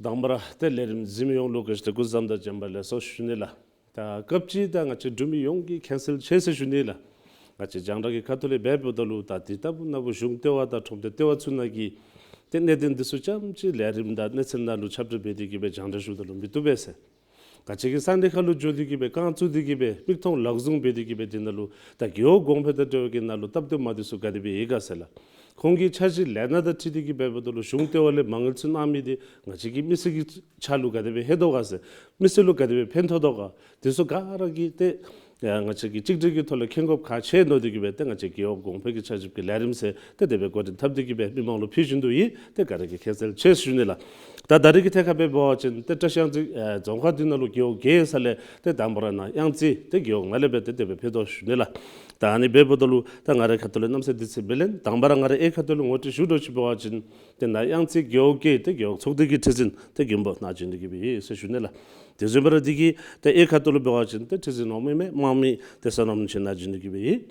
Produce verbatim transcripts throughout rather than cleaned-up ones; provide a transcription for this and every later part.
དང་པ་ར་ཏེ་ལས་རིམ་གཟིགས་མི་ཡོངས་ལུ་ག་ཅི་ཏེ་སྐུ་གཟུགས་བཟང་དང་བྱོན་པ་ལེགས་སོ་ཞུ་ནི་ལགས། ད་སྐབས་ཅིག་ད་ང་བཅས་འབྲུག་མི་ཡོངས་ཀྱིས་མཁྱེན་གསལ་ཆེ་ཟེར་ཞུ་ནི་ལགས། ང་བཅས་རྒྱང་བསྒྲགས་ཀྱི་ཁ་ཐུག་ལས་འབདཝ་ད་ལུ་ད་དེ་ལྟ་བུ་ནང་ལུ་གཞུང་ལྟེ་བ་དང་ཁྲོམ་སྡེ་ལྟེ་བ་ཚུ་ནང་གི་ཏེ་གནད་དོན་འདི་ཚུ་ཙམ་ཅིག་ལས་རིམ་དང་གནས་ཚུལ་ནང་ལུ་ཁྱབ་བསྒྲགས་འབད་དེ་གིས་སྦེ་རྒྱང་བསྒྲགས་ཞུཝ་ད་ལུ་མི་བཏུབ་པས་ཟེར། ག་ཅི་གི་ས་གནས་ཁར་ལུ་འགྱོ་སྟེ་གིས་སྦེ་རྐང་བཙུགས་ཏེ་གིས་སྦེ་མིག་མཐོང་ལག་བཟུང་འབད་དེ་གིས་སྦེ་དེ་ནང་ལུ་ད་རྒེད་འོག་གོང་འཕེལ་དང་འབྲེལ་བའི་གི་ནང་ལུ་སྟབས་བདེ་མ་བདེ་ཚུ་ག་དེ་སྦེ་ཡོད་ག་ཟེར་ལགས། ཁོང་གི་འཆར་གཞི་ལས་སྣ་དང་འཁྲིལ་ཏེ་གིས་འབདཝ་ད་ལུ་གཞུང་ལྟེ་བ་ལས་མ་དངུལ་ཚུ་གནང་མི་འདི་ང་བཅས་ཀྱི་མི་སེར་གྱི་ཕྱག་ལུ་ག་དེ་སྦེ་ལྷོད་དོ་ག་ཟེར། མི་སེར་ལུ་ག་དེ་སྦེ་ཕན་ཐོགས་དོ་ག། དེ་ཚུ་ག་ར་གིས་ཏེ་ང་བཅས་ཀྱིས་གཅིག་སྒྲིལ་གྱི་ཐོག་ལས་མཁྱེན་དགོཔ་ཁག་ཆེ་མནོ་སྟེ་གིས་སྦེ་ཏེ་ང་བཅས་རྒེད་འོག་གོང་འཕེལ་གྱི་འཆར་གཞི་གི་ལས་རིམ་ཟེར་ཏེ་དེ་སྦེ་འགོ་འདྲེན་འཐབ་སྟེ་གིས་སྦེ་མི་མང་ལུ་ཕུལ་བཞིན་དུ་ཡོད། ཏེ་ག་ར་གིས་མཁྱེན་གསལ་ཆེ་ཟེར་ཞུ་ནི་ལགས། ད་ད་རེས་ཀྱི་ཐད་ཁར་འབད་བ་ཅིན་ཏེ་བཀྲིས་གཡང་རྩེ་ཨེ་རྫོང་ཁག་འདི་ནང་ལུ་རྒེད་འོག་བརྒྱད་ཡོད་ས་ལས་ཏེ་དང་པ་ར་ནཱ་གཡང་རྩེ་ཏེ་རྒེད་འོག་ནང་ལས་སྦེ་ཏེ་དེ་སྦེ་ཕུལ་དོ་ཞུ་ནི་ལགས། ད་ཨ་ནི་འབདཝ་ད་ལུ་ད་ང་རའི་ཁ་ཐུག་ལས་རྣམ་ཚེ་དུས་ཚོད་སྦེ་ལེན། དང་པ་ར་ང་རའི་ཨེ་ཁ་ཐུག་ལུ་ངོ་སྤྲོད་ཞུ་དོ་ཅིག་འབད་བ་ཅིན་ཏེ་ནཱ་གཡང་རྩེ་རྒེད་འོག་གི་ཏེ་རྒེད་འོག་ཚོགས་སྡེ་གི་ཁྲི་འཛིན་ཏེ་མགོན་པོ་ནཱ་བྱོན་ཏེ་གིས་སྦེ་ཡོད་ཟེར་ཞུ་ནི་ལགས། དེ་བཟུམ་སྦེ་ར་འདི་གི་ཏེ་ཨེ་ཁ་ཐུག་ལུ་འབད་བ་ཅིན་ཏེ་ཁྲི་འཛིན་འོགམ་ཨིན་མི་དམངས་མི་ཏེ་བསོད་ནམས་ཆོས་ནཱ་བྱོན་ཏེ་གིས་སྦེ་ཡོད།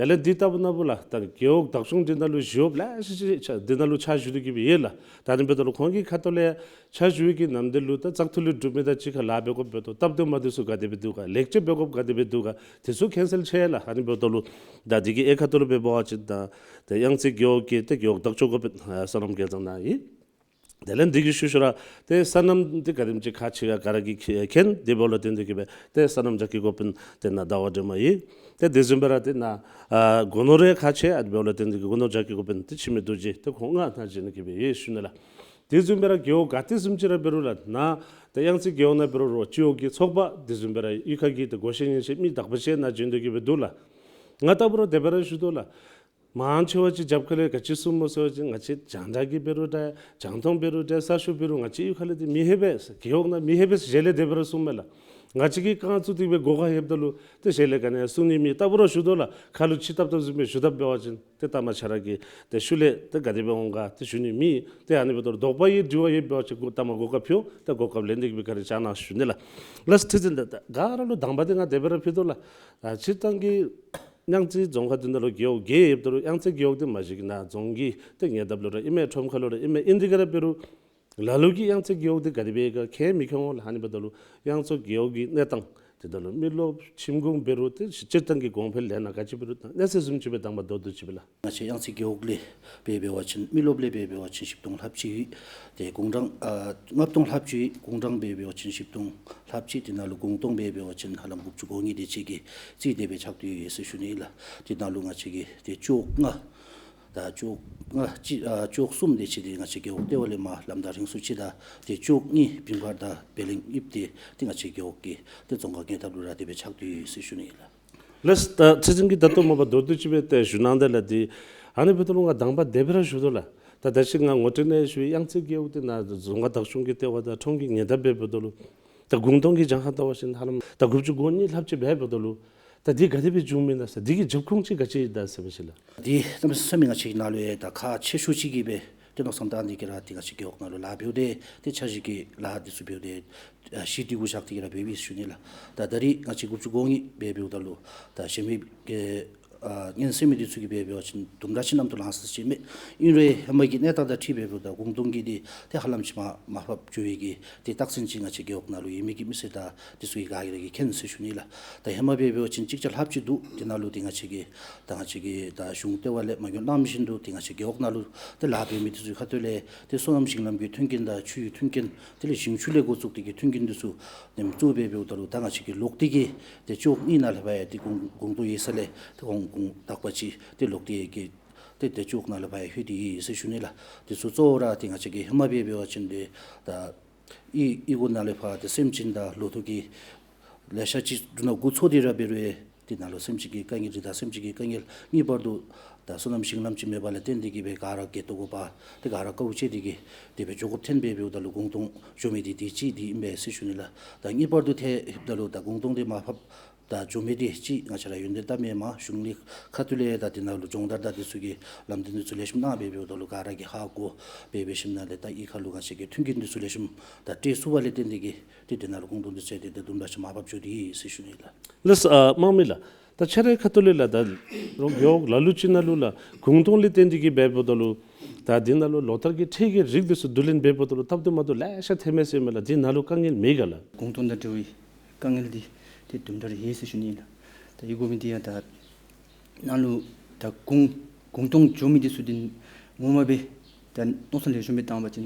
དེ་ལས་འདི་ལྟ་བུ་ནང་ལུ་ལགས་ད་རྒེད་འོག་བདག་སྐྱོང་འདི་ནང་ལུ་ཞི་གཡོགཔ་ལེ་ཤ་ཅིག་འདི་ནང་ལུ་ཕྱག་ཞུ་སྟེ་གིས་སྦེ་ཡོད་ལགས། ད་ཨ་ནི་འབདཝ་ད་ལུ་ཁོང་གི་ཁ་ཐུག་ལས་ཕྱག་ཞུ་བའི་གི་ནམ་དུས་ལུ་ད་བཙག་འཐུ་ལས་གྲུབ་མི་དང་གཅིག་ཁར་ལཱ་འབད་དགོཔ་འབདཝ་ད་སྟབས་བདེ་མ་བདེ་ཚུ་ག་དེ་སྦེ་འདུག་ག། ལེགས་བཅོས་འབད་དགོཔ་ག་དེ་སྦེ་འདུག་ག། དེ་ཚུ་མཁྱེན་གསལ་ཆེ་ལགས། ཨ་ནི་འབདཝ་ད་ལུ་ད་འདི་གི་ཨེ་ཁ་ཐུག་ལུ་འབད་བ་ཅིན་ད་ཏེ་གཡང་རྩེ་རྒེད་འོག་གི་ཏེ་རྒེད་འོག་བདག་སྐྱོང་འགོ་དཔོན་ཨ་བསོད་ནམས་རྒྱལ་མཚན་ནཱ་ཡོད། དེ་ལས་འདི་གི་ཤུལ་ཤུལ་ར་ཏེ་སོ་ནམ་འདི་ག་དེམ་ཅིག་ཁག་ཆེ་ག་ག་ར་གིས་མཁྱེན། དེ་འབདཝ་ལས་བརྟེན་ཏེ་གིས་སྦེ་ཏེ་སོ་ནམ་རྒྱགས་ཀྱི་འགོ་དཔོན་ཏེ་ནཱ་ཟླ་བ་སྒྲོལ་མ་ཡོད། ཏེ་དེ་བཟུམ་སྦེ་ར་ཏེ་ནཱ་ཨ་སྒོ་ནོར་ཡང་ཁག་ཆེ། ཨ་ནི་འབདཝ་ལས་བརྟེན་ཏེ་གིས་སྒོ་ནོར་རྒྱགས་ཀྱི་འགོ་དཔོན་ཏེ་འཆི་མེད་རྡོ་རྗེ་ཏེ་ཁོང་ལྔ་ནཱ་བྱོན་ཏེ་གིས་སྦེ་ཡོད་ཟེར་ཞུ་ནི་ལགས། དེ་བཟུམ་སྦེ་ར་རྒེད་འོག་ག་ཏེ་བཟུམ་ཅིག་ར་འབད་རུང་ལགས་ནཱ་ཏེ་གཡང་རྩེ་རྒེད་འོག་ནང་འབད་རུང་རོགས་སྤྱི་འོག་གི་ཚོགས་པ་དེ་བཟུམ་སྦེ་ར་གཡུས་ཁ་གི་ཏེ་སྒོ་ཤེས་ཉན་ཤེས་མི་དག་པ་ཅིག་ནཱ་བྱོན་ཏེ་གིས་སྦེ་འདུག་ལགས། ང་ལྟ་བུ་ར་དེ་སྦེ་ར་ཞུ་དོ་ལགས། མང་ཆེ་བ་ཅིག་རྒྱབ་ཁ་ལས་ག་ཅི་གསུངམ་སྨོ་ཟེར་བ་ཅིན་ང་བཅས་རྒྱང་བསྒྲགས་ཀྱིས་འབད་རུང་འདྲ་རྒྱང་མཐོང་འབད་རུང་འདྲ་གསར་ཤོག་འབད་རུང་ང་བཅས་གཡུས་ཁ་ལས་ཏེ་མི་ལྷོད་པས་རྒེད་འོག་ནང་མི་ལྷོད་པས་ཟེར་ཞལ་ལས་དེ་སྦེ་ར་གསུངམ་མས་ལགས། ང་བཅས་ཀྱིས་རྐང་བཙུགས་ཏེ་སྦེ་སྒོ་ཁར་ལྷོདཔ་ད་ལུ་ཏེ་ཞལ་ལས་ག་ནི་ཡང་གསུང་ནི་མེད། ལྟ་བུ་ར་ཞུ་དོ་ལགས། ཁ་ལུ་ཆིབས་བཏབ་བཏབ་བཟུམ་སྦེ་ཞུ་དཔ་འབད་བ་ཅིན་ཏེ་ལྟ་མ་ཁྱེད་ར་གི་ཏེ་ཤུལ་ལས་ཏེ་ག་དེ་སྦེ་འོང་ག་ཏེ་ཞུ་ནི་མེད། ཏེ་ཨ་ནི་འབདཝ་ད་ལུ་དོགས་པ་ཡོད་དྲི་བ་ཡོད་འབད་བ་ཅིན་སྒོ་ལྟ་མ་སྒོ་ཁར་ཕུལ། ཏེ་སྒོ་ཁར་ལེན་ཏེ་གིས་སྦེ་ག་ར་བཅར་གནང་ཞུ་ནི་ལགས། ལགས་ཁྲི་འཛིན་ད་ག་ར་ལུ་དང་པ་འདི་ང་དེ་སྦེ་ར་ཕུལ་དོ་ལགས། ཨ་སྤྱིར་བཏང་གི་གཡང་རྩེ་རྫོང་ཁག་འདི་ནང་ལུ་རྒེད་འོག་བརྒྱད་ཡོདཔ་ད་ལུ་གཡང་རྩེ་རྒེད་འོག་འདི་མ་གཞི་གི་ནཱ་རྫོང་གི་ཏེ་ཉེ་འདབས་ལུ་ར་ཨིན་མས། ཁྲོམ་ཁ་ལུ་ར་ཨིན་མས། ཨིན་ཏེ་གིས་ར་འབད་རུང་ལ་ལུ་གིས་གཡང་རྩེ་རྒེད་འོག་འདི་ག་དེ་སྦེ་ཡོད་ག་མཁྱེན་མི་མཁྱེན་འོང་ལགས། ཨ་ནི་འབདཝ་ད་ལུ་གཡང་རྩེ་རྒེད་འོག་གི་གནས་སྟངས་འདི་ད་ལུ་མི་རློབས་ཁྱིམ་གུང་འབད་རུང་ཏེ་སྤྱིར་བཏང་གི་གོང་འཕེལ་ལས་སྣ་ག་ཅི་འབད་རུང་གནས་ཚད་བཟུམ་ཅིག་སྦེ་དང་པ་མདོར་བསྡུས་ཅིག་སྦེ་ལགས། ང་བཅས་གཡང་རྩེ་རྒེད་འོག་ལས་འབད་འབད་བ་ཅིན་མི་རློབས་ལས་འབད་འབད་བ་ཅིན་བཞི་སྟོང་ལྷགཔ་ཅིག་ཏེ་དགུང་གྲངས་ཨ་ལྔ་སྟོང་ལྷགཔ་ཅིག་དགུང་གྲངས་འབད་འབད་བ་ཅིན་བཞི་སྟོང་ལྷགཔ་ཅིག་དེ་ནང་ལུ་གུང་སྟོང་འབད་འབད་བ་ཅིན་ཧ་ལམ་དགུ་བཅུ་གོ་གཉིས་དེ་ཅིག་གི་རྩིས་དེ་སྦེ་ཆགས་ཏེ་ཡོད་ཟེར་ཞུ་ནི་ཨིན་ལགས། དེ་ནང་ལུ་ང་བཅས་ཀྱི་ཏེ་ཅོག་ལྔ་ད་ཅོག་ལྔ་གཅིག་ཨ་ཅོག་གསུམ་དེ་ཅིག་དེ་ང་བཅས་རྒེད་འོག་ལྟེ་བ་ལས་མར་ལམ་བདའ་རིང་སུ་ཅིག་དང་ཏེ་ཅོག་གཉིས་བིམ་གར་དང་བེ་ལེང་དབྱིབས་དེ་ཏེ་ང་བཅས་རྒེད་འོག་གི་ཏེ་རྫོང་ཁག་ཉེ་འདབས་ལུ་ར་དེ་སྦེ་ཆགས་ཏེ་ཡོད་ཟེར་ཞུ་ནི་ཨིན་ལགས། ལགས། ད་ཁྲི་འཛིན་གྱིས་ད་ལྟོ་མ་པ་མདོར་བསྡུས་ཅིག་སྦེ་ཏེ་ཞུ་གནང་དེ་ལགས། ཏེ་ཨ་ནི་འབདཝ་ད་ལུ་ང་དང་པ་དེ་སྦེ་ར་ཞུ་དོ་ལགས། ད་ད་ཅི་ང་ངོ་སྤྲོད་ནང་ཞུ་ཡི་གཡང་རྩེ་རྒེད་འོག་འདི་ནཱ་རྫོང་ཁག་བདག་སྐྱོང་གི་ལྟེ་བ་དང་ཁྲོམ་གྱི་ཉེ་འདབས་འབདཝ་ད་ལུ་ད་གུང་སྟོང་གི་གྱངས་ཁ་བལྟ་བ་ཅིན་ཧ་ལམ་ད་དགུ་བཅུ་གོ་གཉིས་ལྷགཔ་ཅིག་འབདཝ་ད་ལུ་ད་འདི་ག་དེ་སྦེ་བྱུངམ་ཨིན་ན་ཟེར། འདི་གི་རྒྱབ་ཁུངས་ཅིག་ག་ཅི་ཨིན་ན་ཟེར་བ་ཅིན་ལགས། འདི་གནམ་མེད་ས་མེད་ང་བཅས་ཀྱི་ནང་ལུ་ཡང་ད་ཁག་ཆེ་ཤོས་ཅིག་གིས་སྦེ་ཏེ་མནོ་བསམ་བཏང་སྟེ་གིས་ར་ཏེ་ང་བཅས་རྒེད་འོག་ནང་ལུ་ལཱ་འབདཝ་ད་ཏེ་འཆར་གཞི་གི་ལཱ་འདི་ཚུ་འབདཝ་ད་ཨ་གཞི་འདི་གུ་བཞག་སྟེ་གིས་ར་འབདཝ་ཨིན་ཟེར་ཞུ་ནི་ལགས། ད་ད་རེས་ང་བཅས་དགུ་བཅུ་གོ་གཉིས་སྦེ་འབདཝ་ད་ལུ་ད་གཞན་མི་གི་ཨ་སྔོན་བསགས་མི་འདི་ཚུ་གིས་སྦེ་འབད་བ་ཅིན་དུམ་གྲ་ཅིག་གནམ་ཐོག་ལང་ས་ཅིག་མས། ཨིན་རུང་ཧེ་མ་གི་གནས་སྟངས་དང་འཁྲིལ་འབདཝ་ད་གུང་སྟོང་གི་འདི་ཏེ་ཧ་ལམ་ཅིག་མར་མར་ཕབ་འགྱོ་བའི་གི་ཏེ་རྟགས་མཚན་ཅིག་ང་བཅས་རྒེད་འོག་ནང་ལུ་ཡོད་མི་གི་མི་སེར་དང་འདི་ཚུ་གིས་ག་ར་གིས་མཁྱེན་ཟེར་ཞུ་ནི་ལགས། ད་ཧེ་མ་སྦེ་འབད་བ་ཅིན་ཅིག་ཅར་ལྷགཔ་ཅིག་འདུག། དེ་ནང་ལུ་ཏེ་ང་བཅས་ཀྱི་ད་ང་བཅས་ཀྱི་ད་གཞུང་ལྟེ་བ་ལས་མ་འགྱོ་གནང་མི་བཞིན་དུ་ཏེ་ང་བཅས་རྒེད་འོག་ནང་ལུ་ཏེ་ལཱ་འབད་མི་འདི་ཚུ་གི་ཁ་ཐུག་ལས་ཏེ་སོ་ནམ་ཞིང་ལམ་གྱི་མཐུན་རྐྱེན་དང་ཆུའི་མཐུན་རྐྱེན་དེ་ལས་ཞིང་ཆུ་ལས་འགོ་བཙུགས་ཏེ་གིས་མཐུན་རྐྱེན་འདི་ཚུ་ནེམ་བཙུགས་སྦེ་འབདཝ་ད་ལུ་ད་ང་བཅས་ཀྱི་ལོག་སྟེ་གིས་ཏེ་ཅོག་གཉིས་ནང་ལས་ཕར་ཡང་ཏེ་གུང་གུང་སྟོང་ཡོད་ས་ལས་ཏེ་ཁོང་གུང་དག་པ་ཅིག་ཏེ་ལོག་སྟེ་གིས་ཏེ་ཏེ་ཅོག་ནང་ལས་ཕར་ཡང་ལྷོད་དེ་ཡོད་ཟེར་ཞུ་ནི་ལགས། དེ་ཚུ་གཙོ་བོ་ར་ཏེ་ང་བཅས་ཀྱི་ཧེ་མ་སྦེ་འབད་བ་ཅིན་ཏེ་ད་གཡུས་གཡུས་སྒོ་ནང་ལས་ཕར་ཏེ་སེམས་ཅན་དང་ལོ་ཐོག་གི་ལེ་ཤ་ཅིག་འབྲུ་སྣ་དགུ་འཚོ་སྟེ་ར་འབད་རུང་ཡང་དེ་ནང་ལུ་སེམས་ཅན་གྱི་དཀའ་ངལ་རི་དྭགས་སེམས་ཅན་གྱི་དཀའ་ངལ་ངེས་པར་དུ་ད་སོ་ནམ་ཞིང་ལམ་ཅིག་མེད་པ་ལས་བརྟེན་ཏེ་གིས་སྦེ་ག་ར་སྐྱེ་སྟོབས་འགོ་བ་ཏེ་ག་ར་དཀའཝ་སྤྱད་དེ་གིས་དེ་སྦེ་འགྱོ་དགོཔ་ཐོན་སྦེ་འབདཝ་ད་ལུ་གུང་སྟོང་འགྱོ་མི་འདི་དེ་གཅིག་འདི་ཨིན་པས་ཟེར་ཞུ་ནི་ལགས། ད་ངེས་པར་དུ་ཏེ་ལྷོདཔ་ད་ལུ་ད་གུང་སྟོང་འདི་མར་ཕབ་ད་འགྱོ་མི་འདི་གཅིག་ང་བཅས་ར་ཡོན་ཏན་བཏབ་མི་མ་གཞུང་གི་ཁ་ཐུག་ལས་ད་དེ་ནང་ལུ་སྦྱོང་བརྡར་དང་དེ་ཚུ་གི་ལམ་སྟོན་འདི་ཚུ་ལེགས་ཤོམ་གནང་སྦེ་འབདཝ་ད་ལུ་ག་ར་གིས་ཧ་གོ་སྦེ་འབད་ཞིནམ་ལས་ད་གཡུས་ཁ་ལུ་ང་བཅས་ཀྱི་མཐུན་རྐྱེན་འདི་ཚུ་ལེགས་ཤོམ་ད་སྤྲོད་ཚུགས་པ་ལས་བརྟེན་ཏེ་གིས་ཏེ་དེ་ནང་ལུ་གུང་སྟོང་འདི་ཚུ་ཏེ་ཏེ་དུམ་གྲ་ཅིག་མར་ཕབ་འགྱོ་དེས་ཟེར་ཞུ་ནི་ལགས། ལགས་སོ། ཨ་དམངས་མི་ལགས། ད་ཁྱེད་རའི་ཁ་ཐུག་ལས་ལགས་ད་རོགས་རྒེད་འོག་ལ་ལུ་ཅིག་ནང་ལུ་ལགས་གུང་སྟོང་ལས་བརྟེན་ཏེ་གིས་འབདཝ་ད་ལུ་ ད་འདི་ནང་ལུ་ལོ་ལྟར་གྱི་ཁྲལ་གྱི་རིགས་འདི་ཚུ་བསྡུ་ལེན་འབདཝ་ད་ལུ་སྟབས་བདེ་མ་བདེཝ་ལེ་ཤ་ཐོན་མས་ཟེར་མས་ལགས། འདི་ནང་ལུ་དཀའ་ངལ་མེད་ག་ལགས། གུང་སྟོང་དང་འབྲེལ་བའི་དཀའ་ངལ་འདི་ཏེ་དུམ་གྲ་རེ་ཡོད་ཟེར་ཞུ་ནི་ལགས། ད་ཡོད་དགོ་མི་འདི་ཡང་ད་ནང་ལུ་ད་གུང་གུང་སྟོང་འགྱོ་མི་འདི་ཚུ་འདི་ངོ་མ་སྦེ་ད་མནོ་བསམ་ལེགས་ཤོམ་སྦེ་བཏང་བ་ཅིན་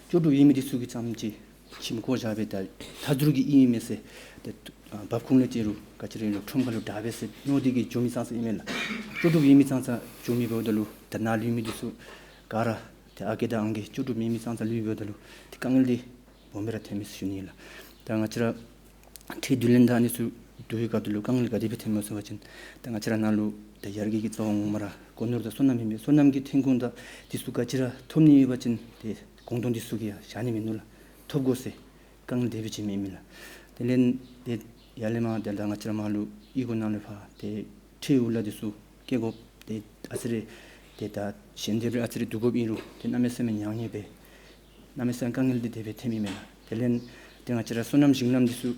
ལྕོགས་གྲུབ་ཡོད་མི་འདི་ཚུ་གིས་ཙམ་ཅིག་ཁྱིམ་བཀོ་བཞག་སྦེ་ད་མཐའ་ཟུར་གྱི་ཨིན་མས་ཟེར། ཏེ་ཨ་འབབ་ཁུངས་ལས་བཅད་རུང་ག་ཅི་རེ་ལོ་ཁྲོམ་ཁ་ལུ་དྲག་པས་ཟེར་མནོ་སྟེ་གིས་འགྱོ་མི་ཙང་ཙང་ཨིན་མས་ལགས། ལྕོགས་གྲུབ་ཡོད་མི་ཙང་ཙང་འགྱོ་མི་འབདཝ་ད་ལུ་ད་ནཱ་ལུ་ཡོད་མི་འདི་ཚུ་ག་ར་ཏེ་ཨ་རྒས་དང་ཨང་རྒས་ལྕོགས་གྲུབ་ཡོད་མི་ཙང་ཙང་ལུ་འབདཝ་ད་ལུ་ཏེ་དཀའ་ངལ་འདི་སྦོམ་སྦེ་ར་ཐོན་མས་ཟེར་ཞུ་ནི་ལགས། ད་ང་བཅས་ར་ཁྲལ་བསྡུ་ལེན་དང་ཨ་ནི་ཚུ་བསྡུ་བའི་སྐབས་དེ་ལུ་དཀའ་ངལ་ག་དེ་སྦེ་ཐོན་མས་ཟེར་བ་ཅིན་ད་ང་བཅས་ར་ནང་ལུ་ད་ཡར་རྒྱས་ཀྱི་རྩ་བ་ངོ་མ་ར་སྒོ་ནོར་དང་སོ་ནམ་ཨིན་མས། སོ་ནམ་གྱི་ཐོན་ཁུངས་དང་འདི་ཚུ་ག་ཅི་ར་ཐོབ་ནི་ཡོད་པ་ཅིན་ཏེ་གུང་སྟོང་འདི་ཚུ་གིས་ཡང་བཞག་ནི་མིན་ནུག་ལགས། ཐོབ་དགོ་ཟེར་དཀའ་ངལ་དེ་སྦེ་ཅིག་མེད་མས་ལགས། དེ་ལས་ཏེ་ཡར་ལས་མར་ཏེ་ད་ང་བཅས་ར་མར་ལུ་གཡུས་སྒོ་ནང་ལུ་ཕར་ཏེ་ཁྲལ་འུ་ལག་འདི་ཚུ་བཀལ་དགོཔ་ཏེ་ཨ་ཙི་རེ་ཏེ་ད་ཞལ་འདེབས་རེ་ཨ་ཙི་རེ་བསྡུ་དགོཔ་ཨིན་རུང་ཏེ་གནམ་མེད་ས་མེད་ཉག་ཉེས་སྦེ་གནམ་མེད་ས་མེད་དཀའ་ངལ་འདི་དེ་སྦེ་ཐོན་མི་མས་ལགས། དེ་ལས་ཏེ་ང་བཅས་ར་སོ་ནམ་ཞིང་ལམ་འདི་ཚུ་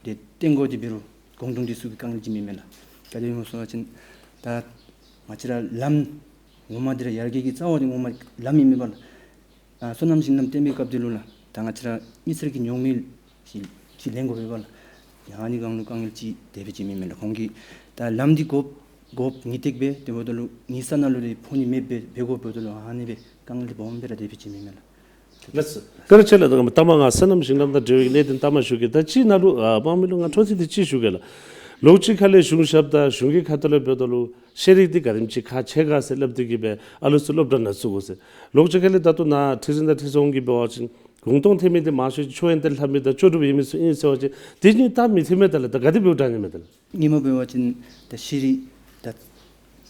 ཏེ་བཏོན་དགོཔ་འདི་འབད་རུང་གུང་སྟོང་འདི་ཚུ་གི་དཀའ་ངལ་ཅིག་མེད་མས་ལགས། ག་དེ་སྨོ་ཟེར་བ་ཅིན་ད་ང་བཅས་ར་ལམ་ངོ་མ་འདི་ར་ཡར་རྒྱས་ཀྱི་རྩ་བ་འདི་ངོ་མ་ལམ་ཨིན་མས་པ་ལགས། ཨ་སོ་ནམ་ཞིང་ལམ་བཏོན་པའི་སྐབས་དེ་ལུ་ལགས་ད་ང་བཅས་ར་མི་སེར་གྱི་ཉོག་མེད་ཅིག་ཅིག་ལེན་དགོ་པས་པ་ལགས། ཡང་ཨ་ནི་སྒང་ལུ་དཀའ་ངལ་ཅིག་དེ་སྦེ་ཅིག་མེད་མས་ལགས། ཁོང་གིས་ད་ལམ་འདི་དགོཔ་དགོཔ་ངེས་ཏིག་སྦེ་དེ་འབདཝ་ད་ལུ་ངེའི་ས་ནང་ལུ་ར་ཕོག་ནི་མེདཔ་སྦེ་འབད་དགོཔ་འབདཝ་ད་ལུ་ཨ་ནི་སྦེ་དཀའ་ངལ་འདི་སྦོམ་སྦེ་ར་དེ་སྦེ་ཅིག་མེད་མས་ལགས། ལགས་སོ། བཀའ་དྲིན་ཆེ་ལགས། ད་ལྟ་མ་ང་སོ་ནམ་ཞིང་ལམ་དང་འབྲེལ་བའི་གནད་དོན་ལྟ་མ་ཞུ་གེ། ད་ཅིག་ནཱ་ལུ་ཨ་དམངས་མི་ལུ་ང་འཕྲོ་མཐུད་དེ་ཅིག་ཞུ་གེ་ལགས། ལོགས་ཅིག་ཁ་ལས་གཞུང་ཞབས་དང་གཞུང་གི་ཁ་ཐུག་ལས་འབདཝ་ད་ལུ་ཤེས་རིག་འདི་ག་དེམ་ཅིག་ཁག་ཆེ་ག་ཟེར་སླབ་སྟེ་གིས་སྦེ་ཨ་ལུ་ཚུ་སློབ་གྲྭ་ནང་བཙུགས་དགོ་ཟེར། ལོགས་ཅིག་ཁ་ལས་ད་ལྟོ་ནཱ་ཁྲི་འཛིན་དང་ཁྲི་སྲོང་གིས་འབད་བ་ཅིན་གུང་སྟོང་ཐོན་མི་འདི་མང་ཤོས་ཅིག་ཆོས་ཡོན་ཏན་ལྷབ་མི་དང་ལྕོགས་གྲུབ་ཡོད་མི་ཚུ་ཨིན་ཟེར་བ་ཅིན་དེ་གཉིས་ད་མི་འཐདཔ་མས། ད་ལགས་ད་ག་དེ་འབདཝ་དྲག་ནི་མས་ད་ལགས། སྔོན་མ་འབད་བ་ཅིན་ད་ཤེས་རིག་ད་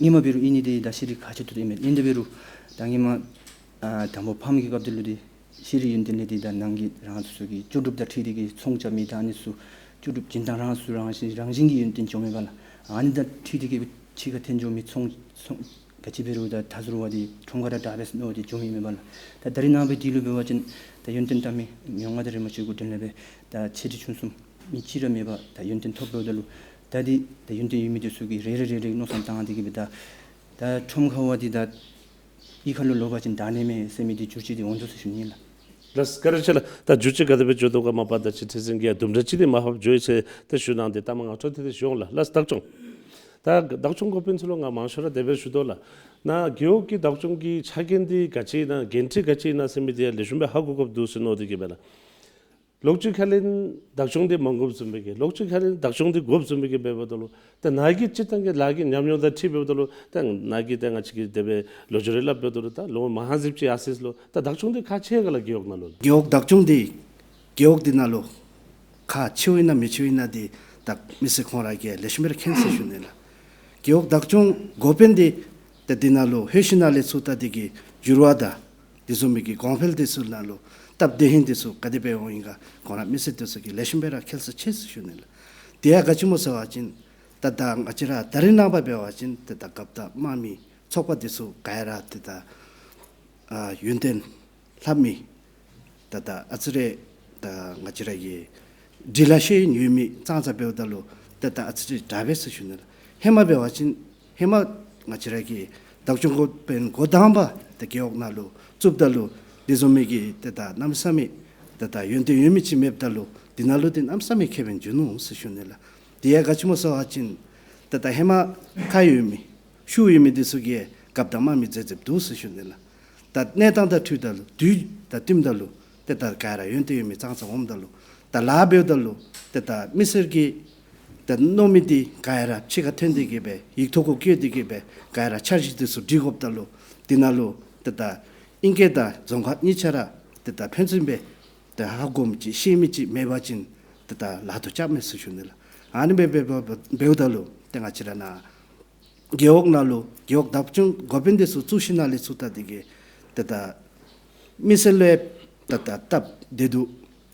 སྔོན་མ་འབད་རུང་ཨིན་ནི་འདི་ད་ཤེས་རིག་ཁག་ཆེ་ཏོག་ཏོ་ཨིན་མས། ཨིན་དེ་འབད་རུང་ད་སྔོན་མ་ཨ་དང་པ་ཕམ་གྱི་སྐབས་དེ་ལུ་འདི་ཤེས་རིག་ཡོན་ཏན་ལས་འདི་ད་ནང་གི་རང་སོ་སོ་གི་ལྕོགས་གྲུབ་དང་འཁྲིལ་ཏེ་གིས་ཚོང་རྐྱབ་མི་ད་ཨ་ནི་ཚུ་ལྕོགས་གྲུབ་སྦྱིན་བདག་རང་སོ་རང་བཞིན་རང་བཞིན་གྱི་ཡོན་ཏན་བྱུང་མས་པ་ལགས། ཨ་ནི་དང་འཁྲིལ་ཏེ་གིས་ཕྱི་ཁར་འཐོན་འགྱོ་མི་ཚོང་ཚོང་ག་ཅི་འབད་རུང་ད་མཐའ་ཟུར་བ་འདི་ཁྲོམ་ཁར་ར་དྲག་པས་མནོ་སྟེ་འགྱོ་མི་མེན་པ་ལགས། ད་ད་རེས་ནངས་པའི་དུས་ལུ་འབད་བ་ཅིན་ད་ཡོན་ཏན་ལྟ་མི་མི་ཡོང་ང་ད་རེས་མ་ཤེས་གོ་དྲིན་ལས་སྦེ་ད་ཆེ་འབྲིང་ཆུང་གསུམ་མི་གཅིག་ར་མེད་པར་ད་ཡོན་ཏན་ཐོབ་འགྱོཝ་ད་ལུ་ད་འདི་ད་ཡོན་ཏན་ཡོད་མི་འདི་ཚུ་གིས་རེ་རེ་རེ་རེ་མནོ་བསམ་བཏང་སྟེ་གིས་སྦེ་ད་ད་ཁྲོམ་ཁ་བ་འདི་ད་གཡུས་ཁ་ལུ་ལོག་པ་ཅིན་དྲག་ནི་མས་ཟེར་མི་འདི་འགྱུར་བཅོས་འདི་འོང་དོ་ཟེར་ཞུ་ནི་ལགས། ལགས་བཀའ་དྲིན་ཆེ་ལགས། ད་འགྱུར་བཅོས་ག་དེ་སྦེ་འགྱོ་དོ་ག་མ་པ་ད་ཅི་ཁྲི་འཛིན་གྱིས་དུམ་གྲ་ཅིག་འདི་མར་ཕབ་འགྱོ་ཡི་ཟེར་ཏེ་ཞུ་གནང་སྟེ་ད་མ་ང་འཕྲོ་མཐུད་དེ་ཞུ་འོང་ལགས། ལགས་བདག་སྐྱོང་། ད་བདག་སྐྱོང་འགོ་དཔོན་ཚུ་ལུ་ང་མང་ཤོས་ར་དེ་སྦེ་ཞུ་དོ་ལགས། ནཱ་རྒེད་འོག་གི་བདག་སྐྱོང་གི་ཆ་རྐྱེན་འདི་ག་ཅི་ཨིན་ན་འགན་འཁྲི་ག་ཅི་ཨིན་ན་ཟེར་མི་འདི་ཡང་ལེགས་ཤོམ་སྦེ་ཧ་གོ་དགོཔ་འདུག་ཟེར་མནོ་སྟེ་གིས་སྦེ་ལགས། ལོགས་ཅིག་ཁ་ལས་བདག་སྐྱོང་འདི་མ་དགོཔ་བཟུམ་སྦེ་གི་ལོགས་ཅིག་ཁ་ལས་བདག་སྐྱོང་འདི་དགོཔ་བཟུམ་སྦེ་གི་འབདཝ་ད་ལུ་ད་ནཱ་གི་སྤྱིར་བཏང་གི་ལཱ་གི་ཉམས་མྱོང་དང་འཁྲིལ་འབདཝ་ད་ལུ་ད་ནཱ་གི་ད་ང་བཅས་ཀྱིས་དེ་སྦེ་ལོ་རྒྱུས་རེ་སླབ་འབདཝ་ད་ལུ་ད་ལོ་མ་ཧ་ཟིབ་ཅིག་ཡར་སོ་ཡི་ལོ། ད་བདག་སྐྱོང་འདི་ཁག་ཆེ་ག་ལགས་རྒེད་འོག་ནང་ལུ་ལགས། རྒེད་འོག་བདག་སྐྱོང་འདི་རྒེད་འོག་འདི་ནང་ལུ་ཁག་ཆེཝ་ཨིན་ན་མི་ཆེཝ་ཨིན་ན་འདི་ད་མི་སེར་ཁོང་ར་གིས་ལེགས་ཤོམ་སྦེ་ར་མཁྱེན་ཟེར་ཞུ་ནི་ལགས། རྒེད་འོག་བདག་སྐྱོང་འགོ་དཔོན་འདི་ད་འདི་ནང་ལུ་ལྷོད་ཞིནམ་ལས་ཚུར་ད་འདི་གི་འགྱུར་བ་དང་དེ་བཟུམ་མའི་གི་གོང་འཕེལ་དེ་ཚུ་ནང་ལུ་སྟབས་བདེ་ཧིང་དེ་ཚུ་ག་དེ་སྦེ་འོང་ཡི་ག་ཁོང་ར་མི་སེར་དེ་ཚུ་གིས་ལེགས་ཤོམ་སྦེ་ར་ཁྱད་གསོད་ཆེ་ཟེར་ཞུ་ནི་ལགས། དེ་ཡང་ག་ཅི་སྨོ་ཟེར་བ་ཅིན་ད་ད་ང་བཅས་ར་ད་རེས་ནངས་པ་འབད་བ་ཅིན་ཏེ་ད་རྒཔོ་དང་དམངས་མི་ཚོགས་པ་དེ་ཚུ་ག་ར་ཏེ་ད་ཨ་ཡོན་ཏན་ལྷབ་མི་ད་ད་ཨ་ཙི་རེ་ད་ང་བཅས་ར་གི་འབྲི་ལྷག་ཤེས་ཡོན་ཡོད་མི་ཙང་ཙ་འབདཝ་ད་ལུ་ཏེ་ད་ཨ་ཙི་རེ་དྲག་པས་ཟེར་ཞུ་ནི་ལགས། ཧེ་མ་འབད་བ་ཅིན་ཧེ་མ་ང་བཅས་ར་གི་བདག་སྐྱོང་འགོ་དཔོན་འགོ་དང་པ་ཏེ་རྒེད་འོག་ནང་ལུ་བཙུགསཔ་ད་ལུ་དེ་བཟུམ་མའི་གི་ཏེ་ད་གནམ་མེད་ས་མེད་ཏེ་ད་ཡོན་ཏན་ཡོད་མི་ཅིག་མེདཔ་ད་ལུ་དེ་ནང་ལུ་ཏེ་གནམ་མེད་ས་མེད་ཁེ་ཕན་བྱུང་ནུག་ཟེར་ཞུ་ནི་ལགས། དེ་ཡང་ག་ཅི་སྨོ་ཟེར་བ་ཅིན་ཏེ་ད་ཧེ་མ་ཁག་ཡོད་མི་ཤུགས་ཡོད་མི་དེ་ཚུ་གིས་རྒཔོ་དང་དམངས་མི་མཛད་མཛདཔ་འདུག་ཟེར་ཞུ་ནི་ལགས། ད་གནས་སྟངས་དང་འཁྲིལཝ་ད་ལུ་དུས་དང་བསྟུནམ་ད་ལུ་ཏེ་ད་ག་ར་ཡོན་ཏན་ཡོད་མི་ཙང་ཙ་འོངམ་ད་ལུ་ད་ལཱ་འབདཝ་ད་ལུ་ཏེ་ད་མི་སེར་གྱི་ད་མནོ་མི་འདི་ག་ར་ཕྱི་ཁར་ཐོན་ཏེ་གིས་སྦེ་ཡིག་ཐོག་གུ་བཀོད་དེ་གིས་སྦེ་ག་ར་འཆར་གཞི་དེ་ཚུ་སྒྲིག་དགོཔ་ད་ལུ་དེ་ནང་ལུ་ཏེ་ད་ཨིང་སྐད་དང་རྫོང་ཁ་གཉིས་ཆ་ར་ཏེ་ད་ཕན་ཚུན་སྦེ་ཏེ་ཧ་གོ་མི་ཅིག་ཤེས་མི་ཅིག་མེད་པ་ཅིན་ཏེ་ད་ལཱ་ཐོག་རྐྱབ་མེད་ཟེར་ཞུ་ནི་ལགས། ཨ་ནི་སྦེ་འབད་འབད་འབདཝ་ད་ལུ་ཏེ་ང་བཅས་ར་ནཱ་རྒེད་འོག་ནང་ལུ་རྒེད་འོག་བདག་སྐྱོང་འགོ་དཔོན་དེ་ཚུ་བཙུགས་ཞིནམ་ལས་ཚུར་ད་འདི་གི་ཏེ་ད་མི་སེར་ལུ་ཏེ་ད་སྟབས་བདེ་སྡུག་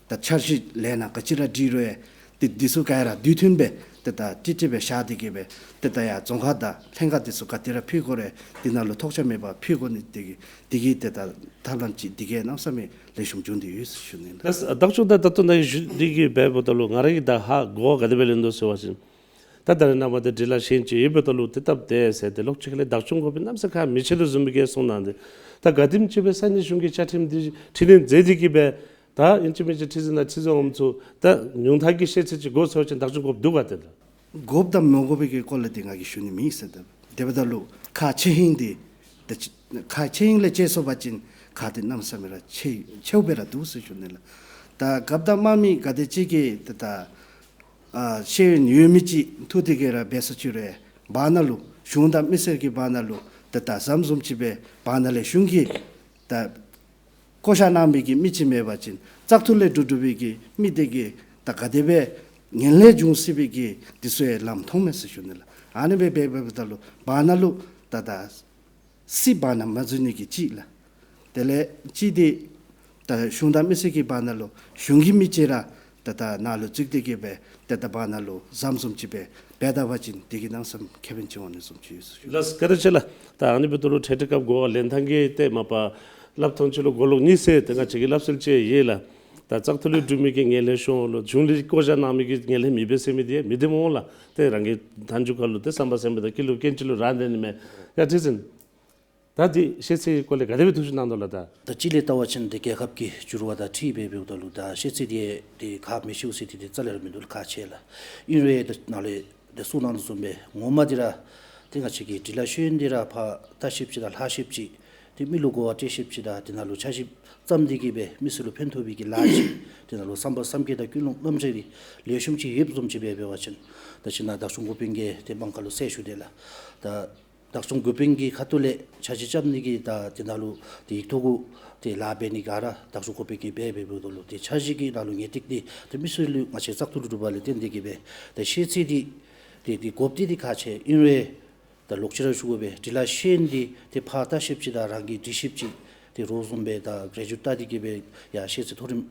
ད་འཆར་གཞི་ལས་སྣ་ག་ཅི་ར་སྒྲིག་རུང་ཡང་ཏེ་འདི་ཚུ་ག་ར་དུས་མཐུན་སྦེ་ཏེ་ད་ཏིག་ཏིག་སྦེ་བཞག་སྟེ་གིས་སྦེ་ཏེ་ད་ཡར་རྫོང་ཁག་དང་ལྷན་ཁག་དེ་ཚུ་ག་ཏེ་ར་ཕུལ་དགོ་རུང་དེ་ནང་ལུ་ཐོགས་ཆགས་མེད་པར་ཕུལ་དགོ་ནི་དེ་གིས་དེ་གིས་ཏེ་ད་ཐབས་ལམ་ཅིག་དེ་གིས་གནམ་མེད་ས་མེད་ལེགས་ཤོམ་བྱུང་སྟེ་ཡོད་ཟེར་ཞུ་ནི་ལགས། ལགས་བདག་སྐྱོང་ད་ད་ལྟོ་ནཱ་ཞུ་སྟེ་གིས་འབདཝ་ད་ལུ་ང་ར་གིས་ད་ཧ་གོ་བ་ག་དེ་སྦེ་ལེན་དོ་ཟེར་བ་ཅིན་ ད་ད་རེས་ནངས་པ་དེ་འབྲི་ལྷག་ཤེས་ཡོན་ཅིག་ཡོདཔ་ད་ལུ་དེ་སྟབས་བདེ་ཟེར་ཏེ་ལོག་ཅིག་ཁ་ལས་བདག་སྐྱོང་དགོ་པའི་གནམ་ས་ཁ་མི་ཆེ་དོ་བཟུམ་སྦེ་གི་གསུངས་གནང་སྟེ། ད་ག་དེམ་ཅིག་སྦེ་ས་གནས་གཞུང་གི་བཅའ་ཁྲིམས་འདི་ཁྲིམས་ལེན་མཛད་དེ་གི་སྦེ་ད་ཨིན་ཅི་མིན་ཅི་ཁྲི་འཛིན་ནང་ཁྲི་འཛིན་འོགམ་ཚུ་ད་ཉུང་མཐའ་གི་ཤེས་ཚད་ཅིག་དགོ་ཟེར་བ་ཅིན་བདག་སྐྱོང་དགོཔ་འདུག་ག་དེ་ལགས། དགོཔ་དང་མ་དགོ་པའི་གི་སྐོར་ལས་དེ་ང་གིས་ཞུ་ནི་མེད་ཟེར། ད་དེ་འབདཝ་ད་ལུ་ཁག་ཆེ་ཧིང་དེ་ད་ཁག་ཆེ་ཧིང་ལས་དཔྱད་སོང་པ་ཅིན་ཁག་དེ་གནམ་ས་མེད་ར་ཆེ་ཆེཝ་སྦེ་ར་འདུག་ཟེར་ཞུ་ནི་ལགས། ད་རྒཔོ་དང་དམངས་མི་ག་དེ་ཅིག་གིས་ད་ད་ཨ་ཤེས་ཡོན་ཡོད་མི་ཅིག་འཐུ་སྟེ་གི་ར་འབད་ས་ཅིག་རུང་བར་ན་ལུ་གཞུང་དང་མི་སེར་གྱི་བར་ན་ལུ་ད་ད་ཟམ་བཟུམ་ཅིག་སྦེ་བར་ན་ལས་གཞུང་གིས་ད་བསྐོ་བཞག་གནང་མི་གི་མི་ཅིག་མེད་པ་ཅིན་བཙག་འཐུ་ལས་གྲུབ་གྲུབ་པའི་གི་མི་དེ་གིས་ད་ག་དེ་སྦེ་ངན་ལྷད་འབྱུང་སྲིད་པའི་གི་དེ་ཚུ་ཡང་ལམ་མཐོང་མས་ཟེར་ཞུ་ནི་ལགས། ཨ་ནི་སྦེ་འབད་འབདཝ་ད་ལུ་བར་ན་ལུ་ད་ད་སྲིད་བར་ན་མ་འཛུལ་ནི་གི་གཅིག་ལགས། དེ་ལས་གཅིག་དེ་ད་གཞུང་དང་མི་སེར་གྱི་བར་ན་ལུ་གཞུང་གི་མི་ཅིག་ར་ད་ད་ནང་ལུ་བཙུགས་ཏེ་གི་སྦེ་ད་ད་བར་ན་ལུ་ཟམ་བཟུམ་ཅིག་སྦེ་འབད་ད་པ་ཅིན་དེ་གིས་གནམ་ས་མེད་ཁེ་ཕན་ཅིག་འོང་ནི་བཟུམ་ཅིག་ཡོད་ཟེར་ཞུ། ལགས་བཀའ་དྲིན་ཆེ་ལགས། ད་ཨ་ནི་འབདཝ་ད་ལུ་འཕྲལ་འཕྲལ་སྐབས་གོ་བ་ལེན་ཐངས་ཀྱི་ཏེ་མ་པ་སླབ་ཐངས་ཅིག་ལུ་གོ་ལོག་གཉིས་ཟེར་ཏེ་ང་བཅས་ཀྱིས་སླབ་སྲོལ་ཅིག་ཡོད་ལགས། ད་བཙག་འཐུ་ལས་གྲུབ་མི་གི་ངན་ལྷད་ཤོར་ལོ་གཞུང་ལས་བསྐོ་བཞག་གནང་མི་གི་ངན་ལྷད་མེད་པས་ཟེར་མི་དེ་མི་བདེན་འོང་ལགས། ཏེ་རང་གི་མཐའ་མཇུག་ཁ་ལུ་ཏེ་བསམ་པ་བསམ་པ་དང་སྐྱིད་ལུ་སྐྱིད་ཅིག་ལུ་ར་འདི་ནི་མས། ཡ་ཁྲི་འཛིན། ད་འདི་ཤེས་ཚད་སྐོར་ལས་ག་དེ་སྦེ་ཐུགས་ཞིབ་གནང་དོ་ལགས། ད་ད་གཅིག་ལས་བལྟ་བ་ཅིན་ཏེ་རྒྱལ་ཁབ་ཀྱི་འགྱུར་བ་དང་འཁྲིལ་སྦེ་འབདཝ་ད་ལུ་ད་ཤེས་ཚད་འདི་ཏེ་ཁག་མི་ཆེཝ་ཟེར་ཏེ་ཏེ་རྩ་ལས་ར་མིན་འདུག་ལགས། ཁག་ཆེ་ལགས། ཨིན་རུང་ད་ནཱ་ལས་ཏེ་གསུངས་གནང་དོ་བཟུམ་སྦེ་ངོ་མ་འདི་ར་ཏེ་ང་བཅས་ཀྱི་འབྲི་ལྷག་ཤེས་ཡོན་འདི་ར་ཕར་ལྟ་ཤེསཔ་ཅིག་དང་ལྷག་ཤེསཔ་ཅིག་ཏེ་མི་ལུ་གོ་བ་སྤྲོད་ཤེསཔ་ཅིག་དང་དེ་ནང་ལུ་ཆ་ཤེསཔ་ཙམ་འདི་གིས་སྦེ་མི་སེར་ལུ་ཕན་ཐོགས་པའི་གི་ལཱ་ཅིག་དེ་ནང་ལུ་བསམ་པ་བསམ་འཁྱེར་དང་ཀུན་སློང་རྣམ་དཔྱོད་འདི་ལེགས་ཤོམ་ཅིག་ཡོདཔ་བཟུམ་ཅིག་སྦེ་འབད་བ་ཅིན་ད་ཅི་ནཱ་བདག་སྐྱོང་འགོ་དཔོན་གྱིས་ཏེ་མང་ཁ་ལུ་གསལ་ཞུ་དེས་ལགས། ད་བདག་སྐྱོང་འགོ་དཔོན་གྱི་ཁ་ཐུག་ལས་འཆར་གཞི་རྐྱབ་ནི་གི་ད་དེ་ནང་ལུ་ཏེ་ཡིག་ཐོག་གུ་ཏེ་ལཱ་འབད་ནི་ག་ར་བདག་སྐྱོང་འགོ་དཔོན་གྱིས་འབད་འབདཝ་ད་ལུ་ཏེ་འཆར་གཞི་གི་ནང་ལུ་ངེས་ཏིག་ཏེ་ཏེ་མི་སེར་ལུ་ང་བཅས་བཙག་འཐུ་ལུ་གྲུབ་པ་ལས་བརྟེན་ཏེ་གི་སྦེ་ཏེ་ཤེས་ཚད་འདི་ཏེ་ཏེ་དགོཔ་འདི་ཏེ་ཁག་ཆེ། ཨིན་རུང་ད་ལོག་ཅི་ར་ཞུ་དགོ་པས། འབྲི་ལྷག་ཤེས་ཡོན་འདི་ཏེ་ཕར་ལྟ་ཤེསཔ་ཅིག་དང་རང་གིས་འབྲི་ཤེསཔ་ཅིག་ཏེ་རོགས་བཟུམ་སྦེ་ད་གྲ་སྒྲིག་ལྟ་སྟེ་གི་སྦེ་ཡ་ཤེས་ཚད་མཐོ་རིམ་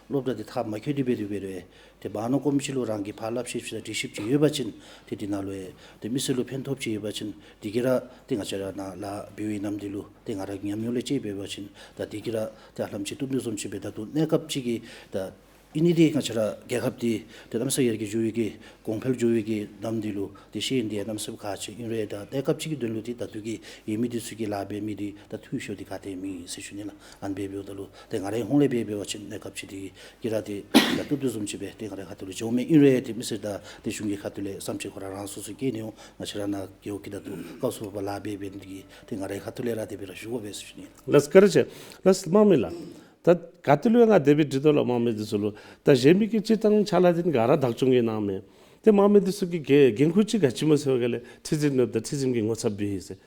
སློབ་གྲྭ་འདི་མཐར་མ་འཁྱོལ་ཏེ་སྦེ་འདུག་པས་རུང་ཏེ་བར་ན་ཀོམ་ཅིག་ལུ་རང་གིས་ཕར་སླབ་ཤེསཔ་ཅིག་དང་འབྲི་ཤེསཔ་ཅིག་ཡོད་པ་ཅིན་ཏེ་འདི་ནང་ལུ་ཡང་ཏེ་མི་སེར་ལུ་ཕན་ཐོགསཔ་ཅིག་ཡོད་པ་ཅིན་འདི་གིས་ར་ཏེ་ང་བཅས་ར་ནཱ་ལཱ་འབད་བའི་ནམ་དུས་ལུ་ཏེ་ང་ར་གི་ཉམས་མྱོང་ལས་དཔྱད་འབད་བ་ཅིན་ད་འདི་གིས་ར་ཏེ་ཧ་ལམ་ཅིག་བཏུབ་ནི་བཟུམ་ཅིག་སྦེ་ད་ལྟོ་གནས་སྐབས་ཅིག་གི་ད་ཨིན་ནི་འདི་ང་བཅས་ར་རྒྱལ་ཁབ་འདི་ཏེ་གནམ་ས་ཡར་རྒྱས་འགྱོ་བའི་གི་གོང་འཕེལ་འགྱོ་བའི་གི་ནམ་དུས་ལུ་ཏེ་ཤེས་ཡོན་འདི་ཡང་གནམ་ས་ཁག་ཆེ། ཨིན་རུང་ད་གནས་སྐབས་ཅིག་གི་དོན་ལུ་ཏེ་ད་ལྟོ་གི་ཡོད་མི་འདི་ཚུ་གི་ལཱ་འབད་མི་འདི་ད་འཐུས་ཤོར་ཏེ་ག་ཏེ་མེད་ཟེར་ཞུ་ནི་ལགས། ཨ་ནི་སྦེ་འབདཝ་ད་ལུ་ཏེ་ང་རའི་ཧོངས་ལས་འབད་འབད་བ་ཅིན་གནས་སྐབས་ཅིག་འདི་གིས་ར་ཏེ་ད་བཏུབ་བཏུབ་བཟུམ་ཅིག་སྦེ་ཏེ་ང་རའི་ཁ་ཐུག་ལུ་འགྱོཝ་མས། ཨིན་རུང་ཏེ་མི་སེར་དང་ཏེ་གཞུང་གི་ཁ་ཐུག་ལས་བསམ་འཆར་ཁོ་ར་རང་སོ་སོ་བསྐྱལ་ནི་འོང་། ང་བཅས་ར་ནཱ་རྒེད་འོག་གི་ད་ལྟོ་སྐབས་སུ་བབ་པའི་ལཱ་འབད་འབད་ནི་འདི་གིས་ཏེ་ང་རའི་ཁ་ཐུག་ལས་ར་དེ་སྦེ་ར་ཞུ་དགོ་པས་ཟེར་ཞུ་ནི། ལགས་བཀའ་དྲིན་ཆེ། ལགས་དམངས་མི་ལགས། ད་ག་ཏེ་ལུ་ཡང་ང་དེ་སྦེ་འདྲི་དོ་ལགས། དམངས་མི་འདི་ཚུ་ལུ་ད་གཞན་མི་གི་སྤྱིར་བཏང་ཕྱག་ལཱ་འདི་ག་ར་བདག་སྐྱོང་གིས་གནང་མས། ཏེ་དམངས་མི་འདི་ཚུ་གི་འགན་འགན་ཁུར་ཅིག་ག་ཅི་སྨོ་ཟེར་བ་ག་ལས་ཁྲི་འཛིན་ནོར་བུ་དང་ཁྲི་འཛིན་གྱི་ངོ་ཚབ་འབད་ཡི་ཟེར།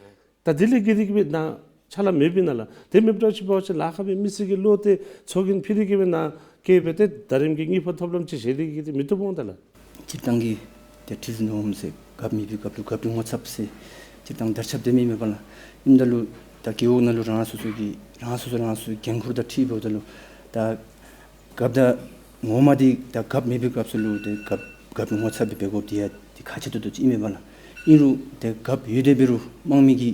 ད་དེ་ལས་བརྒལ་ཏེ་གི་སྦེ་ནཱ་ཕྱག་ལཱ་མེད་པས་ན་ལགས། དེ་མེདཔ་འདྲཝ་ཅིག་འབད་བ་ཅིན་ལཱ་ཁག་སྦེ་མི་སེར་གྱི་བློ་དེ་ཚོགས་རྒྱན་ཕུད་དེ་གི་སྦེ་ནཱ་བསྐྱལ་སྦེ་ཏེ་ད་རིམ་གྱི་དངུལ་ཕོགས་ཐོབ་ལམ་ཅིག་བཞེས་ཏེ་གི་ཏེ་མི་བཏུབ་འོང་ད་ལགས། སྤྱིར་བཏང་གི་ཏེ་ཁྲི་འཛིན་འོགམ་ཟེར་རྒཔོ་མེད་པའི་རྒཔོ་ལུ་རྒཔོ་གི་ངོ་ཚབ་ཟེར་སྤྱིར་བཏང་དར་ཁྱབ་སྡོད་མི་མེད་པ་ལགས། ཨིནམ་ད་ལུ་ད་རྒེད་འོག་ནང་ལུ་རང་སོ་སོ་གི་རང་སོ་སོ་རང་སོ་སོའི་འགན་ཁུར་དང་འཁྲིལ་འབདཝ་ད་ལུ་ད་རྒཔོ་ད་ངོ་མ་འདི་ད་རྒཔོ་མེད་པའི་སྐབས་སུ་ལུ་ཏེ་རྒཔོ་རྒཔོ་གི་ངོ་ཚབ་སྦེ་འབད་དགོཔ་འདི་ཡང་ཏེ་ཁག་ཆེ་ཏོག་ཏོ་ཅིག་ཨིན་མས་པ་ལགས། ཨིན་རུང་ཏེ་རྒཔོ་ཡོད་དེ་འབད་རུང་དམངས་མི་གི་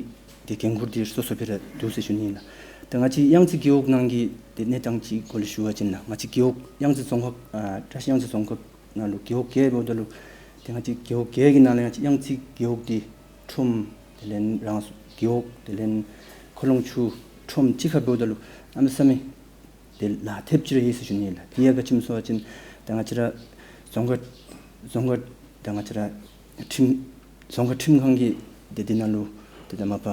ཏེ་འགན་ཁུར་འདི་སོ་སོ་སྦེ་ར་འདུག་ཟེར་ཞུ་ནི་ཨིན་ལགས། ད་ང་བཅས་གཡང་རྩེ་རྒེད་འོག་ནང་གི་ཏེ་གནས་སྟངས་ཅིག་སྐོར་ལས་ཞུ་བ་ཅིན་ལགས། ང་བཅས་རྒེད་འོག་གཡང་རྩེ་རྫོང་ཁག་ཨ་བཀྲིས་གཡང་རྩེ་རྫོང་ཁག་ནང་ལུ་རྒེད་འོག་བརྒྱད་འབདཝ་ད་ལུ་ཏེ་ང་བཅས་རྒེད་འོག་བརྒྱད་ཀྱི་ནང་ལས་ང་བཅས་གཡང་རྩེ་རྒེད་འོག་འདི་ཁྲོམ་དེ་ལས་རང་སོ་རྒེད་འོག་དེ་ལས་ཁོ་ལོང་ཆུ་ཁྲོམ་གཅིག་ཁར་འབདཝ་ད་ལུ་གནམ་མེད་ས་མེད་ཏེ་ལཱ་ཐེབས་ཅིག་ར་ཡོད་ཟེར་ཞུ་ནི་ལགས། དེ་ཡང་ག་ཅི་སྨོ་ཟེར་བ་ཅིན་ད་ང་བཅས་ར་རྫོང་ཁག་རྫོང་ཁག་ད་ང་བཅས་ར་ཁྲིམས་རྫོང་ཁག་ཁྲིམས་ཁང་གིས་ཏེ་དེ་ནང་ལུ་ཏེ་ད་མ་པ་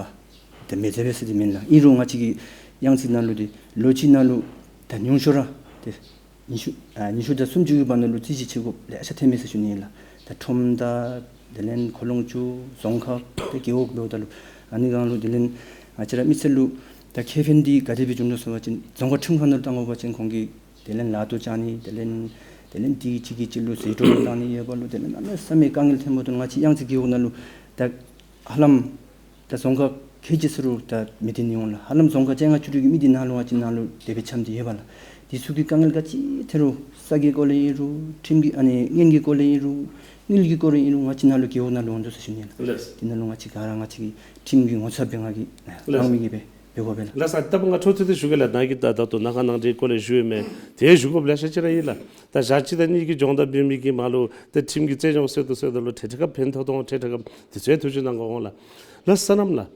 ཏེ་མེད་ཟེར་བས་ཟེར་དེ་མེན་ལགས། ཨིན་རུང་ང་བཅས་ཀྱི་གཡང་རྩེ་ནང་ལུ་ཏེ་ལོ་གཅིག་ནང་ལུ་ད་ཉུང་ཤོས་ར་ཏེ་ཉི་ཤུ་ཨ་ཉི་ཤུ་དང་སུམ་ཅུ་གི་བར་ན་ལུ་རྩོད་གཞི་ཆེ་དགོཔ་ལེ་ཤ་ཐོན་མས་ཟེར་ཞུ་ནི་ལགས། ད་ཁྲོམ་དང་དེ་ལས་ཁོ་ལོང་ཆུ་རྫོང་ཁག་ཏེ་རྒེད་འོག་འབདཝ་ད་ལུ་ཨ་ནི་སྒང་ལུ་དེ་ལས་ང་བཅས་ར་མི་སེར་ལུ་ད་ཁེ་ཕན་འདི་ག་དེ་སྦེ་འབྱུང་དོ་ཟེར་བ་ཅིན་རྫོང་ཁག་ཁྲིམས་ཁང་ནང་ལུ་བཏང་དགོ་པ་ཅིན་ཁོང་གིས་དེ་ལས་ལཱ་ཐོ་བཅར་ནི་དེ་ལས་དེ་ལས་འདི་གཅིག་གིས་གཅིག་ལུ་ཟད་འགྲོ་བཏང་ནི་ཡོདཔ་ལུ་དེ་ལས་གནམ་མེད་ས་མེད་དཀའ་ངལ་ཐོན་འབདཝ་ད་ང་བཅས་གཡང་རྩེ་རྒེད་འོག་ནང་ལུ་ད་ཧ་ལམ་ད་རྫོང་ཁག་ཁལ་གཅིག་ཟེར་རུང་ད་མི་བདེན་ནི་འོང་ལགས། ཧ་ལམ་རྫོང་ཁག་བཅོ་ལྔ་བཅུ་དྲུག་གི་མི་འདི་ནང་ལུ་ང་བཅས་ནང་ལུ་དེ་སྦེ་འཁྱམས་ཏེ་ཡོད་པ་ལགས། དེ་ཚུ་གི་དཀའ་ངལ་ག་ཅི་ཐོན་རུང་ས་གི་སྐོར་ལས་ཨིན་རུང་ཁྲིམས་ཀྱི་ཨ་ནི་གཉེན་གྱི་སྐོར་ལས་ཨིན་རུང་དངུལ་གྱི་སྐོར་ལས་ཨིན་རུང་ང་བཅས་ནང་ལུ་རྒེད་འོག་ནང་ལུ་འོང་དོ་ཟེར་ཞུ་ནི་ལགས། ལགས། དེ་ནང་ལུ་ང་བཅས་ག་ར་ང་བཅས་ཀྱི་ཁྲིམས་ཀྱི་ངོ་ཚབ་སྦེ་ང་གིས་ལགས། དམངས་མི་གིས་སྦེ་ ཡོད་པས་ལགས། ལགས་སོ། ད་ང་འཕྲོ་མཐུད་དེ་ཞུ་གེ་ལགས། ནཱ་གིས་ད་ད་ལྟོ་ནང་ཁང་ནང་འདྲེན་སྐོར་ལས་ཞུ་ཡོད་མི་དེ་ཞུ་དགོཔ་ལེ་ཤ་ཅིག་ར་ཡོད་ལགས། ད་ཞག་གཅིག་དང་གཉིས་ཀྱི་སྦྱོང་བརྡར་འབད་མི་གི་མ་ལུ་ཏེ་ཁྲིམས་ཀྱི་རྩོད་རྙོགས་སེལ་དོ་སེལ་དོ་ལུ་ཏེ་ཏེ་ཁ་ཕན་ཐོགས་དོ་འོང་། ཏེ་ཏེ་ཁ་དེ་ཚུ་ཐུགས་ཞིབ་གནང་དགོ་འོང་ལགས། ལགས་སོ་ནམ་ལགས།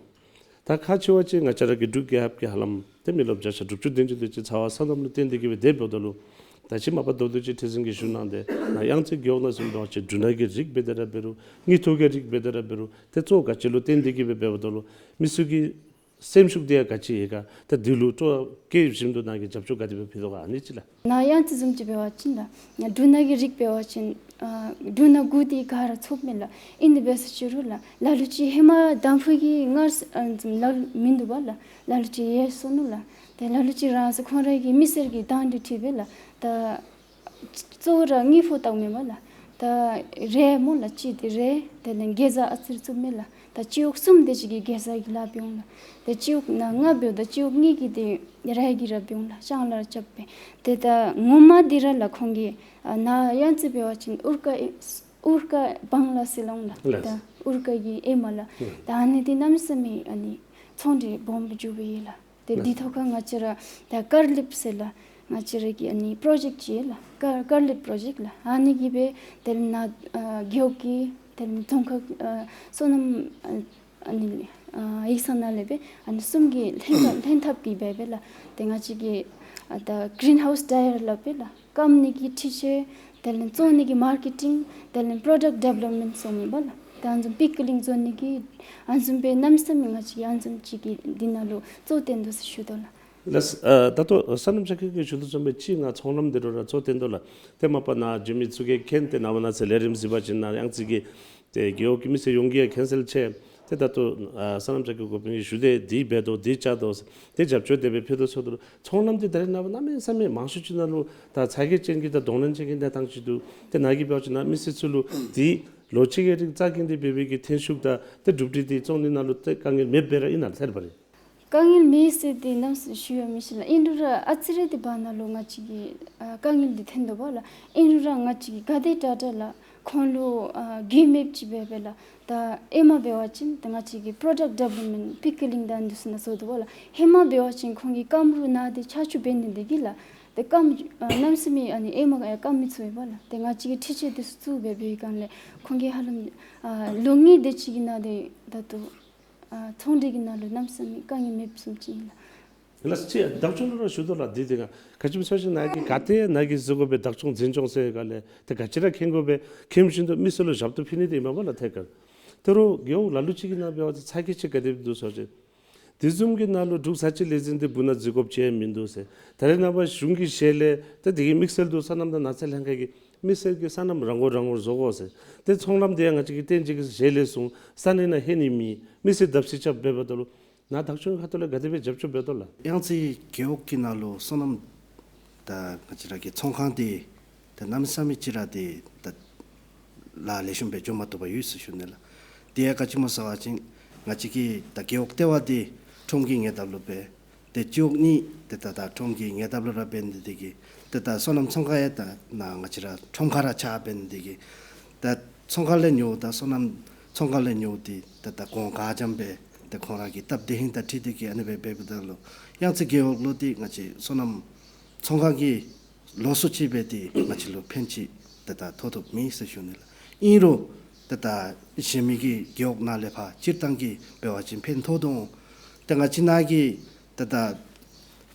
ད་ཁག་ཆེ་བ་ཅིག་ང་བཅས་ར་གི་འབྲུག་རྒྱལ་ཁབ་ཀྱི་ཧ་ལམ་ཏེ་མི་རློབས་བརྒྱ་ཆ་དྲུག་ཅུ་བདུན་ཅུ་དེ་ཅིག་ཚ་བ་སོ་ནམ་ལུ་བརྟེན་ཏེ་གི་སྦེ་སྡོདཔ་ད་ལུ། ད་ཅི་མ་པ་ད་ལྟོ་ཅིག་ཁྲི་འཛིན་གྱིས་ཞུ་གནང་སྟེ་ནཱ་གཡང་རྩེ་རྒེད་འོག་ནང་བཟུམ་འབད་བ་ཅིན་འབྲུ་སྣ་གི་རིགས་འབད་དེ་ར་འབད་རུང་། དངུལ་ཐོག་གི་རིགས་འབད་དེ་ར་འབད་རུང་། ཏེ་གཙོ་ག་ཅི་ལུ་བརྟེན་ཏེ་གི་སྦེ་འབདཝ་ད་ལུ་མི་ཚུ་གི་སེམས་ཤུགས་དེ་ཡང་ག་ཅི་ཡོད་ག། ད་འདི་ལུ་སྤྲོ་བ་བསྐྱེད་བཞིན་དུ་ནཱ་གིས་རྒྱབ་སྐྱོར་ག་དེ་སྦེ་ཕུལ་དོ་ག། ཨ་ནི་ཅིག་ལགས། ནཱ་གཡང་རྩེ་བཟུམ་ཅིག་འབད་བ་ཅིན་ལགས། འབྲུ་སྣ་གི་རིགས་འབད་བ་ཅིན་ཨ་འབྲུ་སྣ་དགུ་དེ་ག་ར་ཚུདཔ་མས་ལགས། ཨིན་དེ་འབད་ས་ཅིག་རུང་ལགས། ལ་ལུ་ཅིག་ཧེ་མ་དང་ཕུ་གི་སྔར་ཨ་ལ་ལུ་མིན་འདུག་པ་ལགས། ལ་ལུ་ཅིག་ཡལ་སོ་ནུག་ལགས། ཏེ་ལ་ལུ་ཅིག་རང་སོ་ཁོང་ར་གི་མི་སེར་གྱི་དང་འདོད་ཁྲིད་སྦེ་ལགས། ད་གཙོ་བོ་ར་དངུལ་ཕོགས་བཏབ་མས་པ་ལགས། ད་རེ་སྨོ་ལགས། གཅིག་དེ་རེ། དེ་ལས་གེ་ཛ་ཨ་ཙི་རེ་བཙུགས་མས་ལགས། ད་སྤྱི་འོག་གསུམ་དེ་ཅིག་གི་གེ་ཛ་གི་ལཱ་འབད་འོང་ལགས། ཏེ་སྤྱི་འོག་ནང་ལྔ་འབདཝ་ད་སྤྱི་འོག་གཉིས་ཀྱི་དེ་རེ་གིས་ར་འབད་འོང་ལགས། ལྕང་ལཱ་ར་རྐྱབ་སྦེ། ཏེ་ད་ངོ་མ་འདི་ར་ལགས་ཁོང་གིས་ཨ་ནཱ་གཡང་རྩེ་འབད་བ་ཅིན་ཨུར་ཀ་ཨུར་ཀ་བང་ལ་ཟེར་སླབ་འོང་ལགས། ལགས། ད་ཨུར་ཀ་གི་ཨེ་མ་ལགས། ཨུམ། ད་ཨ་ནི་འདི་གནམ་མེད་ས་མེད་ཨ་ནི་ཚོང་འབྲེལ་སྦོམ་སྦེ་འགྱོ་སྦེ་ཡོད་ལགས། ཏེ་ལགས། འདི་ཐོག་ཁར་ང་བཅས་ར་ད་ཀར་ལིབ་ཟེར་ལགས། ང་བཅས་ར་གི་ཨ་ནི་པྲོ་ཇེཀཊ་ཅིག་ལགས། ཀར་ཀར་ལིབ་པྲོ་ཇེཀཊ་ལགས། ཨ་ནི་གིས་སྦེ་དེ་ལས་ནཱ་ཨ་རྒེད་འོག་གི་དེ་ལས་རྫོང་ཁག་ཨ་སོ་ནམ་ཨ་ཨ་ནི་ཨ་ཡིག་ཚང་ནང་ལས་སྦེ་ཨ་ནི་གསུམ་གྱི་ལྷན་ཐབས་ལྷན་ཐབས་ཀྱིས་སྦེ་སྦེ་ལགས། ཏེ་ང་བཅས་ཀྱིས་ཨ་ད་གི་རིན་ཧའུསི་ཌའི་ར་སླབ་སྦེ་ལགས། སྐམ་ནི་གི་འཕྲུལ་ཆས། དེ་ལས་བཙོང་ནི་གི་མར་ཀེ་ཊིང་། དེ་ལས་པྲོ་ཌཀཊ་ཌི་བེ་ལོབ་མེནཊ་ཟེར་མས་པ་ལགས། ད་ཨ་ནི་བཟུམ་པིག་ལིང་བཟོ་ནི་གི་ཨ་ནི་བཟུམ་སྦེ་གནམ་མེད་ས་མེད་ང་བཅས་ཨ་ནི་བཟུམ་ཅིག་གི་འདི་ནང་ལུ་གཙོ་བཏོན་དོ་ཟེར་ཞུ་དོ་ལགས། ལགས། ཨ་ད་ལྟོ་སོ་ནམ་ཅག་གིས་ཞུ་དོ་བཟུམ་སྦེ་ཅིག་ང་ཚོང་ལམ་འདི་རུ་ར་གཙོ་བཏོན་དོ་ལགས། ཏེ་མ་པ་ནཱ་འགྱོ་མི་ཚུ་གིས་མཁྱེན། ཏེ་ནངས་པ་གནངས་ཚེ་ལས་རིམ་གཟིགས་པ་ཅིན་ནཱ་གཡང་རྩེ་གི་ཏེ་རྒེད་འོག་གི་མི་སེར་ཡོངས་ཀྱིས་ཡང་མཁྱེན་གསལ་ཆེ། ཏེ་ད་ལྟོ་ཨ་སོ་ནམ་ཅག་གི་འགོ་དཔོན་གྱིས་ཞུ་དེས་འདི་འབད་དོ་འདི་རྐྱབ་དོ་ཟེར་ཏེ་རྒྱབ་སྐྱོར་དེ་སྦེ་ཕུལ་དོ་ཟེར་དོ་ལགས། ཚོང་ལམ་འདི་ད་རེས་ནངས་པ་གནམ་མེད་ས་མེད་མང་ཤོས་ཅིག་ནང་ལུ་ད་ཚ་གྱང་ཅན་གྱི་ད་གདོང་ལེན་ཅན་གྱི་གནས་སྟངས་ཅིག་འདུག། ཏེ་ནཱ་གིས་འབད་བ་ཅིན་ནཱ་མི་སེར་ཚུ་ལུ་འདི་ལོ་གཅིག་གི་རིང་རྩ་འགེངས་ཏེ་འབད་བའི་གི་ཐོན་ཤུགས་དང་ཏེ་གྲུབ་འབྲས་འདི་བཙོང་ནི་ནང་ལུ་ཏེ་དཀའ་ངལ་མེདཔ་སྦེ་ར་ཨིན་ན་ཟེར་བ་རེ། དཀའ་ངལ་མེད་ཟེར་ཏེ་གནམ་མེད་ས་མེད་ཞུ་ཡང་མི་ཤེས་ལགས། ཨིན་རུང་ར་ཨ་ཙི་རེ་འདི་བར་ན་ལུ་ང་བཅས་ཀྱི་ཨ་དཀའ་ངལ་འདི་ཐོན་དོ་པ་ལགས། ཨིན་རུང་ར་ང་བཅས་ཀྱིས་ག་དེ་དྲག་དྲག་ལགས་ཁོང་ལུ་ཨ་རྒུད་མེདཔ་ཅིག་འབད་སྦེ་ལགས། ད་ཨེ་མ་འབད་བ་ཅིན་ད་ང་བཅས་ཀྱི་པྲོ་ཌཀཊ་ཌི་བེ་ལོབ་མེནཊ་པིག་ལིང་དང་འདི་ཚུ་ནང་བཟོ་དོ་པ་ལགས། ཧེ་མ་འབད་བ་ཅིན་ཁོང་གིས་སྐམ་རུང་ནཱ་འདི་ཆར་ཆུ་འབད་ནི་འདི་གིས་ལགས། ཏེ་སྐམ་ཨ་གནམ་མེད་ས་མེད་ཨ་ནི་ཨེ་མ་ཨ་སྐམ་མི་ཚུགས་པས་ལགས། ཏེ་ང་བཅས་ཀྱིས་འཕྲུལ་ཆས་འདི་ཚུ་བཙུགས་སྦེ་འབད་བའི་སྒང་ལས་ཁོང་གིས་ཧ་ལམ་ཨ་ལོ་ལྔའི་དེ་ཅིག་གི་ནང་འདི་ད་ལྟོ་ཨ་ཚོང་འབྲེལ་གྱི་ནང་ལུ་གནམ་མེད་ས་མེད་དཀའ་ངལ་མེདཔ་བཟུམ་ཅིག་ཨིན་ལགས། ལགས་སོ། ཅིག་བདག་སྐྱོང་ལུ་ར་ཞུ་དོ་ལགས། འདི་འདི་ག་ག་ཅི་སྨོ་ཟེར་བ་ཅིན་ནཱ་གིས་ག་ཏེ་ནཱ་གིས་གཟིགས་དགོ་པའི་བདག་སྐྱོང་འཛིན་སྐྱོང་ཟེར་ག་ལས་ཏེ་ག་ཅི་ར་མཁྱེན་དགོ་པས། མཁྱེན་བཞིན་དུ་མི་སེར་ལུ་ཞབས་ཏོག་ཕུལ་ནི་འདི་ཨིན་མས་པ་ལགས། ཐད་ཀར་ད་རུང་རྒེད་འོག་ལ་ལུ་ཅིག་གི་ནང་འབད་བ་ཅིན་ཚ་གྱང་ཅིག་ག་དེ་སྦེ་འདུག་ཟེར་བ་ཅིན་དེ་བཟུམ་གྱི་ནང་ལུ་འབྲུག་ས་ཆ་ལས་འཛིན་འདི་སྦུག་ན་འཛུལ་དགོཔ་ཅིག་ཡང་མིན་འདུག་ཟེར། ད་རེས་ནངས་པ་གཞུང་གི་ཞལ་ལས་ཏེ་དེ་གི་དམིགས་བསལ་དུ་སོ་ནམ་དང་ནགས་ཚལ་ལྷན་ཁག་གིས་མི་སེར་གྱི་སོ་ནམ་རང་འགུལ་རང་འགུལ་བཟོ་དགོ་ཟེར། ཏེ་ཚོང་ལམ་འདི་ཡང་ང་བཅས་ཀྱིས་བརྟན་བཞུགས་ཀྱི་ཞལ་ལས་བཟུང་ས་གནས་ནང་ལྷོད་ནི་མེད། མི་སེར་བརྡབ་གསིག་རྐྱབ་འབདཝ་ད་ལུ་ནཱ་བདག་སྐྱོང་ཁ་ཐུག་ལས་ག་དེ་སྦེ་རྒྱབ་སྐྱོར་འབད་དོ་ལགས། གཡང་རྩེ་རྒེད་འོག་གི་ནང་ལུ་སོ་ནམ་ད་ང་བཅས་ར་གི་ཚོང་ཁང་འདི་ད་གནམ་མེད་ས་མེད་ཅིག་ར་འདི་ད་ལཱ་ལེགས་ཤོམ་སྦེ་འགྱོ་མ་བཏུབ་པར་ཡོད་ཟེར་ཞུ་ནི་ལགས། དེ་ཡང་ག་ཅི་སྨོ་ཟེར་བ་ཅིན་ང་བཅས་ཀྱི་ད་རྒེད་འོག་ལྟེ་བ་འདི་ཁྲོམ་གྱི་ཉེ་འདབས་ལུ་སྦེ་ཏེ་སྤྱི་འོག་གཉིས་ཏེ་ད་ད་ཁྲོམ་གྱི་ཉེ་འདབས་ལུ་ར་འབད་ནི་འདི་གིས་ཏེ་ད་སོ་ནམ་ཚོང་ཁང་ཡང་ད་ནཱ་ང་བཅས་ར་ཁྲོམ་ཁར་ར་ཆགས་འབད་ནི་འདི་གིས་ད་ཚོང་ཁང་ལས་ཉོཝ་དང་སོ་ནམ་ཚོང་ཁང་ལས་ཉོཝ་འདི་ཏེ་ད་གོང་ག་འཇམ་སྦེ་ཏེ་ཁོང་ར་གི་སྟབས་བདེ་ཧིང་དང་འཁྲིལ་ཏེ་གིས་ཨ་ནི་སྦེ་འབདཝ་ད་ལུ་གཡང་རྩེ་རྒེད་འོག་ལུ་འདི་ང་བཅས་སོ་ནམ་ཚོང་ཁང་གི་ལོགས་སུ་ཅིག་སྦེ་འདི་ང་བཅས་ལུ་ཕན་ཅིག་ཏེ་ད་ཐོགས་ཐོགསཔ་མེད་ཟེར་ཞུ་ནི་ལགས། ཨིན་རུང་ཏེ་ད་གཞན་མི་གི་རྒེད་འོག་ནང་ལས་ཕར་སྤྱིར་བཏང་གི་འབད་བ་ཅིན་ཕན་ཐོགས་དོ་འོང་། ཏེ་ང་བཅས་ནཱ་གི་ཏེ་ད་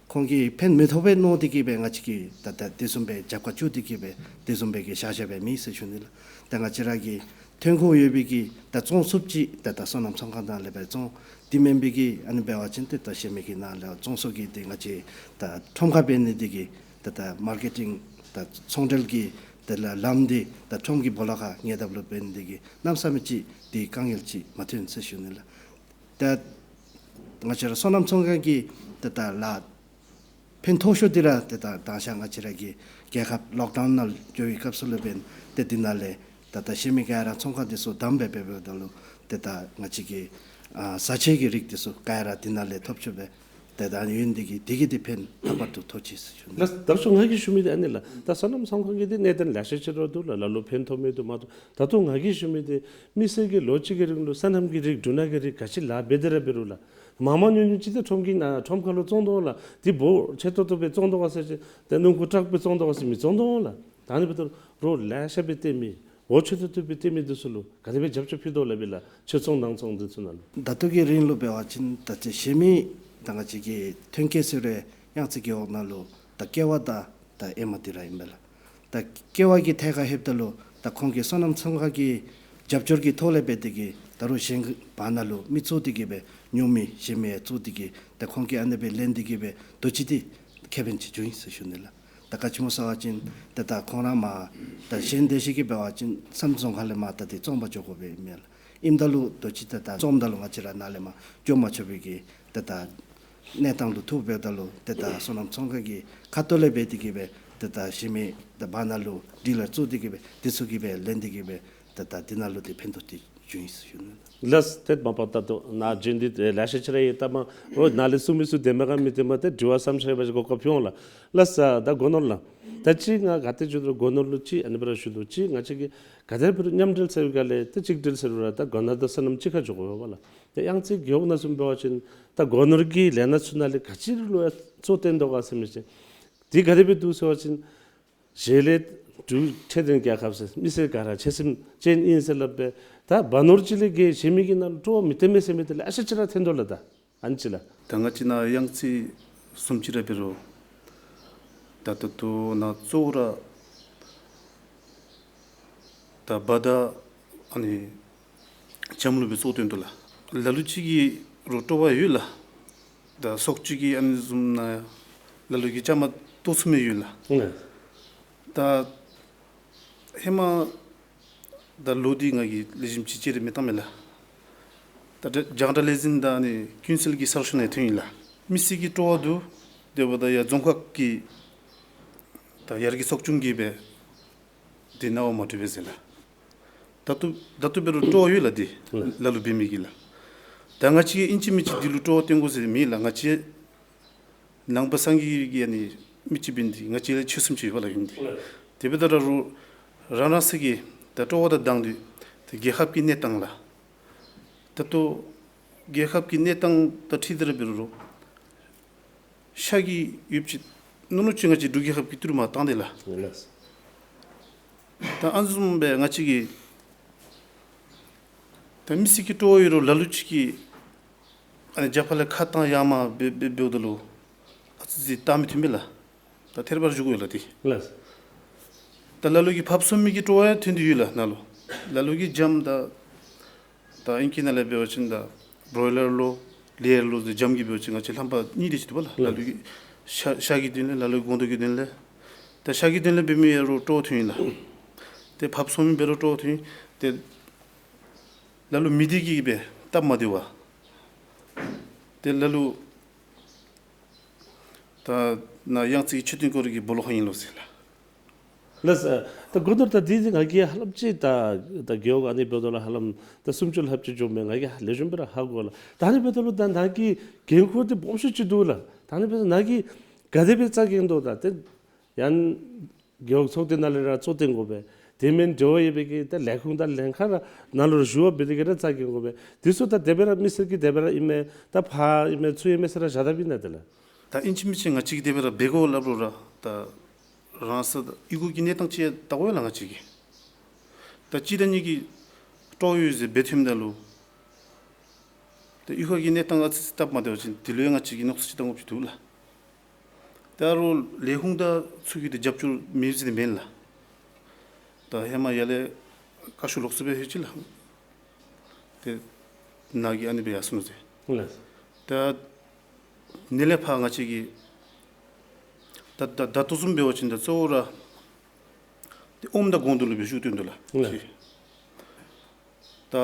ཁོང་གིས་ཕན་མི་ཐོགས་པས་མནོ་སྟེ་གིས་སྦེ་ང་བཅས་ཀྱིས་ཏེ་ད་དེ་བཟུམ་སྦེ་རྒྱབ་ཁར་བཙུགས་ཏེ་གིས་སྦེ་དེ་བཟུམ་སྦེ་གི་བཞག་བཞགཔ་མེད་ཟེར་ཞུ་ནི་ལགས། ཏེ་ང་བཅས་ར་གི་ཐོན་ཁུངས་ཡོད་པའི་གི་ད་བཙོང་ཚུགསཔ་ཅིག་ཏེ་ད་སོ་ནམ་ཚོང་ཁང་ནང་ལས་སྦེ་བཙོང་། དེ་མེན་པའི་གི་ཨ་ནི་འབད་བ་ཅིན་ཏེ་ད་གཞན་མི་གི་ནང་ལས་བཙོང་ས་གི་ཏེ་ང་བཅས་ད་ཁྲོམ་ཁར་འབད་ནི་འདི་གིས་ཏེ་ད་མར་ཀེ་ཊིང་ད་ཚོང་འབྲེལ་གྱི་ཏེ་ལ་ལམ་འདི་ད་ཁྲོམ་གྱི་སྦོ་ལོགས་ཁར་ཉེ་འདབས་ལུ་འབད་ནི་འདི་གིས་གནམ་མེད་ས་མེད་ཅིག་ཏེ་དཀའ་ངལ་ཅིག་མ་ཐོན་ཟེར་ཞུ་ནི་ལགས། ད་ང་བཅས་ར་སོ་ནམ་ཚོང་ཁང་གི་ཏེ་ད་ལཱ་ཕན་ཐོགས་ཤོས་འདི་ར་ཏེ་ད་དང་ཞག་ང་བཅས་ར་གི་རྒྱལ་ཁབ་ལོག་ཌའུན་ནང་འགྱོ་བའི་སྐབས་སུ་ལུ་འབད་ཏེ་འདི་ནང་ལས་ད་ད་གཞན་མི་ག་ར་ཚོང་ཁང་འདི་ཚུ་བསྡམས་སྦེ་འབདཝ་ད་ལུ་ཏེ་ད་ང་བཅས་ཀྱི་ཨ་བཟའ་ཆས་ཀྱི་རིགས་འདི་ཚུ་ག་ར་འདི་ནང་ལས་ཐོབ་ཚུགས་པས། ཏེ་ད་ཡོན་འདི་གིས་འདི་གིས་འདི་ཕན་ལྷག་པར་དུ་ཐོགས་ཅི་ཟེར་ཞུ་ནི། ལགས། ད་ཞུ་ང་གིས་ཞུ་མི་འདི་ཨ་ནི་ལགས། ད་སོ་ནམ་ཚོང་ཁང་གི་འདི་གནད་དོན་ལེ་ཤ་ཅིག་ར་འདུག་ལགས། ལ་ལུ་ཕན་ཐོགས་མི་འདུག་མ་གཏོགས། ད་ལྟོ་ང་གིས་ཞུ་མི་འདི་མི་སེར་གྱིས་ལོ་གཅིག་གི་རིང་ལུ་སོ་ནམ་གྱི་རིགས་འབྲུ་སྣ་གི་རིགས་ག་ཅི་ལཱ་འབད་དེ་ར་འབད་རུང་ལགས། མང་མང་ཉུང་ཉུང་ཅིག་ཏེ་ཁྲོམ་གྱི་ནང་ཁྲོམ་ཁ་ལུ་བཙོང་དོ་ལགས། འདི་འབོར་ཆེ་ཏོག་ཏོ་སྦེ་བཙོང་དོ་ག་ཟེར་ཅིག་ཏེ་སྣུམ་འཁོར་ཊཱག་སྦེ་བཙོང་དོ་ག་ཟེར་མི་བཙོང་དོ་ལགས། ད་ཨ་ནི་འབདཝ་ད་རོགས་ལེ་ཤ་སྦེ་བཏོན་མི་འབོར་ཆེ་ཏོག་ཏོ་སྦེ་བཏོན་མི་འདི་ཚུ་ལུ་ག་དེ་སྦེ་རྒྱབ་སྐྱོར་ཕུལ་དོ་ལགས་སྦེ་ལགས། ཕྱིར་ཚོང་ནང་ཚོང་འདི་ཚུ་ནང་ལུ། ད་ལྟོ་གི་རིང་ལུ་འབད་བ་ཅིན་ད་ཅི་གཞན་མི་ད་ང་བཅས་ཀྱི་ཐོན་སྐྱེད་ཟེར་རུང་གཡང་རྩེ་རྒེད་འོག་ནང་ལུ་ད་ཀེ་བ་དང་ད་ཨེ་མ་འདི་ར་ཨིན་པས་ལགས། ད་ཀེ་བ་གི་ཐད་ཁར་ལྷོདཔ་ད་ལུ་ད་ཁོང་གིས་སོ་ནམ་ཚོང་ཁང་གི་རྒྱབ་སྐྱོར་གྱི་ཐོག་ལས་འབད་དེ་གིས་ད་རུང་གཞན་བར་ན་ལུ་མི་བཙུགས་ཏེ་གིས་སྦེ་ཉོ་མི་གཞན་མི་ཡང་བཙུགས་ཏེ་གིས་ད་ཁོང་གིས་ཨ་ནི་སྦེ་ལེན་ཏེ་གིས་སྦེ་དོ་ཅི་འདི་ཁེ་ཕན་ཅིག་བྱུང་ཡི་ཟེར་ཞུ་ནི་ལགས། ད་ག་ཅི་སྨོ་ཟེར་བ་ཅིན་ད་ད་ཁོང་ར་མར་ད་གཞན་དེ་ཅིག་གིས་འབད་བ་ཅིན་སོ་ནམ་ཚོང་ཁང་ལས་མར་ད་འདི་བཙོང་པར་འགྱོ་དགོ་པས་ཨིན་མས་ལགས། ཨིནམ་ད་ལུ་དོ་ཅི་ད་ད་བཙོངམ་ད་ལུ་ང་བཅས་ར་ནཱ་ལས་མར་འགྱོ་མ་ཆོག་པའི་གི་ད་ད་གནས་སྟངས་ལུ་ཐུག་འབདཝ་ད་ལུ་ཏེ་ད་སོ་ནམ་ཚོང་ཁང་གི་ཁ་ཐུག་ལས་འབད་དེ་གིས་སྦེ་ཏེ་ད་གཞན་མི་ད་བར་ན་ལུ་ཌི་ལར་བཙུགས་ཏེ་གིས་སྦེ་དེ་ཚུ་གིས་སྦེ་ལེན་ཏེ་གིས་སྦེ་ཏེ་ད་འདི་ནང་ལུ་ཏེ་ཕན་ཐོགས་ཏེ་བྱུང་ཡི་ཟེར་ཞུ་ནི། ལགས། ཏེ་མ་པ་ད་ལྟོ་ནཱ་བྱོན་ཏེ་ལེ་ཤ་ཅིག་ར་ཡོད། ད་མ་རོགས་ནཱ་ལས་གསུང་མི་ཚུ་བདེན་པ་ག་མི་བདེན་པ་ཏེ་དྲི་བ་བསམ་ཤེས་པ་ཅིག་གོ་སྐབས་ཡོད་ལགས། ལགས་ད་སྒོ་ནོར་ལགས། ད་ཅི་ང་ག་ཏེ་ཞུ་དོ་སྒོ་ནོར་ལུ་ཅིག་ཨ་ནི་སྦེ་ར་ཞུ་དོ། ཅིག་ང་བཅས་ཀྱིས་ག་དེ་འབད་རུང་མཉམ་འབྲེལ་ཟེར་བའི་སྒང་ལས་ཏེ་གཅིག་སྒྲིལ་ཟེར་རུང་ར་ད་སྒོ་ནོར་དང་སོ་ནམ་གཅིག་ཁར་འགྱོ་དགོ་པས་ལགས། ཏེ་གཡང་རྩེ་རྒེད་འོག་ནང་བཟུམ་འབད་བ་ཅིན་ད་སྒོ་ནོར་གྱི་ལས་སྣ་ཚུ་ནང་ལས་ག་ཅི་ལུ་ཡང་གཙོ་བཏོན་དོ་ག་ཟེར་མི་ཅིག་འདི་ག་དེ་སྦེ་འདུག་ཟེར་བ་ཅིན་གཞན་ལས་འབྲུག་ཁྲེ་འདུན་རྒྱལ་ཁབ་ཟེར་མི་སེར་ག་ར་ཆེ་སེམས་ཅན་ཨིན་ཟེར་སླབ་པས། ད་བ་ནོར་ཅིག་ལས་བརྒལ་གཞན་མི་གི་ནང་ལུ་སྤྲོ་བ་མི་སྟོན་མས་ཟེར་མི་འདི་ལེ་ཤ་ཅིག་ར་ཐོན་དོ་ལགས། ད་ཨ་ནི་ཅིག་ལགས། ད་ང་བཅས་ནཱ་གཡང་རྩེ་བཟུམ་ཅིག་ར་འབད་རུང་ད་ད་ལྟོ་ནཱ་གཙོ་བོ་ར་ད་བ་དང་ཨ་ནི་འཇམ་ལུ་སྦེ་གཙོ་བོ་བཏོན་དོ་ལགས། ལ་ལུ་ཅིག་གིས་རོགས་སྤྲོ་བ་ཡོད་ལགས། ད་སོག་ཅིག་གི་ཨ་ནི་བཟུམ་ནང་ལ་ལུ་གིས་བཅའ་མར་གཏོགས་ཚུགས་མི་ཡོད་ལགས། ཨང་། ད་ཧེ་མ་ད་ལོ་འདི་ང་གིས་ལེགས་ཤོམ་ཅིག་ཅིག་ར་མི་བཏང་མས་ལགས། ད་རྒྱང་བསྒྲགས་ལས་འཛིན་དང་ཨ་ནི་ཀུན་གསལ་གྱི་གསར་ཤོག་ནང་ཐོན་ཡི་ལགས། མི་སེར་གྱི་སྤྲོ་བ་འདུག། དེ་འབདཝ་ད་ཡར་རྫོང་ཁག་གི་ད་ཡར་གྱི་ཚོགས་ཆུང་གིས་སྦེ་འདི་གནང་བ་མ་གྲུབ་པས་ཟེར་ལགས། ད་ལྟོ་ད་ལྟོ་འབད་རུང་སྤྲོ་བ་ཡོད་ལགས་འདི། ལགས། ལ་ལུ་འབད་མི་གི་ལགས། ད་ང་བཅས་ཨིན་ཅི་མིན་ཅི་འདི་ལུ་སྤྲོ་བ་བཏོན་དགོ་ཟེར་མེད་ལགས། ང་བཅས་ནང་པ་སངས་རྒྱས་ཀྱི་ཨ་ནི་མི་ཅིག་འབད་ནི་འདི་ང་བཅས་ལུ་ཆོད་སེམས་ཅིག་ཡོད་པ་ལགས་ཨིན་འདི། ལགས། དེ་འབདཝ་ད་ར་རོགས་རང་རང་སོ་གི་ད་སྤྲོ་བ་དང་བསྡོངས་ཏེ་ད་རྒྱལ་ཁབ་ཀྱི་གནས་སྟངས་ལགས། ད་ལྟོ་རྒྱལ་ཁབ་ཀྱི་གནས་སྟངས་དང་འཁྲིལ་ཏེ་ར་འབད་རུང་ཤ་གི་ཡོདཔ་ཅིག་ནུ་ནུ་ཅིག་ང་བཅས་འབྲུག་རྒྱལ་ཁབ་ཀྱིས་ཏི་རུ་མར་བཏང་སྟེ་ལགས། ལགས། ད་ཨ་ནི་བཟུམ་སྦེ་ང་བཅས་ཀྱིས་ད་མི་སེར་གྱི་སྤྲོ་བ་ཡོད་རུང་ལ་ལུ་ཅིག་གིས་ཨ་ནི་རྒྱབ་ཁ་ལས་ཁ་བཏང་ཡར་མར་འབད་འབད་འབདཝ་ད་ལུ་ཨ་ཙི་ཙི་བཏང་མི་ཐོན་པས་ལགས། ད་ཐད་རི་བ་རི་འགྱོ་དགོ་ལགས་འདི། ལགས། ད་ལ་ལུ་གིས་ཕགཔ་བཙོང་མི་གི་སྤྲོ་བ་ཡང་ཐོན་ཏེ་ཡོད་ལགས་ནཱ་ལུ། ལ་ལུ་གིས་འཇམ་ད་ད་ཨིང་སྐད་ནང་ལས་འབད་བ་ཅིན་ད་བྲོ་ཡི་ལར་ལོ་ལེ་ཡར་ལོ་ཟེར་འཇམ་གྱི་འབད་བ་ཅིན་ང་བཅས་ར་རྣམ་པ་གཉིས་དེ་ཅིག་འདུག་པ་ལགས། ལགས། ལ་ལུ་གིས་ཤ་ཤ་གི་དོན་ལས་ལ་ལུ་གིས་སྒོང་རྡོག་གི་དོན་ལས། ད་ཤ་གི་དོན་ལས་འབད་མི་ཡང་རོགས་སྤྲོ་བ་ཐོན་ཡི་ལགས། ཏེ་ཕགཔ་བཙོང་མི་འབད་རུང་སྤྲོ་བ་ཐོན་ཡི། ཏེ་ལ་ལུ་མི་སྡེ་གིས་སྦེ་སྟབས་མ་བདེཝ་ཏེ་ལ་ལུ་ད་ནཱ་གཡང་རྩེ་གི་མཆོད་རྟེན་སྐོར་གྱི་སྦོ་ལོགས་ཁར་ཨིན་ལོ་ཟེར་ལགས། ལགས། ད་སྒོ་ནོར་ད་འདི་ང་གིས་ཧ་ལམ་ཅིག་ད་ད་རྒེད་འོག་ཨ་ནི་འབདཝ་ད་ལུ་ཧ་ལམ་ད་སུམ་ཅུ་ལྷགཔ་ཅིག་འགྱོཝ་མས། ང་གིས་ལེགས་ཤོམ་སྦེ་ར་ཧ་གོ་ལགས། ད་ཨ་ནི་འབདཝ་ད་ལུ་ད་ནཱ་གི་འགན་ཁུར་འདི་སྦོམ་ཤོས་ཅིག་འདུག་ལགས། ད་ཨ་ནི་འབདཝ་ད་ནཱ་གིས་ག་དེ་སྦེ་རྩ་འགེངས་དོ། ད་ཏེ་ཡང་རྒེད་འོག་ཚོགས་སྡེ་ནང་ལས་ར་གཙོ་བཏོན་དགོ་པས། དེ་མེན་འབྲེལ་བ་ཡོད་པའི་གི་ད་ལས་ཁུངས་དང་ལྷན་ཁག་ར་ནཱ་ལུ་ར་ཞུ་བ་འབད་དེ་གིས་ར་རྩ་འགེངས་དགོ་པས། དེ་ཚུ་ད་དེ་སྦེ་ར་མི་སེར་གྱིས་དེ་སྦེ་ར་ཨིན་མས་ད་ཕར་ཨིན་མས་ཚུར་ཨིན་མས་ཟེར་ར་བཞག་དཔ་ཨིན་ན་དེ་ལགས། ད་ཨིན་ཅི་མིན་ཅི་ང་བཅས་ཀྱིས་དེ་སྦེ་ར་འབད་དགོ་སླབ་རུང་ར་ད་རང་སོ་ད་གཡུས་སྒོ་གི་གནས་སྟངས་ཅིག་ཡང་བལྟ་དགོ་ཡ་ལགས་ང་བཅས་ཀྱིས། ད་གཅིག་དང་གཉིས་ཀྱིས་སྤྲོ་བ་ཡོད་ཟེར་འབད་ཐོནམ་ད་ལུ་ད་གཡུས་ཁ་གི་གནས་སྟངས་ཨ་ཙི་ཙི་སྟབས་མ་བདེ་བ་ཅིན་དེ་ལུ་ཡང་ང་བཅས་ཀྱིས་མནོ་བསམ་ཅིག་བཏང་དགོཔ་ཅིག་འདུག་ལགས། ད་རུང་ལས་ཁུངས་དང་ཚུ་གིས་ཏེ་རྒྱབ་སྐྱོར་མེད་ཟེར་མེན་ལགས། ད་ཧེ་མ་ཡར་ལས་བཀའ་ཤོག་ལོགས་སུ་སྦེ་ལྷོད་ཅི་ལགས། ཏེ་ནཱ་གིས་ཨ་ནི་སྦེ་ཡར་སོང་ཟེར། ལགས། ད་ནཱ་ལས་ཕར་ང་བཅས་ཀྱིས་ད་ད་ད་ལྟོ་བཟུམ་འབད་བ་ཅིན་ད་གཙོ་བོ་ར་ཏེ་ཨོམ་དང་སྒོང་རྡོག་ལུ་སྦེ་ཤུགས་བཏོན་དོ་ལགས། ལགས། ད་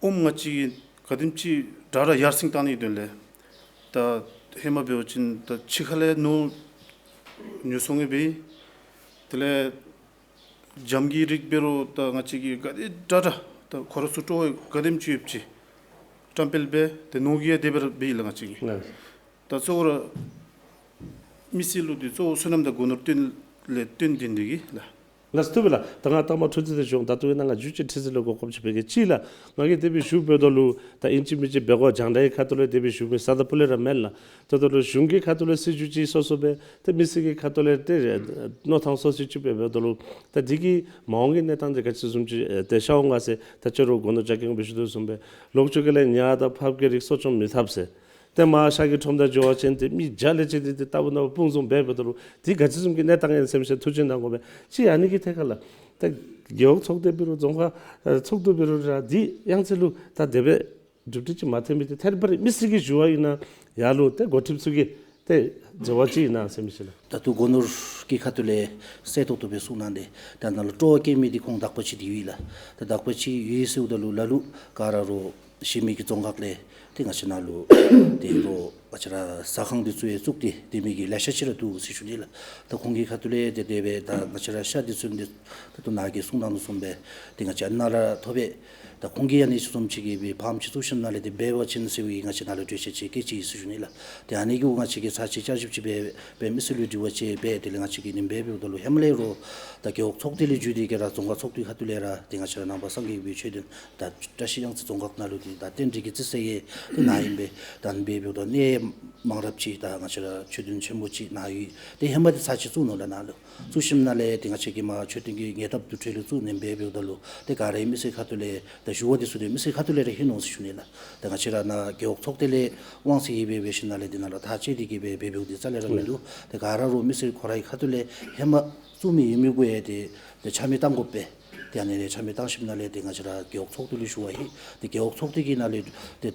ཨོམ་ང་བཅས་ཀྱིས་ག་དེམ་ཅིག་དྲག་དྲག་ཡར་སེང་བཏང་ནིའི་དོན་ལས་ད་ཧེ་མ་འབད་བ་ཅིན་ད་ཕྱི་ཁ་ལས་ནོར་ཉོ་སོང་ཡང་འབད་ཡི། དེ་ལས་འཇམ་གྱི་རིགས་འབད་རུང་ད་ང་བཅས་ཀྱིས་ག་དེ་དྲག་དྲག་ད་ཁོ་ར་ཚུ་སྤྲོ་བ་ག་དེམ་ཅིག་ཡོདཔ་ཅིག་བཀྲམ་སྤེལ་འབད་ཏེ་ནོར་གྱི་ཡང་དེ་སྦེ་ར་འབད་ཡི་ལགས་ང་བཅས་ཀྱིས། ལགས། ད་གཙོ་བོ་ར་མི་སེར་ལུ་འདི་གཙོ་བོ་སོ་ནམ་དང་སྒོ་ནོར་བསྟུན་ལས་བསྟུན་ཏེ་འདི་གིས་ལགས། ལགས་སོ་ཐུབ་པས་ལགས། ད་ང་ལྟག་མ་འཕྲོ་མཐུད་དེ་ཞུ་འོང་། ད་ལྟོ་ཡང་ན་ང་མཇུག་ཅིག་འཕྲི་སྲིད་ལུ་གོ་སྐབས་ཅིག་འབད་གེ། གཅིག་ལགས་ང་གིས་དེ་སྦེ་ཞུ་བའི་དོན་ལུ་ད་ཨིན་ཅི་མིན་ཅི་འབད་དགོ་རྒྱང་བསྒྲགས་ཀྱི་ཁ་ཐུག་ལས་དེ་སྦེ་ཞུ་མི་ས་ད་པུ་ལས་ར་མེན་ལགས། ད་ལྟོ་ལུ་གཞུང་གི་ཁ་ཐུག་ལས་སྲིད་བྱུས་ཅིག་སོ་སོ་སྦེ་ཏེ་མི་སེར་གྱི་ཁ་ཐུག་ལས་ཏེ་མནོ་ཐངས་སོ་སོ་ཅིག་འབད་བའི་དོན་ལུ་ད་འདི་གི་མ་འོངས་ཀྱི་གནས་སྟངས་འདི་ག་ཅི་བཟུམ་ཅིག་ཏེ་ཤར་འོང་ག་ཟེར། ད་ཅི་རུང་སྒོ་ནོར་རྒྱ་སྐྱེད་འབད་ཞུ་དོ་བཟུམ་སྦེ་ལོག་ཅོག་གི་ལས་ཉ་དང་ཕགཔ་གི་རིགས་གསོ་སྐྱོང་མི་འཐབ་ཟེར། ཏེ་མར་ཤར་གྱི་ཁྲོམ་དང་འབྱོར་བ་ཅན་ཏེ་མི་བརྒྱ་ལས་ཅིག་འདི་ཏེ་ལྟ་བུ་ན་སྤུངས་བཟུང་འབད་བའི་དོན་ལུ་འདི་ག་ཅི་བཟུམ་གྱི་གནས་སྟངས་ཨིན་ཟེར་མི་ཅིག་ཐུགས་དཔྱད་གནང་དགོ་པས། གཅིག་ཨ་ནི་གི་ཐད་ཁར་ལགས། ད་རྒེད་འོག་ཚོགས་སྡེ་འབད་རུང་རྫོང་ཁག་ཚོགས་འདུ་འབད་རུང་ར་འདི་ཡང་ཅིན་ལུ་ད་དེ་སྦེ་གྲུབ་འབྲས་ཅིག་མ་ཐོན་མི་འདི་ཐད་རི་བ་རི་མི་སེར་གྱི་ཞུ་བ་ཨིན་ན་ཡང་ལུ་ཏེ་འགོ་ཁྲིདཔ་ཚུ་གི་ཏེ་འཛོལ་བ་ཅིག་ཨིན་ན་ཟེར་མི་ཅིག་ལགས། ད་ལྟོ་སྒོ་ནོར་གྱི་ཁ་ཐུག་ལས་གསལ་ཏོག་ཏོ་སྦེ་གསུངས་གནང་སྟེ་ད་ནཱ་ལུ་སྤྲོ་བ་སྐྱེ་མི་འདི་ཁོང་དག་པ་ཅིག་འདི་ཡོད་ལགས། ད་དག་པ་ཅིག་ཡོད་ཟེརཝ་ད་ལུ་ལ་ལུ་ག་ར་རོགས་གཞན་མི་གི་རྫོང་ཁག་ལས་ཏེ་ང་བཅས་ནཱ་ལུ་ཏེ་རོགས་ང་བཅས་ར་ཟ་ཁང་འདི་ཚུ་ཡང་བཙུགས་ཏེ་སྡོད་མི་གི་ལེ་ཤ་ཅིག་ར་འདུག་ཟེར་ཞུ་ནི་ལགས། ད་ཁོང་གི་ཁ་ཐུག་ལས་ཏེ་དེ་སྦེ་ད་ང་བཅས་ར་ཤར་འདི་ཚུ་འདི་ད་ལྟོ་ནཱ་གིས་གསུངས་གནང་དོ་བཟུམ་སྦེ་ཏེ་ང་བཅས་ནཱ་ར་ཐོབ་པས། ད་ཁོང་གིས་ཨ་ནི་བཟུམ་ཅིག་གི་སྦེ་ཕམ་ཅིག་བཙུགས་ཞིནམ་ལས་ཏེ་འབད་བ་ཅིན་ཟེར་བའི་ང་བཅས་ནཱ་ལུ་གྲོས་བྱེད་ཅིག་བཀོད་ཅི་ཟེར་ཞུ་ནི་ལགས། ཏེ་ཨ་ནི་གུ་ང་བཅས་ཀྱིས་ཚར་ཅིག་བསྐྱར་ཞིབ་ཅིག་འབད་འབད་མི་སེར་ལུ་དྲི་བ་ཅིག་འབད་དེ་ལས་ང་བཅས་ཀྱིས་ཨ་ནི་འབད་འབདཝ་ད་ལུ་ཧེ་མ་ལས་རོགས་ད་རྒེད་འོག་ཚོགས་སྡེ་ལས་བརྒྱུད་དེ་གི་ར་རྫོང་ཁག་ཚོགས་འདུ་ཁ་ཐུག་ལས་ར་ཏེ་ང་བཅས་ར་ནང་པ་སངས་རྒྱས་པའི་ཆོས་དོན་ད་བཀྲ་ཤིས་གཡང་རྩེ་རྫོང་ཁག་ནང་ལུ་འདི་ད་རྟེན་འབྲེལ་གྱི་རྩིས་ཟེར་ཡང་ཏེ་ནཱ་ཨིན་པས། ད་ཨ་ནི་འབད་འབདཝ་ད་གནས་མང་རབས་ཅིག་ད་ང་བཅས་ར་མཆོད་རྟེན་ཆེན་པོ་ཅིག་ནཱ་ཡོད། ཏེ་ཧེ་མ་འདི་ཚར་ཅིག་བཙུགས་ནུག་ལགས་ནཱ་ལུ། བཙུགས་ཞིནམ་ལས་ཏེ་ང་བཅས་ཀྱིས་མར་མཆོད་རྟེན་གྱི་ཉེ་འདབས་དུར་ཁྲོད་ལུ་བཙུགས་ནི་འབད་འབདཝ་ད་ལུ་ཏེ་ག་ར་མི་སེར་ཁ་ཐུག་ལས་ད་ཞུ་བ་འདི་ཚུ་ཏེ་མི་སེར་ཁ་ཐུག་ལས་ར་ལྷོད་ནུག་ཟེར་ཞུ་ནི་ལགས། ད་ང་བཅས་ར་ནཱ་རྒེད་འོག་ཚོགས་སྡེ་ལས་དབང་ཚད་ཡོད་པའི་འབད་ཞིནམ་ལས་འདི་ནང་ལུ་ཐག་བཅད་དེ་གི་སྦེ་འབད་འབདཝ་འདི་རྩ་ལས་ར་མིན་འདུག། ཏེ་ག་ར་རོགས་མི་སེར་ཁོ་རའི་ཁ་ཐུག་ལས་ཧེ་མ་བཙུགས་མི་ཡོད་མི་གུ་ཡང་ཏེ་ཏེ་ཆ་མེད་བཏང་དགོ་པས། ཏེ་ཨ་ནི་ལས་ཆ་མེད་བཏང་ཞིནམ་ལས་ཏེ་ང་བཅས་ར་རྒེད་འོག་ཚོགས་སྡེ་ལུ་ཞུ་བ་ཨིན། ཏེ་རྒེད་འོག་ཚོགས་སྡེ་གི་ནང་ལས་ཏེ་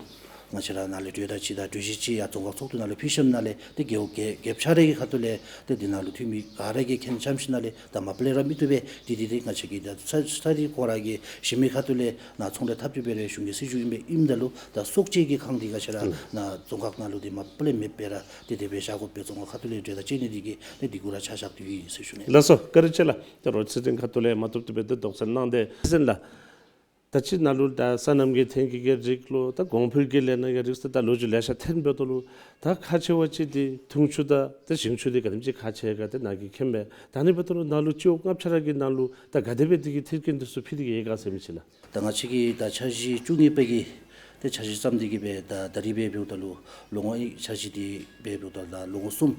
ང་བཅས་ར་ནང་ལས་གྲོས་ཐག་ཅིག་དང་གྲོས་གཞི་ཅིག་ཡང་རྫོང་ཁག་ཚོགས་སྡེ་ནང་ལས་ཕུལ་ཞིནམ་ལས་ཏེ་རྒེད་འོག་རྒེད་རྒེད་འོག་ཆ་ར་གི་ཁ་ཐུག་ལས་ཏེ་འདི་ནང་ལུ་འཐུས་མི་ག་ར་གིས་མཁྱེན་འཆམ་ཞིནམ་ལས་ད་མ་པ་ལས་ར་མི་བཏུབ་པས། ཏེ་ཏེ་ཏེ་ང་བཅས་ཀྱིས་ད་ཚར་ཚར་འདི་ཁོ་ར་གི་གཞན་མི་ཁ་ཐུག་ལས་ནཱ་ཚོང་འབྲེལ་འཐབ་ཇུས་འབད་རུང་གཞུང་གི་སྲིད་བྱུས་ཨིན་པས། ཨིནམ་ད་ལུ་ད་སྲོག་བཅད་ཀྱི་ཁང་འདི་ང་བཅས་ར་ནཱ་རྫོང་ཁག་ནང་ལུ་འདི་མ་པ་ལས་མེདཔ་སྦེ་ར་ཏེ་དེ་སྦེ་བཞག་དགོ་པས། རྫོང་ཁག་ཁ་ཐུག་ལས་གྲོས་ཐག་བཅད་ནི་འདི་གིས་ཏེ་འདི་གུ་ར་ཆ་བཞག་སྟེ་ཡོད་ཟེར་ཞུ་ནི། ལགས་སོ། བཀའ་དྲིན་ཆེ་ལགས། ཏེ་རོགས་ཚེ་རིང་ཁ་ཐུག་ལས་མ་བཏུབ་བཏུབ་སྦེ་ཏེ་དོགས་སེལ་གནང་སྟེ་ཟེར་ལགས། ད་ཅི་ནཱ་ལུ་ད་སོ་ནམ་གྱི་ཐོན་སྐྱེད་ཀྱི་རིགས་ལུ་ད་གོང་འཕེལ་གྱི་ལས་སྣ་གི་རིགས་ད་ལོ་རྒྱུས་ལེ་ཤ་ཐོན་འབདཝ་ད་ལུ་ད་ཁག་ཆེ་བ་ཅིག་འདི་འཐུང་ཆུ་དང་ཏེ་ཞིང་ཆུ་འདི་ག་དེམ་ཅིག་ཁག་ཆེ་ག་ཏེ་ནཱ་གིས་མཁྱེན་པས། ད་ཨ་ནི་འབདཝ་ད་ལུ་ནཱ་ལུ་སྤྱི་འོག་ལྔ་ཆ་ར་གི་ནང་ལུ་ད་ག་དེ་སྦེ་འདི་གི་མཐུན་རྐྱེན་འདི་ཚུ་ཕུལ་ཏེ་གི་ཡོད་ག་ཟེར་མི་ཅིག་ལགས། ད་ང་བཅས་ཀྱིས་ད་འཆར་གཞི་བཅུ་གཉིས་པ་གི་ཏེ་འཆར་གཞི་བརྩམས་ཏེ་གི་སྦེ་ད་ད་རིས་འབད་འབདཝ་ད་ལུ་ལོ་ངོ་ཨེ་འཆར་གཞི་འདི་འབད་འབདཝ་ད་ད་ལོ་ངོ་གསུམ་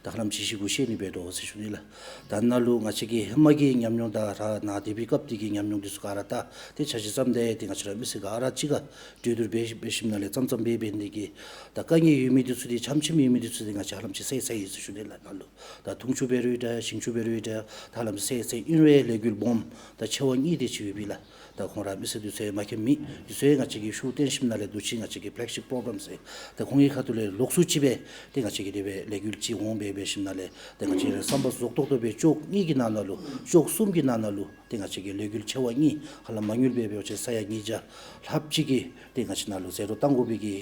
ད་ཧ་ལམ་ཅིག་ཅིག་གུ་བཤད་ནི་འབད་དོ་ཟེར་ཞུ་ནི་ལགས། ད་ནཱ་ལུ་ང་བཅས་ཀྱི་ཧེ་མ་གི་ཉམས་མྱོང་དང་ར་ནཱ་དེ་སྦེ་སྐབས་དེ་གི་ཉམས་མྱོང་འདི་ཚུ་ག་ར་ད་ཏེ་འཆར་གཞི་བརྩམས་ཏེ་ཏེ་ང་བཅས་ར་མི་སེར་ག་ར་གཅིག་ཁར་གྲོས་བསྡུར་འབད་འབད་ཞིནམ་ལས་བརྩམ་བརྩམ་འབད་འབད་ནི་དེ་གིས་ད་དཀའ་ངལ་ཡོད་མི་འདི་ཚུ་ཏེ་ཆམ་ཆིམ་ཡོད་མི་འདི་ཚུ་ཏེ་ང་བཅས་ཧ་ལམ་ཅིག་སེལ་སེལ་ཡི་ཟེར་ཞུ་ནི་ལགས། ནཱ་ལུ་ད་འཐུང་ཆུ་འབད་རུང་ད་ཞིང་ཆུ་འབད་རུང་ད་ཧ་ལམ་སེལ་སེལ་ཨིན་རུང་ལས་འགུལ་སྦོམ་ད་ཆེ་བ་གཉིས་དེ་ཅིག་ཡོད་པས་ལགས། ད་ཁོང་ར་མི་སེར་འདི་ཚུ་མ་མཁྱེན་མི་འདི་ཚུ་ཡང་ང་བཅས་ཀྱིས་ཤུགས་བཏོན་ཞིནམ་ལས་འདུག་ཅིག་ང་བཅས་ཀྱི་ཕེ་ལེག་ཤིཔ་པོ་རོ་གྲམ་ཟེར་ད་ཁོང་གི་ཁ་ཐུག་ལས་ལོགས་སུ་ཅིག་སྦེ་ཏེ་ང་བཅས་ཀྱིས་དེ་སྦེ་ལས་འགུལ་ཅིག་འོང་སྦེ་འབད་ཞིནམ་ལས་ཏེ་ང་བཅས་ཀྱི་བསམ་པ་རྫོགས་ཏོག་ཏོ་སྦེ་ཅོག་གཉིས་ཀྱི་ནང་ན་ལུ་ཅོག་གསུམ་གྱི་ནང་ན་ལུ་ཏེ་ང་བཅས་ཀྱི་ལས་འགུལ་ཆེ་བ་གཉིས་ཧ་ལམ་མ་དངུལ་སྦེ་འབད་བ་ཅིན་ས་ཡ་ཉིས་བརྒྱ་ལྷགཔ་ཅིག་གི་ཏེ་ང་བཅས་ནཱ་ལུ་ཟད་འགྲོ་བཏང་དགོ་པའི་གི་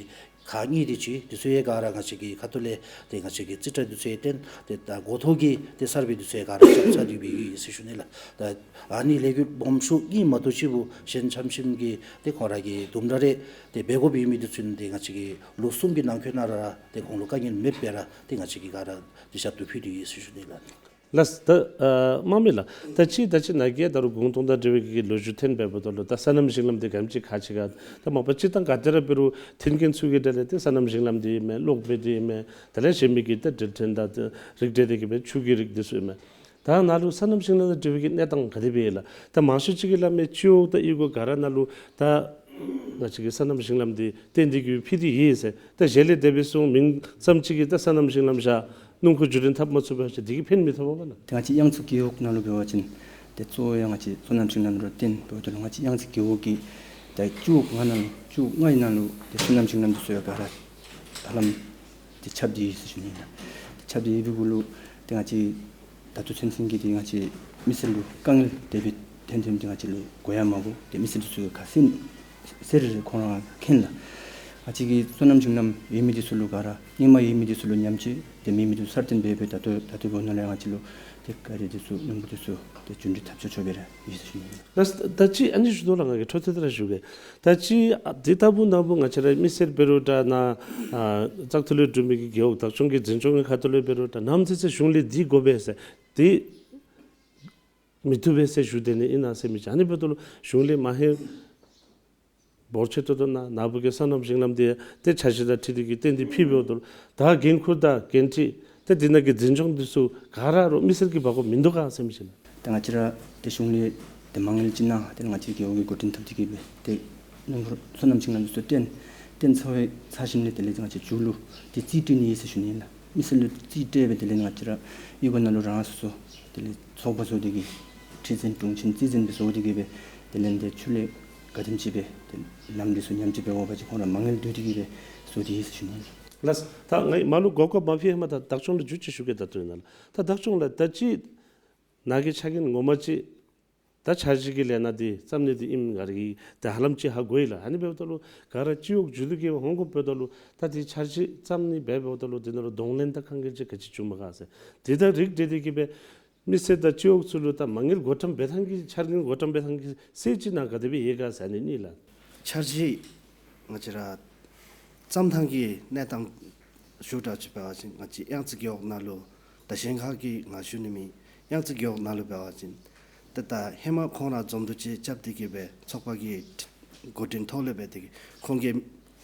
ཁག་གཉིས་དེ་ཅིག་དེ་ཚུ་ཡང་ག་ར་ང་བཅས་ཀྱི་ཁ་ཐུག་ལས་ཏེ་ང་བཅས་ཀྱི་རྩིས་ཁྲ་དེ་ཚུ་ཡང་བཏོན་ཏེ་ད་འགོ་ཐོག་གི་ཏེ་གསར་པའི་དེ་ཚུ་ཡང་ག་ར་རྐྱབ་ཚར་ཏེ་སྦེ་ཡོད་ཟེར་ཞུ་ནི་ལགས། ད་ཨ་ནི་ལས་འགུལ་སྦོམ་ཤོས་གཉིས་མ་གཏོགས་ཅིག་པོ་གཞན་ཆམ་ཆིམ་གྱི་ཏེ་ཁོང་ར་གི་དུམ་གྲ་རེ་ཏེ་འབད་དགོཔ་ཡོད་མི་དེ་ཚུ་ཏེ་ང་བཅས་ཀྱིས་ལོ་གསུམ་གྱི་ནང་འཁོད་ནང་ར་ཏེ་ཁོང་ལུ་དཀའ་ངལ་མེདཔ་སྦེ་ར་ཏེ་ང་བཅས་ཀྱིས་ག་ར་ཏེ་ཞབས་ཏོག་ཕུལ་ཏེ་ཡོད་ཟེར་ཞུ་ནི་ལགས། ལགས་སོ། ད་ཨ་དམངས་མི་ལགས། ད་ཅི་ད་ཅི་ནཱ་གིས་ད་རུང་གུང་སྟོང་དང་འབྲེལ་བའི་གི་ལོ་རྒྱུས་ཐོན་འབདཝ་ད་ལུ་ད་སོ་ནམ་ཞིང་ལམ་འདི་ག་དེམ་ཅིག་ཁག་ཆེ་ག། ད་མ་པ་སྤྱིར་བཏང་ག་དེ་ར་འབད་རུང་མཐུན་རྐྱེན་ཚུ་གི་གྲས་ལས་ཏེ་སོ་ནམ་ཞིང་ལམ་འདི་ཨིན་མས། གློག་མེ་འདི་ཨིན་མས། དེ་ལས་གཞན་མི་གི་ད་འབྲེལ་ཐོན་དང་རིགས་འབྲེལ་ཏེ་གི་སྦེ་ཆུ་གི་རིགས་འདི་ཚུ་ཨིན་མས། ད་ནཱ་ལུ་སོ་ནམ་ཞིང་ལམ་དང་འབྲེལ་བའི་གི་གནས་སྟངས་ག་དེ་སྦེ་ཡོད་ལགས། ད་མང་ཤོས་ཅིག་གིས་སླབ་མི་སྤྱི་འོག་དང་གཡུས་སྒོ་ག་ར་ནང་ལུ་ད་ང་བཅས་ཀྱི་སོ་ནམ་ཞིང་ལམ་འདི་བཏོན་ཏེ་གི་ཕུལ་ཏེ་ཡོད་ཟེར། ད་གཞན་ལས་དེ་སྦེ་གསུངས། མིང་ཙམ་ཅིག་གིས་ད་སོ་ནམ་ཞིང་ལམ་བཞག་སྣུམ་འཁོར་བརྒྱུད་འདྲེན་འཐབ་མ་ཚུགས་པ་ཅིན་འདི་གིས་ཕན་མི་ཐོགས་པས་ལགས། ད་ང་བཅས་གཡང་ཚུ་རྒེད་འོག་ནང་ལུ་འབད་བ་ཅིན་ཏེ་གཙོ་བོ་ཡང་ང་བཅས་སོ་ནམ་ཞིང་ལམ་ར་བཏོན་འབདཝ་ད་ལུ་ང་བཅས་གཡང་ཚུ་རྒེད་འོག་གི་ད་སྤྱི་འོག་ལྔ་ནང་ལུ་སྤྱི་འོག་ལྔའི་ནང་ལུ་ཏེ་སོ་ནམ་ཞིང་ལམ་འདི་ཚུ་ཡང་ག་ར་ཧ་ལམ་ཏེ་ཁྱབ་སྟེ་ཡོད་ཟེར་ཞུ་ནི་ལགས། ཏེ་ཁྱབ་སྟེ་ཡོད་པའི་གུ་ལུ་ཏེ་ང་བཅས་ད་ལྟོ་ཚུན་ཚོད་ཀྱི་ཏེ་ང་བཅས་མི་སེར་ལུ་དཀའ་ངལ་དེ་སྦེ་ཐོན་ཐོནམ་འདི་ང་བཅས་ལུ་གོ་ཡང་མ་གོ། ཏེ་མི་སེར་འདི་ཚུ་གིས་ག་སེམས་སེར་ཁོང་ར་མཁྱེན་ལགས། ང་བཅས་ཀྱི་སོ་ནམ་ཞིང་ལམ་ཡོད་མི་འདི་ཚུ་ལུ་ག་ར་སྔོན་མ་ཡོད་མི་འདི་ཚུ་ལུ་ཉམས་བཅོས་དེ་མེད་མི་འདི་ཚུ་སར་བཏོན་འབད་འབད་ད་ལྟོ་ད་ལྟོའི་སྒང་ལས་ང་བཅས་ལུ་དེ་ག་ར་འདི་ཚུ་སྣུམ་འབུ་འདི་ཚུ་དེ་རྒྱུན་འགྲུལ་འཐབ་ཆོག་ཆོག་སྦེ་ར་ཡོད་ཟེར་ཞུ་ནི། ད་ད་ཅི་ཨ་ནི་ཞུ་དོ་ལགས། ང་གིས་འཕྲོ་མཐུད་དེ་ར་ཞུ་གེ། ད་ཅི་ཨ་འདི་ལྟ་བུ་ནང་བུ་ང་བཅས་ར་མི་སེར་འབད་རུང་འདྲ་ནཱ་ཨ་བཙག་འཐུ་ལས་གྲུབ་མི་གི་རྒེད་འོག་བདག་སྐྱོང་གི་འཛིན་སྐྱོང་གི་ཁ་ཐུག་ལས་འབད་རུང་འདྲ་ནམ་ཚེ་ཚེ་གཞུང་ལས་འདི་དགོ་པས་ཟེར་དེ་མི་བཏུབ་པས་ཟེར་ཞུ་དེ་ནི་ཨིན་ན་ཟེར་མི་ཅིག། ཨ་ནི་འབདཝ་ད་ལུ་གཞུང་ལས་མ་ཧེ་འབོར་ཆེ་ཏོག་ཏོ་ནཱ་ནཱ་བུ་གི་སོ་ནམ་ཞིང་ལམ་འདི་ཏེ་འཆར་གཞི་དང་འཁྲིལ་ཏེ་གིས་ཏེ་འདི་ཕུལ་འབདཝ་ད་ལུ་ད་འགན་ཁུར་དང་འགན་འཁྲི་ཏེ་འདི་ནང་གི་འཛིན་སྐྱོང་འདི་ཚུ་ག་ར་རོགས་མི་སེར་གྱིས་འབག་དགོཔ་མིན་འདུག་ག་ཟེར་མི་ཅིག་ལགས། ད་ང་བཅས་ར་ཏེ་གཞུང་ལས་ཏེ་མ་དངུལ་ཅིག་གནང་། ཏེ་ང་བཅས་རྒེད་འོག་གིས་འགོ་འདྲེན་འཐབ་སྟེ་གིས་སྦེ་ཏེ་སྣུམ་འཁོར་སོ་ནམ་ཞིང་ལམ་འདི་ཚུ་བཏོན། བཏོན་ཚར་བའི་ཚར་ཞིནམ་ལས་དེ་ལས་ང་བཅས་མཇུག་ལུ་ཏེ་རྩིས་སྤྲོད་ནི་ཨིན་ཟེར་ཞུ་ནི་ཨིན་ལགས། མི་སེར་ལུ་རྩིས་སྤྲོད་སྦེ་དེ་ལས་ང་བཅས་ར་གཡུས་སྒོ་ནང་ལུ་རང་སོ་སོ་དེ་ལས་ཚོགས་པ་བཟོ་སྟེ་གིས་ཁྲི་འཛིན་དྲུང་ཆེན་རྩིས་འཛིན་སྦེ་བཟོ་སྟེ་གིས་སྦེ་དེ་ལས་ཏེ་ཕྱོགས་ལས་ག་དེམ་ཅིག་སྦེ་ཏེ་ལམ་འདི་ཚུ་ཉམས་བཅོས་འབད་དགོ་པ་ཅིན་ཁོང་ར་མ་དངུལ་བསྡུ་སྟེ་གིས་སྦེ་བཟོ་སྟེ་ཡོད་ཟེར་ཞུ་ནི་ཨིན་ལགས། ལགས། ད་ང་མར་ལུ་གོ་སྐབས་མ་ཕུལ་ཧེ་མ་ད་བདག་སྐྱོང་ལུ་མཇུག་ཅིག་ཞུ་གེ། ད་ལྟོ་ནཱ་ལགས། ད་བདག་སྐྱོང་ལགས། ད་ཅི་ནཱ་གི་ཕྱག་འགན་ངོ་མ་ཅིག་ད་འཆར་གཞི་གི་ལས་སྣ་འདི་བརྩམ་ནི་འདི་ཨིནམ་ག་ར་གིས་ད་ཧ་ལམ་ཅིག་ཧ་གོ་ཡི་ལགས། ཨ་ནི་འབདཝ་ད་ལུ་ག་ར་སྤྱི་འོག་མཇུག་བསྡུ་གི་འོང་དགོཔ་འབདཝ་ད་ལུ་ད་འདི་འཆར་གཞི་བརྩམ་ནི་འབད་འབདཝ་ད་ལུ་འདི་ནང་ལུ་གདོང་ལེན་དང་ཁག་ཁྱད་ཅིག་ག་ཅི་བྱུངམ་མས་ག་ཟེར། དེ་དང་རིགས་བསྒྲེས་ཏེ་གིས་སྦེ་མི་སེར་དང་སྤྱི་འོག་ཚུ་ལུ་ད་མ་དངུལ་བགོ་བཀྲམ་འབད་ཐངས་ཀྱི་འཆར་དངུལ་བགོ་བཀྲམ་འབད་ཐངས་ཀྱི་སྲིད་བྱུས་ནང་ག་དེ་སྦེ་ཡོད་ག་ཟེར་ཨ་ནི་གཉིས་ལགས། འཆར་གཞི་ང་བཅས་ར་བརྩམ་ཐངས་ཀྱི་གནས་སྟངས་ཞུ་དགོཔ་ཅིག་འབད་བ་ཅིན་ང་བཅས་གཡང་རྩེ་རྒེད་འོག་ནང་ལུ་ད་གཞན་ཁག་གི་ང་ཞུ་ནི་མེད། གཡང་རྩེ་རྒེད་འོག་ནང་ལུ་འབད་བ་ཅིན་ཏེ་ད་ཧེ་མ་ཁོང་ར་འཛོམས་འདུ་ཅིག་རྐྱབ་སྟེ་གིས་སྦེ་ཚོགས་པ་གི་འགོ་འདྲེན་ཐོག་ལས་འབད་དེ་གིས་ཁོང་གིས་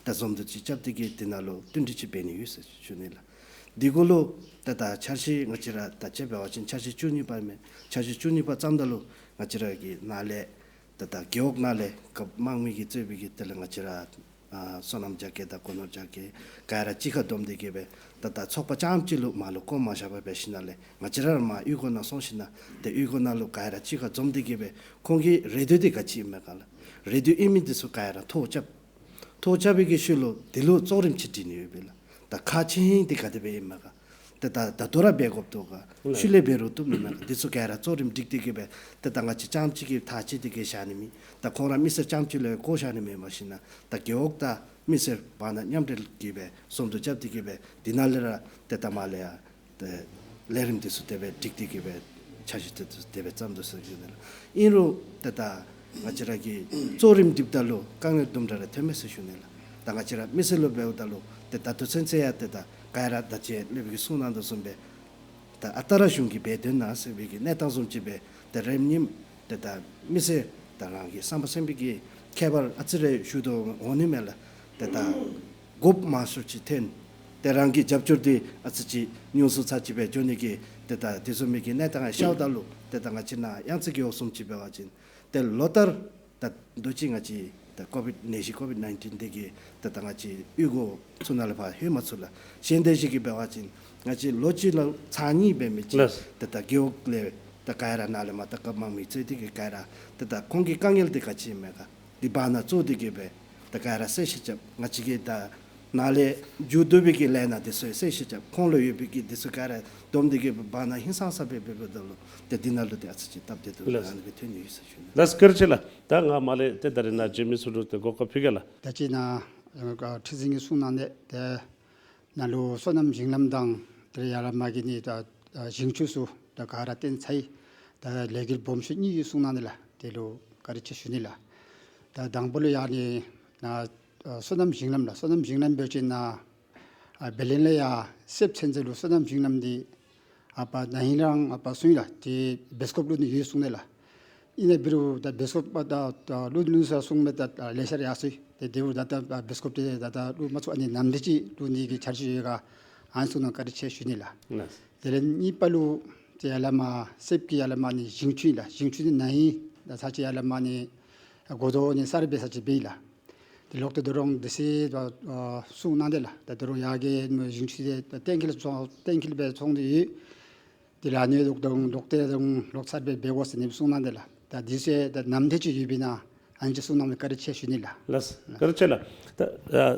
ད་འཛོམས་འདུ་ཅིག་རྐྱབ་སྟེ་གིས་འདི་ནང་ལུ་བསྟུན་གྲོས་ཅིག་འབད་ནི་ཡོད་ཟེར་ཞུ་ནི་ལགས། འདི་གུ་ལུ་ཏེ་ད་འཆར་གཞི་ང་བཅས་ར་ད་དཔྱེ་འབད་བ་ཅིན་འཆར་གཞི་བཅུ་གཉིས་པ་ཨིན་མས། འཆར་གཞི་བཅུ་གཉིས་པ་བརྩམ་ད་ལུ་ང་བཅས་ར་གི་ནཱ་ལས་ཏེ་ད་རྒེད་འོག་ནང་ལས་སྐབས་དམངས་མི་གིས་གཙོས་པའི་གི་དེ་ལས་ང་བཅས་ར་ཨ་སོ་ནམ་རྒྱ་སྐྱེད་དང་སྒོ་ནོར་རྒྱ་སྐྱེད་ག་ར་གཅིག་ཁར་བསྡོམས་ཏེ་གིས་སྦེ་ཏེ་ད་ཚོགས་པ་རྐྱངམ་གཅིག་ལུ་མར་ལུ་བསྐོར་མ་བཞག་པར་འབད་ཞིནམ་ལས་ང་བཅས་ར་མར་གཡུས་སྒོ་ནང་སོང་ཞིནམ་ཏེ་གཡུས་སྒོ་ནང་ལུ་ག་ར་གཅིག་ཁར་འཛོམས་ཏེ་གིས་སྦེ་ཁོང་གི་རེ་འདུན་འདི་ག་ཅི་ཨིན་མས་ག་ལགས། རེ་འདུན་ཨིན་མི་འདི་ཚུ་ག་ར་ཐོ་རྐྱབ། ཐོ་རྐྱབ་པའི་གི་ཤུལ་ལུ་དེ་ལུ་གཙོ་རིམ་ཅིག་སྒྲིག་ནི་ཡོད་པས་ལགས། ད་ཁག་ཆེ་ཧིང་འདི་ག་དེ་སྦེ་ཨིན་མས་ག། ཏེ་ད་ད་ལྟོ་ར་འབད་དགོཔ་འདུག་ག། ལགས། ཤུལ་ལས་འབད་རུང་བཏུབ་ནི་མས་ག། འདི་ཚུ་ག་ར་གཙོ་རིམ་སྒྲིག་སྟེ་གིས་སྦེ་ཏེ་ད་ང་བཅས་རྐྱངམ་གཅིག་གིས་ཐག་བཅད་དེ་གིས་བཞག་ནི་མེད། ད་ཁོང་ར་མི་སེར་རྐྱངམ་གཅིག་ལུ་བསྐོར་བཞག་ནི་མེན་པར་ཞིནམ་ད་རྒེད་འོག་དང་མི་སེར་བར་ན་མཉམ་འབྲེལ་གྱིས་སྦེ་འཛོམས་འདུ་རྐྱབ་སྟེ་གིས་སྦེ་འདི་ནང་ལས་ར་ཏེ་ད་མར་ལས་ཡར་ཏེ་ལས་རིམ་འདི་ཚུ་དེ་སྦེ་སྒྲིག་སྟེ་གིས་སྦེ་འཆར་གཞི་འདི་ཚུ་དེ་སྦེ་བརྩམས་དོ་ཟེར་ཞུ་ནི་ལགས། ཨིན་རུང་ཏེ་ད་ང་བཅས་ར་གིས་གཙོ་རིམ་སྒྲིགཔ་ད་ལུ་དཀའ་ངལ་དུམ་གྲ་རེ་ཐོན་མས་ཟེར་ཞུ་ནི་ལགས། ད་ང་བཅས་ར་མི་སེར་ལུ་འབདཝ་ད་ལུ་ཏེ་ད་ལྟོ་ཚུན་ཚོད་ཡང་ཏེ་ད་ག་ར་ད་ཅི་སློབ་དཔོན་གྱིས་གསུངས་གནང་དོ་བཟུམ་སྦེ་ད་ཨ་རྟག་ར་གཞུང་གིས་འབད་དོ་ན་ཟེར་བའི་གི་གནས་སྟངས་བཟུམ་ཅིག་སྦེ་ཏེ་རེམ་ཉིམ་ཏེ་ད་མི་སེར་ད་རང་གི་བསམ་པ་སེམས་པའི་གི་ཁྱད་པར་ཨ་ཙི་རེ་ཞུ་དོ་འོང་ནི་མས་ལགས། ཏེ་ད་དགོཔ་མང་སུ་ཅིག་ཐོན། ཏེ་རང་གི་རྒྱབ་སྐྱོར་འདི་ཨ་ཙི་ཅིག་ཉུང་སུ་ཚར་ཅིག་སྦེ་འགྱོ་ནི་གི་ཏེ་ད་དེ་བཟུམ་མའི་གི་གནས་སྟངས་ཤརཝ་ད་ལུ་ཏེ་ད་ང་བཅས་ནཱ་གཡང་རྩེ་རྒེད་འོག་བཟུམ་ཅིག་འབད་བ་ཅིན་ཏེ་ལོ་ལྟར་ད་འདི་ཅིག་ང་བཅས་ད་ཀོ་བིཌ་ནད་གཞི་ཀོ་བིཌ་ནའིན་ཊིན་འདི་གིས་ཏེ་ད་ང་བཅས་གཡུས་སྒོ་ཚུ་ནང་ལས་ཕར་ལྷོད་མ་ཚུགས་ལགས། གཞན་དེ་ཅིག་གིས་འབད་བ་ཅིན་ང་བཅས་ལོ་གཅིག་ལུ་ཚར་གཉིས་འབད་མི་ཅིག་ལགས། ཏེ་ད་རྒེད་འོག་ལས་ད་ག་ར་ནཱ་ལས་མར་ད་སྐབས་དམངས་མི་གཙོས་ཏེ་གིས་ག་ར་ཏེ་ད་ཁོང་གི་དཀའ་ངལ་འདི་ག་ཅི་ཨིན་མས་ག། འདི་བར་ན་ཚུད་དེ་གིས་སྦེ་ད་ག་ར་གསལ་བཤད་རྐྱབ། ང་བཅས་ཀྱིས་ད་ནཱ་ལས་མཇུག་བསྡུ་བའི་གི་ལས་སྣ་འདི་ཚུ་གསལ་བཤད་རྐྱབ། ཁོང་ལུ་ཡོད་པའི་གི་འདི་ཚུ་ག་ར་བསྡོམས་ཏེ་གིས་སྦེ་བར་ན་ཧིང་སངས་ས་སྦེ་འབད་འབདཝ་ད་ལུ་ཏེ་འདི་ནང་ལུ་ཏེ་ཨ་ཙི་ཅིག་སྟབས་བདེ་འདུག། ལགས། ཨ་ནི་སྦེ་ཐོན་ནི་ཡོད་ཟེར་ཞུ་ནི། ལགས། བཀའ་དྲིན་ཆེ་ལགས། ད་ང་མར་ལས་ཏེ་ད་རིས་ནཱ་མཇལ་མི་ཚུ་ལུ་ཏེ་གོ་སྐབས་ཕུལ་གེ་ལགས། ད་ཅི་ནཱ་ཁྲི་འཛིན་གྱིས་གསུངས་གནང་ནི་ཏེ་ནཱ་ལུ་སོ་ནམ་ཞིང་ལམ་དང་དེ་ལས་ཡར་ལས་མར་གྱི་ནི་ད་ཞིང་ཆུ་ཚུ་ད་ག་ར་བཏོན་ཚར་ཡི། ད་ལས་འགུལ་སྦོམ་ཤོས་གཉིས་ཡོད་གསུངས་གནང་ནི་ལགས། དེ་ལུ་བཀའ་དྲིན་ཆེ་ཞུ་ནི་ལགས། ད་དང་པ་ལུ་ཡར་ནི་ནཱ་སོ་ནམ་ཞིང་ལམ་ལགས། སོ་ནམ་ཞིང་ལམ་འབད་བ་ཅིན་ནཱ་ཨ་བེ་ལེན་ལས་ཡར་སེབ་ཚུན་ཚོད་ལུ་སོ་ནམ་ཞིང་ལམ་འདི་ཨ་པ་ན་ཧིང་རང་ཨ་པ་སོང་ཡི་ལགས། ཏེ་བེ་སི་ཀོབ་བླུག་ནི་ཡོད་གསུངས་ནི་ལགས། ཨིན་ན་འབད་རུང་ད་བེ་སི་ཀོབ་ད་ད་བླུག་བླུག་ས་གསུངས་མི་ད་ད་ལེ་ཤ་ར་ཡར་སོང་ཡི། ཏེ་དེ་འབདཝ་ད་ད་བེ་སི་ཀོབ་འདི་ད་ད་བླུག་མ་ཚུགས། ཨ་ནི་ནམ་དུས་ཅིག་བླུག་ནི་གི་འཆར་གཞི་ཡོད་ག། ཨ་ནི་གསུངས་གནང་བཀའ་དྲིན་ཆེ་ཞུ་ནི་ལགས། ལགས། དེ་ལས་གཉིས་པ་ལུ་ཏེ་ཡར་ལས་མར་སེབ་ཀྱི་ཡར་ལས་མར་ནི་ཞིང་ཆུ་ཨིན་ལགས། ཞིང་ཆུ་འདི་ན་ཧིང་ད་ཚར་ཅིག་ཡར་ལས་མར་ནི་འགོ་ཐོག་ནི་གསར་སྦེ་ཚར་ཅིག་འབད་ཡི་ལགས། ཏེ་ལོག་སྟེ་ད་རུང་དུས་ཚོད་ད་ཨ་གསུངས་གནང་སྟེ་ལགས། ད་ད་རུང་ཡར་གྱི་ཞིང་ཆུ་འདི་ད་གཏན་འཁེལ་ཚོང་གཏན་འཁེལ་སྦེ་ཚོང་སྟེ་ཡོད། དེ་ལས་ཨ་ནི་ལོག་དང་ལོག་སྟེ་དང་ལོག་གསར་སྦེ་འབད་དགོ་ཟེར་ཨ་ནི་གསུངས་གནང་སྟེ་ལགས། ད་དུས་ཚོད་ད་ནམ་དུས་ཅིག་ཡོད་པས་ན་ཨ་ནི་ཅིག་གསུངས་གནང་བའི་བཀའ་དྲིན་ཆེ་ཞུ་ནི་ལགས། ལགས། བཀའ་དྲིན་ཆེ་ལགས། ད་ཨ་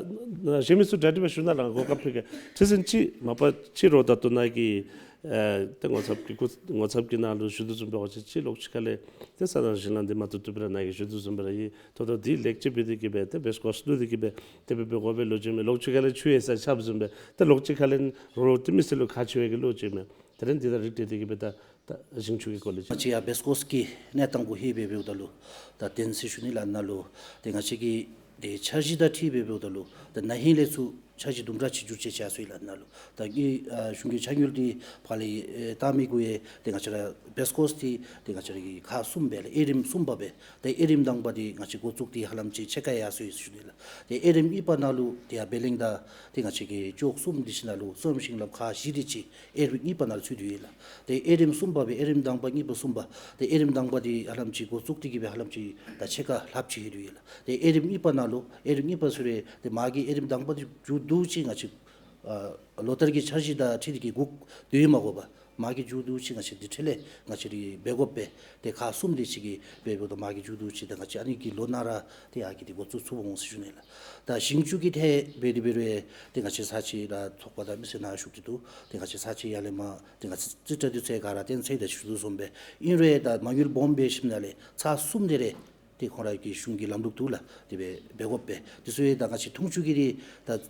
གཞན་མི་ཚུ་གྲ་སྒྲིག་འབད་ཞུ་ནི་ལགས། གོ་སྐབས་ཕུལ་གེ། ཁྲི་འཛིན་ཅིག་མ་པ་ཅིག་རོགས་ད་ལྟོ་ནཱ་གི་ ཨ་ཏེ་ངོ་ཚབ་ཀྱི་སྐུ་ངོ་ཚབ་ཀྱི་ནང་ལུ་ཞུ་དོ་བཟུམ་སྦེ་འོ་ཅི་ཅིག་ལོགས་ཅིག་ཁ་ལས་ཏེ་ས་དང་ཞིང་ལཱ་འདི་མ་བཏུབ་བཏུབ་སྦེ་ར་ནཱ་གིས་ཞུ་དོ་བཟུམ་སྦེ་ར་ཨིན། ད་ལྟོ་འདི་ལེགས་ཆ་འབད་དེ་གི་སྦེ་ཏེ་བེསི་ཀོསཊ་བླུགས་ཏེ་གི་སྦེ་ཏེ་འབད་འབད་དགོ་པའི་ལོ་རྒྱུས་མས། ལོགས་ཅིག་ཁ་ལས་ཆུ་ཡང་ས་ཆརཔ་བཟུམ་སྦེ་ཏེ་ལོགས་ཅིག་ཁ་ལས་རོགས་ཏེ་མི་སེར་ལུ་ཁག་ཆེ་བའི་གི་ལོ་རྒྱུས་མས། དེ་ལས་འདི་དང་རིགས་བསྒྲེས་ཏེ་གི་སྦེ་ད་ད་ཞིང་ཆུ་གི་སྐོར་ལས་ང་བཅས་ཡར་བེསི་ཀོསཊ་ཀྱི་གནས་སྟངས་གུ་ཧེ་སྦེ་འབདཝ་ད་ལུ་ད་དེ་ཨིན་ཟེར་ཞུ་ནི་ལགས། ནཱ་ལུ་ཏེ་ང་བཅས་ཀྱི་ཏེ་འཆར་གཞི་དང་འཁྲིལ་སྦེ་འབདཝ་ད་ལུ་ད་ན་ཧིང་ལས་ཚུར་འཆར་གཞི་དུམ་གྲ་ཅིག་བསྒྱུར་བཅོས་བྱ་སོང་ཡི་ལགས། ནཱ་ལུ་ད་ཨ་གཞུང་གི་འཆར་དངུལ་འདི་ཕར་ལས་ཨེ་བཏང་མི་གུ་ཡང་ཏེ་ང་བཅས་ར་བེསི་ཀོསཊ་འདི་ཏེ་ང་བཅས་ར་གི་ཁག་གསུམ་སྦེ་ལགས། དབྱེ་རིམ་གསུམ་པ་སྦེ་ཏེ་དབྱེ་རིམ་དང་པ་འདི་ང་བཅས་འགོ་བཙུགས་ཏེ་ཧ་ལམ་ཅིག་ཕྱེད་ཀ་ཡར་སོང་ཡི་ཟེར་ཞུ་ནི་ལགས། ཏེ་དབྱེ་རིམ་གཉིས་པ་ནང་ལུ་ཏེ་ཡར་སྦེ་ལེན་ད་ཏེ་ང་བཅས་ཀྱི་ཅོག་གསུམ་འདི་ཅིག་ནང་ལུ་གསོ་རིམ་ཞིང་ལཱ་ཁག་བཞི་དེ་ཅིག་དབྱེ་རིམ་གཉིས་པ་ནང་ལུ་ཚུད་དེ་ཡོད་ལགས། ཏེ་དབྱེ་རིམ་གསུམ་པ་སྦེ་དབྱེ་རིམ་དང་པ་གཉིས་པ་གསུམ་པ་ཏེ་དབྱེ་རིམ་དང་པ་འདི་ཧ་ལམ་ཅིག་འགོ་བཙུགས་ཏེ་གི་སྦེ་ཧ་ལམ་ཅིག་ད་ཕྱེད་ཀ་ལྷགཔ་ཅིག་ལྷོད་དེ་ཡོད་ལགས། ཏེ་དབྱེ་རིམ་གཉིས་པ་ནང་ལུ་དབྱེ་རིམ་གཉིས་པ་ཚུ་རེ་ཏེ་མ་གི་དབྱེ་རིམ་དང་པ་འདི་མཇུག་བསྡུ་ཅིག་ང་བཅས་ཨ་ལོ་ལྟར་གྱི་འཆར་གཞི་དང་འཁྲིལ་ཏེ་གི་སྒུག་སྡོད་མ་དགོ་པར་མ་གི་མཇུག་བསྡུ་ཅིག་ང་བཅས་འདི་འཕྲལ་ལས་ང་བཅས་ར་འབད་དགོ་པས། ཏེ་ཁག་གསུམ་དེ་ཅིག་གི་འབད་འབདཝ་ད་མ་གི་མཇུག་བསྡུ་ཅིག་ད་ང་བཅས་ཨ་ནི་གི་ལོ་ནང་ར་ཏེ་ཡར་གི་ཏེ་འགོ་བཙུགས་ཚུགསཔ་འོང་ཟེར་ཞུ་ནི་ལགས། ད་ཞིང་ཆུ་གི་ཐད་འབད་དེ་འབད་རུང་ཏེ་ང་བཅས་ས་ཆ་ལགས་ཚོགས་པ་དང་མི་སེར་ནཱ་ཞུ་སྟེ་འདུག། ཏེ་ང་བཅས་ས་ཆ་ཡར་ལས་མར་ཏེ་ང་བཅས་རྩིས་ཁྲ་འདི་ཚུ་ག་ར་གཏན་ཚིགས་ད་ཞུ་དོ་བཟུམ་སྦེ་ཨིན་རུང་ད་མ་དངུལ་སྦོམ་འབད་ཞིནམ་ལས་ཚར་གསུམ་དེ་རེ་ཏེ་ཁོང་ར་གི་གཞུང་གི་ལམ་ལུགས་འདུག་ལགས། དེ་སྦེ་འབད་དགོ་པས། དེ་ཚུ་ཡང་ད་ང་བཅས་འཐུང་ཆུ་གི་ར་ད་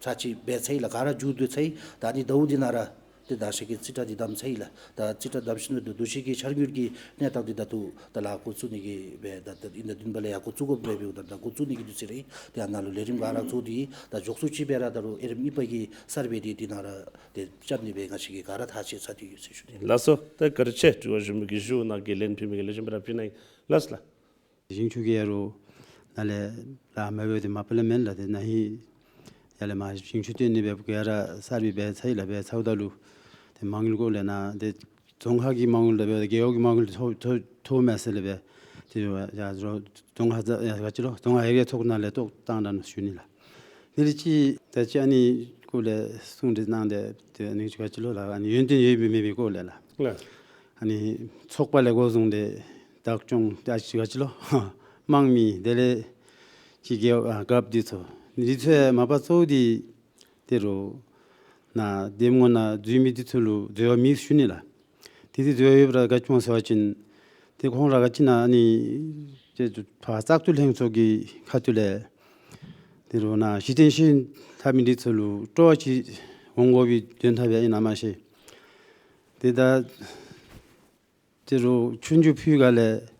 ཚར་ཅིག་འབད་ཚར་ཡི་ལགས། ག་ར་མཇུག་བསྡུ་ཚར་ཡི། ད་ཨ་ནི་ཟླཝ་འདི་ནང་ར་ཏེ་ད་ཤ་གི་རྩིས་ཁྲ་འདི་བདམས་ཚར་ཡི་ལགས། ད་རྩིས་ཁྲ་བདམས་ཞིནམ་ལས་ད་ལྟོ་ཞིང་གི་འཆར་དངུལ་གྱི་གནས་སྟངས་འདི་ད་ལྟོ་ད་ལཱ་འགོ་བཙུགས་ནི་གི་སྦེ་ད་ད་ཨིན་ད་བདུན་པ་ལས་ཡར་འགོ་བཙུགས་དགོཔ་སྦེ་འབདཝ་ད་ད་འགོ་བཙུགས་ནི་གི་དུས་ཚོད་ར་ཨིན། ཏེ་ཨ་ནཱ་ལུ་ལས་རིམ་ག་ར་བཙུགས་ཏེ་ད་མགྱོགས་སུ་ཅིག་སྦེ་ར་ད་རུང་དབྱེ་རིམ་གཉིས་པ་གི་གསར་སྦས་འདི་འདི་ནང་ར་ཏེ་བཅར་ནི་སྦེ་ང་བཅས་ཀྱིས་ག་ར་ཐག་བཅད་ཚར་ཏེ་ཡོད་ཟེར་ཞུ་ནི། ལགས་སོ། ད་བཀའ་དྲིན་ཆེ། དྲི་བ་ཞུ་མི་གི་ཞུ་གནང་གི་ལན་ཕུལ་མི་གི་ལེགས་ཤོམ་སྦེ་ར་ཕུལ་གནང་ཡི། ལགས་སོ་ལགས། ཞིང་ཆུ་གི་ཡ་རུང་ནཱ་ལས་ལཱ་མ་འབད་དེ་མ་པ་ལས་མེན་ལགས། ཏེ་ན་ཧིང་ཡར་ལས་མར་ཞིང་ཆུ་བཏོན་ནི་སྦེ་ག་ར་གསར་སྦས་འབད་ཚར་ཡི་ལགས། འབད་ཚརཝ་ད་ལུ་ཏེ་མ་དངུལ་སྐོར་ལས་ནཱ་ཏེ་རྫོང་ཁག་གི་མ་དངུལ་དང་འབད་རྒེད་འོག་གི་མ་དངུལ་ཐོབ་ཐོབ་ཐོབ་མས་ཟེར་ལས་འབད་ཏེ་ཡར་རྫོང་ཁག་ཡར་ག་ཅི་ལོ་རྫོང་ཁག་ཡར་རྒྱས་ཚོགས་ནང་ལས་གཏོགས་བཏང་ད་ནུག་ཞུ་ནི་ལགས། དེ་ལས་ཅིག་ད་ཅི་ཨ་ནི་སྐོར་ལས་གསུང་གྲོས་གནང་སྟེ་ཏེ་ཨ་ནི་ཅིག་ག་ཅི་ལོ་ལགས། ཨ་ནི་ཡོན་ཏན་ཡོད་མི་མེད་པའི་སྐོར་ལས་ལགས། ལགས། ཨ་ནི་ཚོགས་པ་ལས་འགོ་བཟུང་སྟེ་བདག་སྐྱོང་ད་ཅི་ག་ཅི་ལོ་དམངས་མི་དེ་ལས་ཅིག་རྒེད་ཨ་རྒཔོ་འདི་ཚུ་འདི་ཚུ་ཡང་མ་པ་གཙོ་བོ་འདི་ཏེ་རུང་ནཱ་འདེམས་ངོ་ནང་འཛུལ་མི་འདི་ཚུ་ལུ་འཛོལ་བ་མེད་ཞུ་ནི་ལགས། དེ་འདི་འཛོལ་བ་ཡོདཔ་ར་ག་ཅི་སྨོ་ཟེར་བ་ཅིན་ཏེ་ཁོང་ར་ག་ཅི་ནཱ་ཨ་ནི་ཏེ་ཕར་བཙག་འཐུ་ལྷན་ཚོགས་ཀྱི་ཁ་ཐུག་ལས་ཏེ་རུང་ནཱ་གཞི་རྟེན་བཞེས་ཐབས་མི་འདི་ཚུ་ལུ་སྤྲོ་བ་ཅིག་འོང་དགོ་པའི་དོན་དག་སྦེ་ཨིན་ན་མ་ཤེས། ཏེ་ད་ཏེ་རུང་ཆོས་རྒྱུགས་ཕུལ་ག་ལས་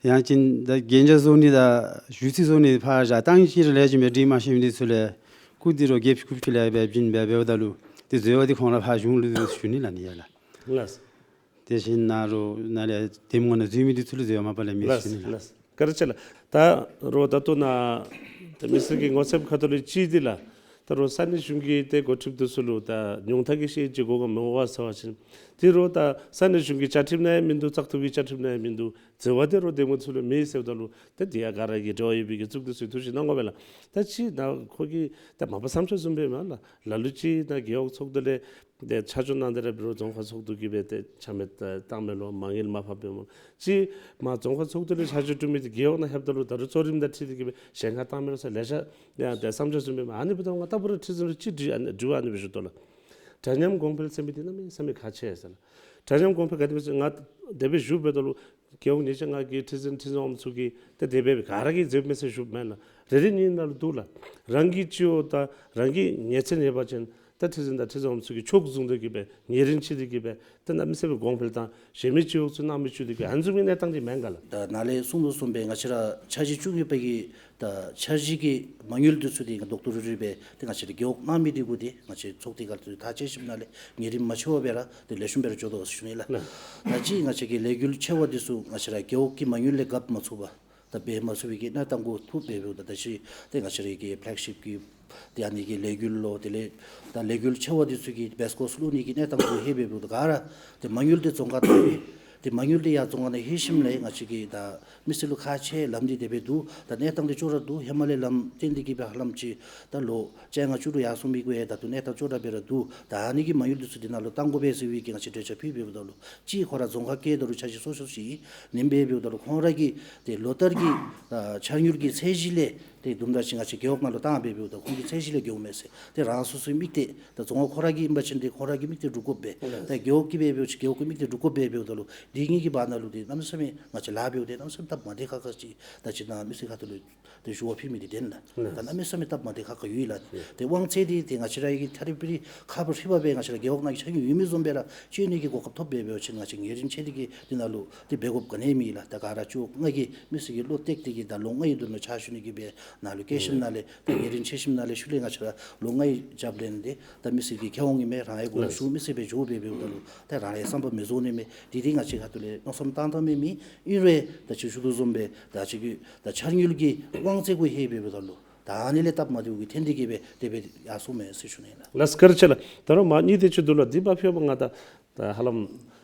ཡང་ཅིན་ད་གན་རྒྱ་བཟོ་ནི་དང་ཞུ་རྩིས་བཟོ་ནི་ཕར་བཞག་བཏང་ཅི་ར་ལས་ཅིག་སྦེ་འགྲིག་མ་ཤེས་མི་འདི་ཚུ་ལས་སྐུ་འདི་རུང་རྒྱལ་སྐུ་ཕྱི་ལས་འབད་བྱིན་འབད་འབདཝ་ད་ལུ་ཏེ་འཛོལ་བ་འདི་ཁོང་ར་ཕར་གཞུང་ལུ་ཞུ་ནི་ལགས་ནི་ཡ་ལགས། ལགས། དེ་བཞིན་ནཱ་རུང་ནཱ་ལས་འདེམས་ངོ་ནང་འཛུལ་མི་འདི་ཚུ་ལུ་འཛོལ་བ་མ་པ་ལས་མེད་ཞུ་ནི་ལགས། ལགས། བཀའ་དྲིན་ཆེ་ལགས། ད་རུང་ད་ལྟོ་ནཱ་ཏེ་མི་སེར་གྱི་ངོ་ཚབ་ཁ་ཐུག་ལས་ཅིག་འདི་ལགས། ད་རུང་ས་གནས་གཞུང་གི་ཏེ་འགོ་ཁྲིདཔ་འདི་ཚུ་ལུ་ད་ཉུང་མཐའ་གི་ཤེས་ཀྱི་གོ་སྐབས་མི་འོང་བ་ཟེར་བ་ཅིན་ཏེ་རུང་ད་ས་གནས་གཞུང་གི་བཅའ་ཁྲིམས་ནང་ཡང་མིན་འདུག། བཙག་འཐུ་གི་བཅའ་ཁྲིམས་ནང་ཡང་མིན་འདུག། འཛོལ་བ་འདི་རུང་འདེམས་ངོ་ཚུ་ལུ་མེད་ཟེརཝ་ད་ལུ་ཏེ་འདི་ཡང་ག་ར་གིས་འབྲེལ་བ་ཡོད་པའི་གི་གཙུག་སྡེ་ཚུ་གིས་ཐུགས་ཞིབ་གནང་དགོ་པས་ལགས། ད་ཅི་ད་ཁོ་གིས་ད་མ་པ་བསམ་འཆར་བཟུམ་སྦེ་མེན་ལགས། ལ་ལུ་ཅིག་ད་རྒེད་འོག་ཚོགས་འདུ་ལས་ཏེ་ཆ་འཇོག་གནང་སྟེ་ར་འབད་རུང་རྫོང་ཁག་ཚོགས་འདུ་གིས་སྦེ་ཏེ་ཆ་མེད་བཏང་མས་ལོ། མ་དངུལ་མ་ཕབ་པས་སྨོ། ཅིག་མ་རྫོང་ཁག་ཚོགས་འདུ་ལས་ཆ་འཇོག་གྲུབ་མི་འདི་རྒེད་འོག་ནང་ལྷོདཔ་ད་ལུ་ད་རུང་གཙོ་རིམ་དང་འཁྲིལ་ཏེ་གི་སྦེ་གཞན་ཁར་བཏང་མི་ར་ཟེར་ལེ་ཤ་ཡང་ཏེ་བསམ་འཆར་བཟུམ་སྦེ་མེན། ཨ་ནི་འབདཝ་ད་ང་ལྟ་བུ་ར་ཁྲི་འཛིན་ལུ་ཅིག་དྲི་ཨ་ནི་དྲི་བ་ཨ་ནི་སྦེ་ཞུ་དོ་ལགས། འདྲ་མཉམ་གོང་འཕེལ་ཟེར་མི་འདི་གནམ་མེད་ས་མེད་ཁག་ཆེ་ཟེར་ལགས། འདྲ་མཉམ་གོང་འཕེལ་ག་དེ་སྦེ་ཟེར་ང་དེ་སྦེ་ཞུ་འབདཝ་ད་ལུ་རྒེད་འོག་ཉེས་ཅན་ལྔ་གི་ཁྲི་འཛིན་ཁྲི་འཛིན་འོགམ་ཚུ་གིས་ཏེ་དེ་སྦེ་ག་ར་གིས་མཛདཔ་མས་ཟེར་ཞུཝ་མེན་ལགས། རེ་རེ་གཉིས་ནང་ལུ་འདུག་ལགས། རང་གི་སྤྱི་འོག་དང་རང་གི་ཉེ་ཚན་ཡོད་པ་ཅིན་ད་ཁྲི་འཛིན་དང་ཁྲི་འཛིན་འོགམ་ཚུ་གིས་ཕྱོགས་བཟུང་སྟེ་གི་སྦེ་ཉེ་རིང་ཕྱེ་སྟེ་གི་སྦེ་ཏེ་གནམ་མེད་ས་མེད་གོང་འཕེལ་བཏང་གཞན་མི་སྤྱི་འོག་ཚུ་གནང་མི་བཅུག་སྟེ་གི་ཨ་ནི་བཟུམ་གྱི་གནས་སྟངས་འདི་མེན་ག་ལགས། ད་ནཱ་ལས་གསུངས་དོ་བཟུམ་སྦེ་ང་བཅས་ར་འཆར་གཞི་བཅུ་གཉིས་པ་གི་ད་འཆར་གཞི་གི་མ་དངུལ་འདི་ཚུ་འདི་རྡོག་ཏོ་རུལ་རུལ་སྦེ་ཏེ་ང་བཅས་ར་རྒེད་འོག་གནང་མི་འདི་གུ་ཏེ་ང་བཅས་ཚོགས་སྡེ་ཁར་ཏེ་ཐག་བཅད་ཞིནམ་ལས་ཉེ་རིང་མ་ཆད་པར་སྦེ་ར་ཏེ་ལེགས་ཤོམ་སྦེ་ར་འགྱོ་དོ་ཟེར་ཞུ་ནི་ལགས། ད་ཅི་ང་བཅས་ཀྱི་ལས་འགུལ་ཆེ་བ་འདི་ཚུ་ང་བཅས་ར་རྒེད་འོག་གི་མ་དངུལ་ལས་བཀབ་མ་ཚུགས་པར་ད་འབད་མ་ཚུགས་པའི་གི་གནས་སྟངས་གུ་ཐུག་སྦེ་འབདཝ་ད་ད་ཅི་ཏེ་ང་བཅས་ར་གི་ཕེ་ལེག་ཤིཔ་གི་ཏེ་ཨ་ནི་གི་ལས་འགུལ་ལོ་དེ་ལས་ད་ལས་འགུལ་ཆེ་བ་འདི་ཚུ་གི་བེསི་ཀོསཊ་བླུག་ནི་གི་གནས་སྟངས་གུ་ཧེ་སྦེ་འབདཝ་ད་ག་ར་ཏེ་མ་དངུལ་འདི་རྫོང་ཁག་ཏེ་ཏེ་མ་དངུལ་འདི་ཡར་རྫོང་ཁག་ནང་ལྷོད་ཞིནམ་ལས་ང་བཅས་ཀྱི་ད་མི་སེར་ལུ་ཁག་ཆེ། ལམ་འདི་དེ་སྦེ་འདུག། ད་གནས་སྟངས་འདི་ཅོག་ར་འདུག། ཧེ་མ་ལས་ལམ་བཏོན་ཏེ་གི་སྦེ་ཧ་ལམ་ཅིག་ད་ལོ་བཅོ་ལྔ་བཅུ་དྲུག་ཡར་སོང་མི་གུ་ཡང་ད་ལྟོ་གནས་སྟངས་ཅོག་ར་སྦེ་ར་འདུག། ད་ཨ་ནི་གི་མ་དངུལ་འདི་ཚུ་འདི་ནང་ལུ་གཏང་དགོ་པས་ཟེར་བའི་གི་ང་བཅས་གྲོས་འཆར་ཕུལ་སྦེ་འབདཝ་ད་ལུ་ཅིག་ཁོང་ར་རྫོང་ཁག་བཀལ་ད་རུང་འཆར་གཞི་སོ་སོ་ཅིག་ཨིན། ཨིན་སྦེ་འབདཝ་ད་ལུ་ཁོང་ར་གིས་ཏེ་ལོ་ལྟར་གྱི་ཨ་འཆར་དངུལ་གྱི་ཚད་གཞི་ལས་ ཏེ་དུམ་གྲ་ཅིག་ང་བཅས་རྒེད་འོག་ནང་ལུ་བཏང་སྦེ་འབདཝ་ད་ཁོང་གི་ཚད་གཞི་ལས་འགལཝ་མས་ཟེར། ཏེ་རང་སོ་སོའི་དམིགས་གཏད་ད་རྫོང་ཁག་ཁོ་ར་གི་ཨིན་པ་ཅིན་ཏེ་ཁོ་ར་གི་དམིགས་གཏད་སྒྲུབ་དགོ་པས། ད་རྒེད་འོག་གི་སྦེ་འབདཝ་ཅིན་རྒེད་འོག་གི་དམིགས་གཏད་སྒྲུབ་དགོ་པས་འབདཝ་ད་ལུ་འདི་གཉིས་ཀྱི་བར་ན་ལུ་ཏེ་གནམ་མེད་ས་མེད་ང་བཅས་ལཱ་འབདཝ་ད་གནམ་མེད་ས་མེད་སྟབས་མ་བདེ་ཁག་ཁ་ཅིག་ད་ཅི་ནཱ་མི་སེར་ཁ་ཐུག་ལུ་ཏེ་ཞུ་བ་ཕུལ་མི་འདི་བདེན་ལགས། ད་གནམ་མེད་ས་མེད་སྟབས་མ་བདེ་ཁག་ཁ་ཡོད་ལགས། ཏེ་དབང་ཚད་འདི་ཏེ་ང་བཅས་ར་གི་ཐ་རི་པི་རི་ཁ་ཕར་ཧྲིལ་བ་སྦེ་ང་བཅས་ར་རྒེད་འོག་ནང་གི་ཆ་རྐྱེན་ཡོད་མི་བཟུམ་སྦེ་ར་སྤྱོད་ནི་གི་གོ་སྐབས་ཐོབ་སྦེ་འབད་བ་ཅིན་ང་བཅས་ཉེ་རིང་ཆེ་འདི་གིས་འདི་ནང་ལུ་ཏེ་འབད་དགོཔ་ག་ནི་མེད་ལགས། ད་ག་ར་ཅོག་ལྔ་གི་མི་སེར་གྱི་བློ་གཏད་དེ་གིས་ད་ལོ་ལྔའི་དོན་ལུ་ཕྱག་ཞུ་ནི་གི་སྦེ་ནཱ་ལུ་སྐྱེ་ཞིནམ་ནང་ལས་ད་ཉེ་རིང་ཆེ་ཞིནམ་ནང་ལས་ཤུལ་ལས་ང་བཅས་ར་ལོ་ལྔའི་རྒྱབ་ལས་ཏེ་ད་མི་སེར་གྱི་ཁེ་དབང་ཨིན་མས། རང་ཡང་གོ་ལགས། ཞུ་མི་སེར་སྦེ་འགྱོ་སྦེ་འབདཝ་ད་ལུ་ད་རང་ཡང་བསམ་པ་མི་རྫོགས་ནི་མས། འདི་འདི་ང་བཅས་ཁ་ཐུག་ལས་མནོ་བསམ་བཏང་བཏངམ་མས། ཨིན་རུང་ད་ཅི་ཞུ་དོ་བཟུམ་སྦེ་ད་ཅི་གི་ད་འཆར་དངུལ་གྱི་དབང་ཚད་གུ་ཧེ་སྦེ་འབདཝ་ད་ལུ་ད་ཨ་ནི་ལས་སྟབས་མ་བདེཝ་གིས་ཐོན་ཏེ་གིས་སྦེ་དེ་སྦེ་ཡར་སོངམ་མས་ཟེར་ཞུ་ནི་ལགས། ལགས་བཀའ་དྲིན་ཆེ་ལགས། ད་རུང་མ་གཉིས་དེ་ཅིག་འདུག་ལགས། འདི་མ་ཕུལ་བར་ང་ད་ད་ཧ་ལམ་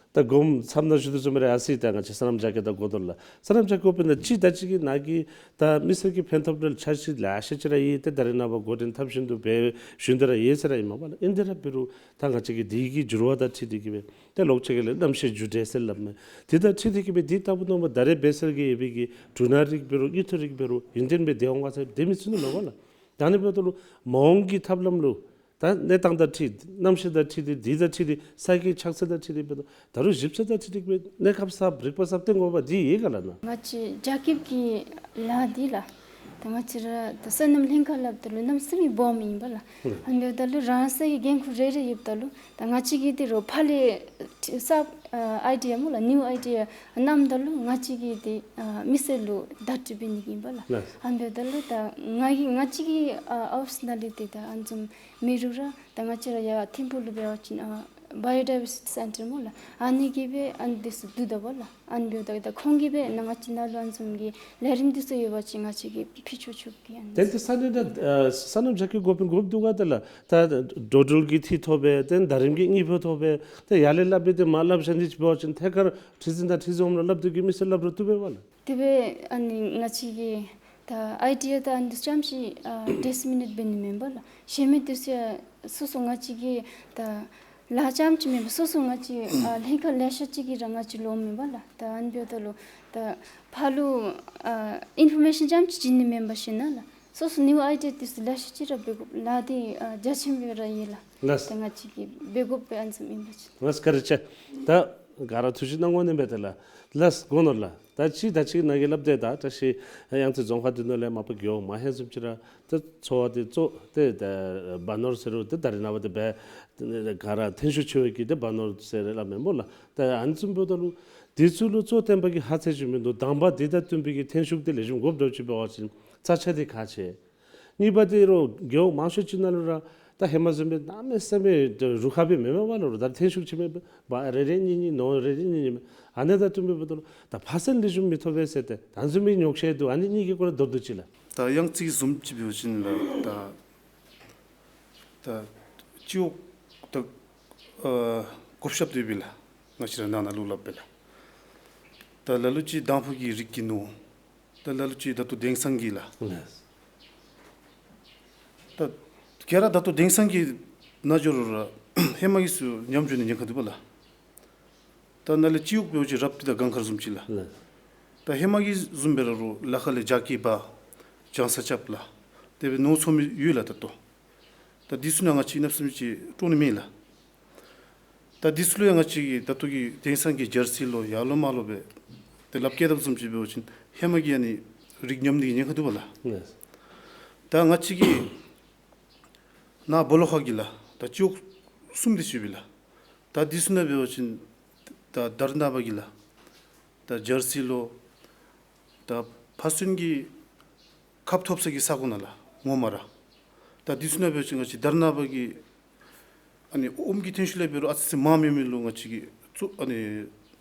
ད་དགོངསམ་ཚམ་ནང་ཞུ་དོ་བཟུམ་སྦེ་ར་ཡར་སོ་ཡི། ད་ང་བཅས་སོ་ནམ་རྒྱ་སྐྱེད་ད་འགོ་དོ་ལགས། སོ་ནམ་རྒྱ་སྐྱེད་འབདཝ་ད་ཅིག་ད་ཅི་གི་ནཱ་གི་ད་མི་སེར་གྱི་ཕན་ཐོགས་འབད་ཆ་ཤས་ལེ་ཤ་ཅིག་ར་ཡོད། ཏེ་ད་རེས་ནངས་པ་འགོ་འདྲེན་འཐབ་བཞིན་དུ་འབད་བཞིན་དུ་ར་ཡོད་ཟེར་ར་ཨིན་མས་པ་ལགས། ཨིན་ཏེ་ར་འབད་རུང་ད་ང་བཅས་ཀྱིས་འདི་གི་འགྱུར་བ་དང་འཁྲིལ་ཏེ་གིས་སྦེ་ཏེ་ལོག་ཅིག་གི་ལས་གནམ་གཤིས་འགྱུར་འགྲོས་ཟེར་སླབ་མས། དེ་དང་འཁྲིལ་ཏེ་གིས་སྦེ་འདི་ལྟ་བུ་ནང་པ་ད་རེས་འབད་སར་གྱི་ཡོད་པའི་གི་འབྲུ་སྣ་རིགས་འབད་རུང་དངུལ་ཐོག་རིགས་འབད་རུང་ཡུན་བརྟན་སྦེ་སྡོད་འོང་ག་ཟེར་དེ་མི་ཚུགས་ནི་མས་པ་ལགས། ད་ཨ་ནི་འབདཝ་ད་ལུ་མ་འོངས་ཀྱི་ཐབས་ལམ་ལུ་ད་གནས་སྟངས་དང་འཁྲིལ་གནམ་གཤིས་དང་འཁྲིལ་ཏེ་འདི་དང་འཁྲིལ་ཏེ་ས་གི་ཆགས་ཚད་དང་འཁྲིལ་ཏེ་འབདཝ་ད་ད་རུང་ཞིབ་དཔྱད་དང་འཁྲིལ་ཏེ་གིས་སྦེ་གནས་སྐབས་གསརཔ་རིག་པ་གསརཔ་སྟོན་དགོ་པ་འདི་ཡོད་ག་ལགས་ནཱ། ང་བཅས་རྒྱ་སྐྱེད་ཀྱི་ལཱ་འདི་ལགས། ད་ང་བཅས་ར་ད་སོ་ནམ་ལྷན་ཁག་སླབ་ད་ལུ་གནམ་མེད་ས་མེད་སྦོམ་ཨིན་པ་ལགས། ཨ་ནི་འབདཝ་ད་ལུ་རང་སོའི་འགན་ཁུར་རེ་རེ་ཡོདཔ་ད་ལུ་ད་ང་བཅས་ཀྱིས་འདི་རུ་ཕར་ལས་གསརཔ་ཨའི་ཌི་ཡ་སྨོ་ལགས། ནིའུ་ཨའི་ཌི་ཡ་བསྣམས་ད་ལུ་ང་བཅས་ཀྱིས་འདི་མི་སེར་ལུ་བརྡ་སྤྲོད་འབད་ནི་ཨིན་པ་ལགས། ཨ་ནི་འབདཝ་ད་ལུ་ད་ང་གིས་ང་བཅས་ཀྱི་ཨ་ཨོ་ཕིསི་ནང་ལས་ཏེ་ད་ཨ་ནི་བཟུམ་མི་རུང་ར་ད་ང་བཅས་ར་ཡར་ཐིམ་ཕུག་ལུ་འབད་བ་ཅིན་ཨ་བའི་ཡོ་ཌའི་བར་སི་ཊི་སེན་ཊར་སྨོ་ལགས། ཨ་ནི་གིས་སྦེ་ཨ་ནི་འདི་ཚུ་བསྡུ་ད་པ་ལགས། ཨ་ནི་འབདཝ་ད་ད་ཁོང་གིས་སྦེ་ནཱ་ང་བཅས་ནཱ་ལུ་ཨ་ནི་བཟུམ་གྱི་ལས་རིམ་འདི་ཚུ་ཡོད་པ་ཅིན་ང་བཅས་ཀྱིས་ཕུལ་ཆོག་ཆོག་གི་ཨ་ནི། ཏེ་ཏེ་སོ་ནམ་ད་ཨ་སོ་ནམ་རྒྱ་སྐྱེད་འགོ་དཔོན་འགོ་དཔོན་འདུག་ག་དེ་ལགས། ད་འགྲོ་འགྲུལ་གྱི་འཐུས་ཐོབ་སྦེ་ཏེ་ཟླ་རིམ་གྱི་དངུལ་ཕོགས་ཐོབ་སྦེ་ཏེ་ཡར་ལས་སླབ་སྦེ་ཏེ་མར་སླབ་ཞིནམ་འདི་ཅིག་འབད་བ་ཅིན་ཐད་ཀར་ཁྲི་འཛིན་དང་ཁྲི་འཛིན་འོགམ་ལུ་སླབ་སྟེ་གིས་མི་སེར་སླབ་རུང་བཏུབ་པས་པ་ལགས། དེ་སྦེ་ཨ་ནི་ང་བཅས་ཀྱིས་ད་ཨའི་ཌི་ཡ་དང་ཨ་ནི་འདི་ཙམ་ཅིག་ཨ་ཌི་སི་མི་ནེཊ་འབད་ནི་མེན་པ་ལགས། གཞན་མི་འདི་ཚུ་ཡང་སོ་སོ་ང་བཅས་ཀྱི་ད་ལཱ་ཙམ་ཅིག་མེན་པར་སོ་སོ་ང་བཅས་ཨ་ལྷན་ཁག་ལེ་ཤ་ཅིག་གིས་ར་ང་བཅས་ལུ་འོངམ་མེན་པ་ལགས། ད་ཨ་ནི་འབདཝ་ད་ལུ་ད་ཕར་ལུ་ཨ་ཨིན་ཕོར་མེ་ཤཱན་ཙམ་ཅིག་བྱིན་ནི་མེན་པར་ཞིན་ན་ལགས། སོ་སོ་ནིའུ་ཨའི་ཌི་ཡ་འདི་ཚུ་ལེ་ཤ་ཅིག་ར་འབད་དགོཔ་ལཱ་འདི་ཨ་རྒྱ་ཆེན་པོ་ར་ཨིན་ལགས། ལགས། ད་ང་བཅས་ཀྱིས་འབད་དགོཔ་སྦེ་ཨ་ནི་བཟུམ་ཨིན་པ་ཅིན། ལགས་བཀའ་དྲིན་ཆེ། ད་ག་ར་ཐུགས་བཞེད་གནང་དགོ་ནི་མས་ཏེ་ལགས། ལགས་གོ་ནོ་ལགས། ད་ཅི་ད་ཅི་ནཱ་གིས་སླབ་དེ་ད་བཀྲ་ཤིས་གཡང་རྩེ་རྫོང་ཁག་འདི་ནང་ལས་མ་པ་རྒེད་འོག་མང་ཧེང་བཟུམ་ཅིག་ར་ད་འཚོ་བ་འདི་གཙོ་ཏེ་ད་སྦ་ནོར་ཟེར་རུང་ཏེ་ད་རེས་ནངས་པ་འདི་འབད་ག་ར་ཐོན་ཤུགས་ཆེ་བའི་གི་ཏེ་སྦ་ནོར་ཟེར་ར་སླབ་མས་སྨོ་ལགས། ད་ཨ་ནི་བཟུམ་འབདཝ་ད་ལུ་འདི་ཚུ་ལུ་གཙོ་བཏོན་པ་གི་ཧ་ཚད་ཅིག་མིན་འདུག། དང་པ་འདི་དང་བསྟུན་པའི་གི་ཐོན་ཤུགས་འདི་ལེགས་ཤོམ་དགོཔ་འདྲཝ་ཅིག་འབད་བ་ཅིན་རྩ་ཆེ་འདི་ག་ཅི། གཉིས་པ་འདི་རུང་རྒེད་འོག་མང་ཤོས་ཅིག་ནང་ལུ་ར་ད་ཧེ་མ་བཟུམ་སྦེ་གནམ་མེད་ས་མེད་རུ་ཁག་སྦེ་མེན་མས་པ་ལགས། ད་ཐོན་ཤུགས་ཅིག་མེད་པར་རེ་རེ་གཉིས་གཉིས་ནོར་རེ་རེ་གཉིས་གཉིས་མས། ཨ་ནི་དང་བསྟུན་པའི་འབདཝ་ད་ལུ་ད་ཕ་སེན་ལེགས་ཤོམ་མི་ཐོབ་པས་ཟེར་ཏེ་ད་ཨ་ནི་བཟུམ་མའི་ཉོགས་བཤད་འདུག། ཨ་ནི་གཉིས་ཀྱི་སྐོར་ལས་མདོར་བསྡུས་ཅིག་ལགས། ད་གཡང་རྩེ་བཟུམ་ཅིག་འབད་བ་ཅིན་ལགས་ད་ད་སྤྱི་འོག་ད་ཨ་བགོ་བཤའ་འབད་བས་ལགས། ང་བཅས་ར་ནང་ན་ལུ་སླབ་པས་ལགས། ད་ལ་ལུ་ཅིག་དང་ཕུ་གི་རིགས་ཀྱི་ནོར། ད་ལ་ལུ་ཅིག་ད་ལྟོ་དེང་སང་གི་ལགས། ལགས། ད་ག་ར་ད་ལྟོ་དེང་སང་གི་ནང་འགྱོ་རུང་ར་ཧེ་མ་གི་ཚུ་ཉམས་འགྱོ་ནི་ཉེན་ཁ་འདུག་པ་ལགས། ད་ནཱ་ལས་སྤྱི་འོག་འབད་བ་ཅིན་རབ་ཏི་དང་སྒང་དཀར་བཟུམ་ཅིག་ལགས། ལགས། ད་ཧེ་མ་གི་བཟུམ་སྦེ་ར་རུང་ལ་ཁ་ལས་རྒྱ་སྐྱེད་འབག་ལྗང་ས་རྐྱབ་ལགས། དེ་སྦེ་ནོར་འཚོ་མི་ཡོད་ལགས་ད་ལྟོ། ད་འདི་ཚུ་ནང་ང་བཅས་གནམ་མེད་ས་མེད་ཅིག་སྤྲོ་ནི་མེད་ལགས། ད་འདི་ཚུ་ལུ་ཡང་ང་བཅས་ཀྱིས་ད་ལྟོ་གི་དེང་སང་གི་ཇར་སི་ལོ་ཡར་ལོ་མར་ལོ་སྦེ་ཏེ་ལགཔ་བཀལ་དཔ་བཟུམ་ཅིག་འབད་བ་ཅིན་ཧེ་མ་གི་ཨ་ནི་རིགས་ཉམས་ནི་གི་ཉེན་ཁ་འདུག་པ་ལགས། ལགས། ད་ང་བཅས་ཀྱི་ནཱ་སྦོ་ལོགས་ཁ་གི་ལགས་ད་སྤྱི་འོག་གསུམ་དེ་ཅིག་ཡོད་པས་ལགས། ད་འདི་ཚུ་ནང་འབད་བ་ཅིན་ད་ད་རེས་ནངས་པ་གི་ལགས་ད་ཇར་སི་ལོ་ད་ཕ་སེན་གྱི་ཁབ་ཐོབ་ས་གི་ས་གོ་ནང་ལགས་ངོ་མ་ར། ད་འདི་ཚུ་ནང་འབད་བ་ཅིན་ང་བཅས་ད་རེས་ནངས་པ་གི་ཨ་ནི་ཨོམ་གྱི་ཐོན་ཤུགས་ལས་འབད་རུང་ཨ་ཙི་ཙི་མངམ་མེད་མི་ལུ་ང་བཅས་ཀྱིས་ཚུ་ཨ་ནི་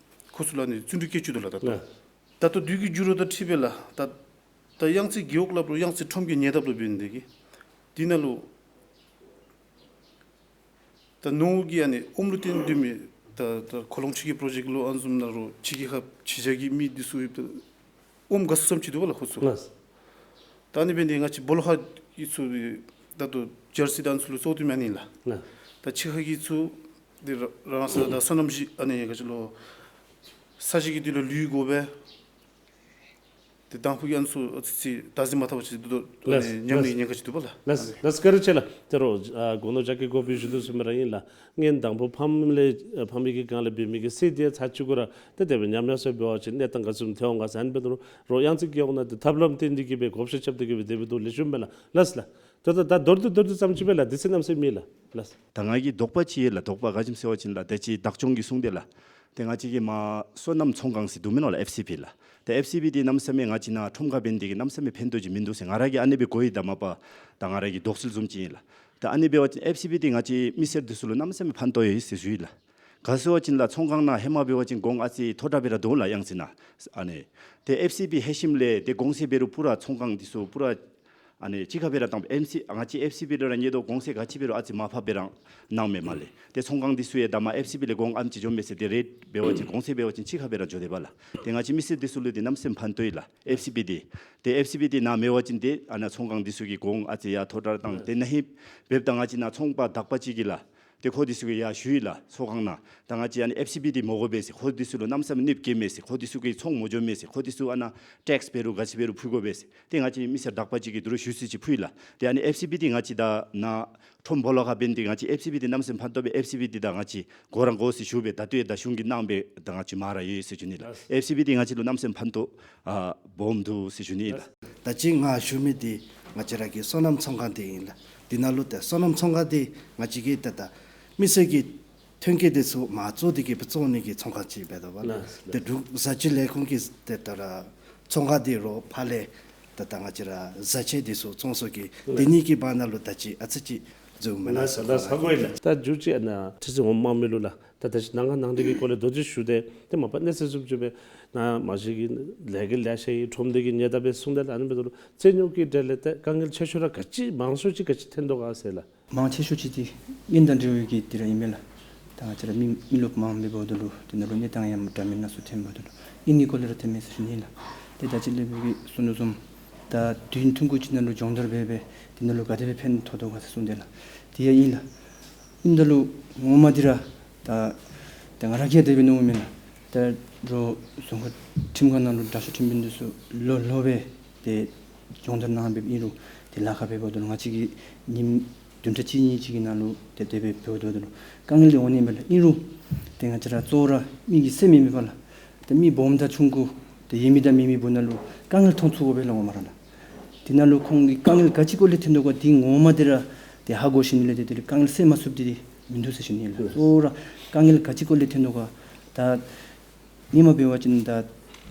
ཁོ་ཚུ་ལུ་ཨ་ནི་བརྩོན་འགྲུས་བསྐྱེད་བཅུག་དོ་ལགས་ད་ལྟོ། ལགས། ད་ལྟོ་དུས་ཀྱི་འགྱུར་བ་དང་འཁྲིལ་སྦེ་ལགས་ད་ད་གཡང་རྩེ་རྒེད་འོག་སླབ་རུང་གཡང་རྩེ་ཁྲོམ་གྱི་ཉེ་འདབས་ལུ་འབད་ནི་དེ་གིས་འདི་ནང་ལུ་ད་ནོར་གྱི་ཨ་ནི་ཨོམ་ལུ་བརྟེན་སྡོད་མི་ད་ད་ཁོ་ལོང་ཕྱི་གི་པྲོ་ཇེཀཊ་ལོ་ཨ་ནི་བཟུམ་ནང་རུང་ཕྱི་གི་ཁ་ཕྱི་རྒྱལ་གྱི་མི་འདི་ཚུ་ཡོད་ད་ཨོམ་དགའ་ཚོར་ཙམ་ཅིག་འདུག་པ་ལགས་ཁོ་ཚུ། ལགས། ད་ཨ་ནི་འབད་ནི་དེ་ང་བཅས་སྦོ་ལོགས་ཁ་གི་ཚུ་ད་ལྟོ་ཇར་སི་དང་ཚུ་ལུ་བཙོག་སྡོད་མི་ཨ་ནི་ལགས། ལགས། ད་ཕྱི་ཁ་གི་ཚུ་འདི་ར་རང་ས་ད་སོ་ནམ་གཞི་ཨ་ནི་ག་ཅི་ལོ་ས་གཞི་གི་འདི་ལུ་ལུད་དགོ་པས། ཏེ་དང་ཕུ་གི་ཨ་ནི་ཚུ་ཨ་ཙི་ཙི་བདག་འཛིན་མ་འཐབ་པ་ཅིག་འདུག་དོ། ཨ་ལགས་ནི་ཉམས་ནི་ལགས། ཉེན་ཁ་ཅིག་འདུག་པ་ལགས། ལགས་ལགས། བཀའ་དྲིན་ཆེ་ལགས། ད་རུང་ཨ་དགུང་ལོ་བརྒྱ་གི་འགོ་དཔོན་ཞུ་དོ་ཟེར་མི་ར་ཨིན་ལགས། སྔོན་དང་ཕུ་ཕམ་ལས་ཕམ་གྱི་སྒང་ལས་འབད་མི་གི་སྲིད་དེ་ཚར་གཅིག་གུ་ར་ཏེ་དེ་སྦེ་ཉམས་ཡར་སོང་འབད་བ་ཅིན་གནས་སྟངས་ག་ཚུ་ཐོན་འོང་ག་ཟེར་ཨ་ནི་འབད་དོ། རོགས་ཡང་ཅིག་གི་འོག་ན་ཏེ་ཐབས་ལམ་བཏོན་ཏེ་གི་སྦེ་བགོ་བཤའ་རྐྱབ་སྟེ་གི་སྦེ་དེ་སྦེ་འདུག་ལེགས་ཤོམ་མས་ལགས། ལགས་ལགས། ད་ད་ད་མདོར་བསྡུས་མདོར་བསྡུས་ཙམ་ཅིག་སྦེ་ལགས། དུས་ཚོད་གནམ་མེད་ས་མེད་ལགས། ལགས། ད་ང་གི་དོགས་པ་ཅིག་ཡོད་ལགས། དོགས་པ་ག་ཅི་སྨོ་ཟེར་བ་ཅིན་ལགས། ད་ཅི་བདག་སྐྱོང་གིས་གསུངས་ཏེ་ལགས། ཏེ་ང་བཅས་ཀྱི་མར་སོ་ནམ་ཚོང་ཁང་ཟེར་འདུག་མེན་ན་ལགས། ཨེཕ་སི་བི་ལགས། ཏེ་ཨེཕ་སི་བི་འདི་གནམ་མེད་ས་མེད་ང་བཅས་ནཱ་ཁྲོམ་ཁར་འབད་ནི་དེ་གིས་གནམ་མེད་ས་མེད་ཕན་ཐོགས་ཅིག་མིན་འདུག་ཟེར་ང་ར་གིས་ཨ་ནི་སྦེ་གོ་ཡི། ད་མ་པ་ད་ང་ར་གི་དོགས་སེལ་བཟུམ་ཅིག་ཨིན་ལགས། ཏེ་ཨ་ནི་འབད་བ་ཅིན་ཨེཕ་སི་བི་འདི་ང་བཅས་མི་སེར་འདི་ཚུ་ལུ་གནམ་མེད་ས་མེད་ཕན་ཐོགས་ཡོད་ཟེར་ཞུ་ཡི་ལགས། ག་ཟེར་བ་ཅིན་ལགས་ཚོང་ཁང་ནང་ཧེ་མ་འབད་བ་ཅིན་གོང་ཨ་ཙི་མཐོ་དྲགས་སྦེ་ར་འདུག་ལགས། ཡང་ཅིན་ནཱ་ཨ་ནི་ཏེ་ཨེཕ་སི་བི་ལྷོད་ཞིནམ་ལས་ཏེ་གོང་ཚད་འབད་རུང་པུ་ར་ཚོང་ཁང་འདི་ཚུ་པུ་ར་ཨ་ནི་གཅིག་ཁར་སྦེ་ར་བཏང་སྦེ་ཨེམ་སི་ང་བཅས་ཨེཕ་སི་བི་ལུ་ར་ཉེ་དོ་གོང་ཚད་ག་ཅི་འབད་རུང་ཨ་ཙི་མར་ཕབ་སྦེ་ར་གནངམ་མས་ལགས། ཏེ་ཚོང་ཁང་འདི་ཚུ་ཡང་ད་མར་ཨེཕ་སི་བི་ལས་གོང་ཨ་ཙི་འགྱོཝ་མས་ཟེར། ཏེ་རེཊ་འབད་བ་ཅིན་གོང་ཚད་འབད་བ་ཅིན་གཅིག་ཁར་སྦེ་ར་འགྱོ་དེས་པ་ལགས། ཏེ་ང་བཅས་མི་སེར་འདི་ཚུ་ལུ་འདི་གནམ་མེད་ས་མེད་ཕན་ཐོགས་ཡི་ལགས། ཨེཕ་སི་བི་འདི་ཏེ་ཨེཕ་སི་བི་འདི་ནཱ་མེད་པ་ཅིན་ཏེ་ཨ་ནཱ་ཚོང་ཁང་འདི་ཚུ་གི་གོང་ཨ་ཙི་ཡར་མཐོ་དྲགས་བཏང་། ཏེ་ན་ཧིང་འབདཝ་ད་ང་བཅས་ནཱ་ཚོང་པ་དག་པ་ཅིག་གིས་ལགས། ཏེ་ཁོ་འདི་ཚུ་གིས་ཡར་ཞུ་ཡི་ལགས། ཚོང་ཁང་ནང་ད་ང་བཅས་ཨ་ནི་ཨེཕ་སི་བི་འདི་མི་དགོ་པས་ཟེར། ཁོ་འདི་ཚུ་ལུ་གནམ་མེད་ས་མེད་གནོདཔ་བཀལཝ་མས་ཟེར། ཁོ་འདི་ཚུ་གིས་ཚོང་མི་འགྱོཝ་མས་ཟེར། ཁོ་འདི་ཚུ་ཨ་ནཱ་ཊེགསི་འབད་རུང་ག་ཅི་འབད་རུང་ཕུལ་དགོ་པས་ཟེར། ཏེ་ང་བཅས་མི་སེར་དག་པ་ཅིག་གིས་དོ་རུང་ཞུ་ས་ཅིག་ཕུལ་ཡི་ལགས། ཏེ་ཨ་ནི་ཨེཕ་སི་བི་འདི་ང་བཅས་ད་ནཱ་ཁྲོམ་སྦོ་ལོགས་ཁར་འབད་ནི་དེ་གིས་ང་བཅས་ཨེཕ་སི་བི་འདི་གནམ་མེད་ས་མེད་ཕན་ཐོགས་པས། ཨེཕ་སི་བི་འདི་ད་ང་བཅས་དགོ་ར་དགོ་ཟེར་ཞུ་སྦེ་ད་ལྟོ་ཡང་ད་གཞུང་གིས་གནང་སྦེ་ད་ང་བཅས་མར་ར་ཡོད་ཟེར་ཞུ་ནི་ལགས། ཨེཕ་སི་བི་འདི་ང་བཅས་ལུ་གནམ་མེད་ས་མེད་ཕན་ཐོགས་ཨ་སྦོམ་འདུག་ཟེར་ཞུ་ནི་ལགས། ད་ཅི་ང་ཞུ་མི་འདི་ང་བཅས་ར་གི་སོ་ནམ་ཚོང་ཁང་འདི་ཨིན་ལགས། འདི་ནང་ལུ་ཏེ་སོ་ནམ་ཚོང་ཁང་འདི་ང་བཅས་ཀྱི་ཏེ་ད་མི་སེར་གྱི་ཐོན་སྐྱེད་འདི་ཚུ་མར་བཙོང་སྟེ་གི་སྦེ་བཙོང་ནི་གི་ཚོང་ཁང་ཅིག་འབད་དོ་བ་ལགས། ལགས། ཏེ་འབྲུག་བཟའ་བཅའི་ལས་ཁུངས་ཀྱིས་ཏེ་ད་ར་ཚོང་ཁང་འདི་རོགས་ཕར་ལས་ད་ད་ང་བཅས་ར་བཟའ་ཆས་འདི་ཚུ་བཙོང་ས་གི་ལགས། འདི་གཉིས་ཀྱི་བར་ན་ལུ་ད་ཅི་ཨ་ཙི་ཅིག་འཛོལ་མེན་ན་ཟེར་ལགས། ཧ་གོ་ཡི་ལགས། ད་མཇུག་ཅིག་ཨ་ནཱ་ཁྲི་འཛིན་འོགམ་དམངས་མི་ལུ་ལགས། ད་ད་ཅི་ནང་ང་ནང་འགྲིག་གི་སྐོར་ལས་དོགས་འདྲི་ཞུ་སྟེ་ཏེ་མ་པ་གནས་ཚུལ་བཟུམ་ཅིག་སྦེ་ནཱ་མ་གཞི་གི་ལས་ཀྱི་ལེ་ཤ་ཡི་ཁྲོམ་སྡེ་གི་ཉེན་བརྡ་སྦེ་གསུངས་ཏེ་ལགས། ཨ་ནི་འབད་དོ་རུང་རྩོད་རྙོགས་ཀྱི་གྲས་ལས་ཏེ་དཀའ་ངལ་ཆེ་ཤོས་ར་ག་ཅི་མང་ཤོས་ཅིག་ག་ཅི་ཐོན་དོ་ག་ཟེར་ལགས། མང་ཆེ་ཤོས་ཅིག་འདི་དབྱིན་ཟླ་འབྲེལ་ཡོད་ཀྱི་འདི་ར་ཨིན་མས་ལགས། ད་ང་བཅས་ར་མི་མི་རློབས་མང་འབདཝ་ད་ལུ་འདི་ནང་ལུ་གནས་སྟངས་ཡང་འདྲ་མིན་སྣ་ཚོགས་ཐོནམ་ད་ལུ་དབྱིན་ཟླའི་སྐོར་ལས་ར་ཐོནམ་མས་ཟེར་ཞུ་ནི་ལགས། ཏེ་ད་ཅི་ལས་བུ་གིས་གསུངས་དོ་བཟུམ་ད་དུས་ཐུང་ཀུ་ཅིག་ནང་ལུ་སྦྱོང་བརྡར་འབད་སྦེ་འདི་ནང་ལུ་ག་དེ་སྦེ་ཕན་ཐོགས་དོ་ག་ཟེར་གསུངས་ཏེ་ལགས། དེ་ཡང་ཨིན་ལགས། ཨིནམ་ད་ལུ་ངོ་མ་འདི་ར་ད་ད་ང་ར་གིས་དེ་སྦེ་མནོཝ་མེན་ན། ད་རོགས་རྫོང་ཁག་ཁྲིམས་ཁང་ནང་ལུ་དྲག་ཤོས་ཁྲིམས་དཔོན་འདི་ཚུ་ལོག་ལོག་སྦེ་ཏེ་སྦྱོང་བརྡར་གནང་སྦེ་ཨིན་རུང་ཏེ་ལཱ་ཁག་འབདཝ་ད་ལུ་ང་བཅས་ཀྱིས་ཉིནམ་བདུན་ཕྲག་གཅིག་གཉིས་ཅིག་གི་ནང་ལུ་ཏེ་དེ་སྦེ་འབདཝ་ད་ལུ་དཀའ་ངལ་འདི་འོང་ནི་མས་ལགས། ཨིན་རུང་ཏེ་ང་བཅས་ར་གཙོ་བོ་ར་མི་གི་སེམས་ཨིན་མས་པ་ལགས། ཏེ་མི་སྦོམ་དང་ཆུང་ཀུ་ཏེ་ཡོད་མི་དང་མེད་མི་བུ་ནང་ལུ་དཀའ་ངལ་མཐོང་ཚུགས་དགོ་པས་ལགས་ངོ་མ་ར་ལགས། དེ་ནང་ལུ་ཁོང་གི་དཀའ་ངལ་ག་ཅི་སྐོར་ལས་ཐོན་དོ་ག་འདི་ངོ་མ་འདི་ར་ཏེ་ཧ་གོ་ཞིནམ་ལས་ཏེ་དེ་ལས་དཀའ་ངལ་སེལ་མ་ཚུགསཔ་འདི་མིན་འདུག་ཟེར་ཞུ་ནི་ལགས། གཙོ་བོ་ར་དཀའ་ངལ་ག་ཅི་སྐོར་ལས་ཐོན་དོ་ག་ད་སྔོན་མ་འབད་བ་ཅིན་ད་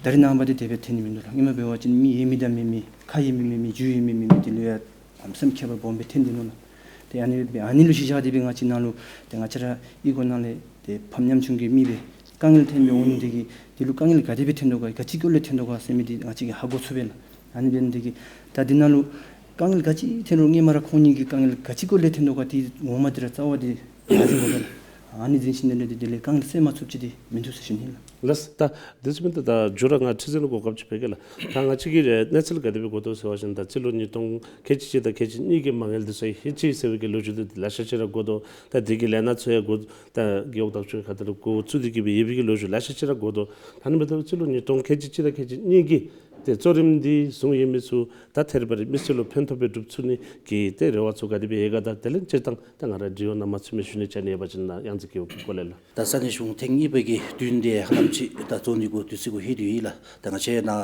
ད་རེས་ནངས་པ་འདི་དེ་སྦེ་ཐོན་ནི་མིན་འདུག་ལགས། སྔོན་མ་འབད་བ་ཅིན་མི་ཡོད་མི་དང་མེད་མི་ཁ་ཡོད་མི་མེད་མི་རྒྱུས་ཡོད་མི་མེད་མི་འདི་ལུ་ཡང་ལམ་སེང་ཁྱད་པར་སྦོམ་སྦེ་ཐོན་ཏེ་ནུག་ལགས། ཏེ་ཨ་ནི་སྦེ་ཨ་ནི་ལུ་གཞི་བཞག་སྟེ་སྦེ་ང་བཅས་ནང་ལུ་ཏེ་ང་བཅས་ར་གཡུས་སྒོ་ནང་ལས་ཏེ་ཕམ་ཉམ་ཆུང་གི་མི་སྦེ་དཀའ་ངལ་ཐོན་སྦེ་འོང་ནི་འདི་གིས་འདི་ལུ་དཀའ་ངལ་ག་དེ་སྦེ་ཐོན་དོ་ག་ག་ཅི་སྐོར་ལས་ཐོན་དོ་ག་ཟེར་མི་འདི་ང་བཅས་ཀྱིས་ཧ་གོ་ཚུགས་པས་ལགས། ཨ་ནི་འབད་ནི་འདི་གིས་ད་འདི་ནང་ལུ་དཀའ་ངལ་ག་ཅི་ཐོན་རུང་སྔོན་མ་ར་ཁོང་གཉིས་ཀྱི་དཀའ་ངལ་ག་ཅི་སྐོར་ལས་ཐོན་དོ་ག་འདི་ངོ་མ་འདི་ར་རྩ་བ་འདི་ཡར་འཛིན་དགོ་པས་ལགས། ཨ་ནི་འཛིན་ཞིནམ་ལས་འདི་དེ་ལས་དཀའ་ངལ་སེལ་མ་ཚུགསཔ་ཅིག་འདི་མིན་འདུག་ཟེར་ཞུ་ནི་ལགས། ལགས། ད་དེ་ཚུ་མེན་ད་ད་མཇུག་ར་ང་ཁྲི་འཛིན་ལུ་གོ་སྐབས་ཅིག་ཕུལ་གེ་ལགས། ད་ང་བཅས་ཀྱིས་གནས་ཚུལ་ག་དེ་སྦེ་གོ་དོ་ཟེར་བ་ཅིན་ད་སྤྱི་ལོ་ཉིས་སྟོང་ཁལ་གཅིག་གཅིག་དང་ཁལ་གཅིག་གཉིས་ཀྱི་མ་དངུལ་འདི་ཚུ་ཡང་ལྷོད་ཅི་ཟེར་བའི་གི་ལོ་རྒྱུས་འདི་ལེ་ཤ་ཅིག་ར་གོ་དོ། ད་འདི་གི་ལས་སྣ་ཚུ་ཡང་གོ་ད་རྒེད་འོག་བདག་སྐྱོང་ཁ་ཐུག་ལུ་འགོ་བཙུགས་ཏེ་གི་སྦེ་ཡོད་པའི་གི་ལོ་རྒྱུས་ལེ་ཤ་ཅིག་ར་གོ་དོ། ད་ཨ་ནི་འབདཝ་ད་སྤྱི་ལོ་ཉིས་སྟོང་ཁལ་གཅིག་གཅིག་དང་ཁལ་གཅིག་གཉིས་ཀྱི་ཏེ་གཙོ་རིམ་འདི་བཟུང་ཡོད་མི་ཚུ་ད་ཐད་རི་བ་རི་མི་སེར་ལུ་ཕན་ཐོགས་སྦེ་སྒྲུབ་ཚུགས་ནི་གི་ཏེ་རེ་བ་ཚུ་ག་དེ་སྦེ་ཡོད་ག། ད་དེ་ལས་སྤྱིར་བཏང་ད་ང་ར་འབྲེལ་ཡོད་ནང་མ་ཚུད་མི་ཞུ་ནི་ཅིག་ཨ་ནི་ཡོད་པ་ཅིན་ནཱ་དབྱངས་འཛིན་སྐྱེ་བོ་གི་སྐོར་ལས་ལགས། ད་ས་གནས་གཞུང་ཐེངས་གཉིས་པའི་གི་དུས་འདི་ཧ་ལམ་ཅིག་ད་རྫོགས་ནི་གུ་དུས་ཚོད་གུ་ལྷོད་དེ་ཡོད་ལགས། ད་ང་བཅས་ནཱ་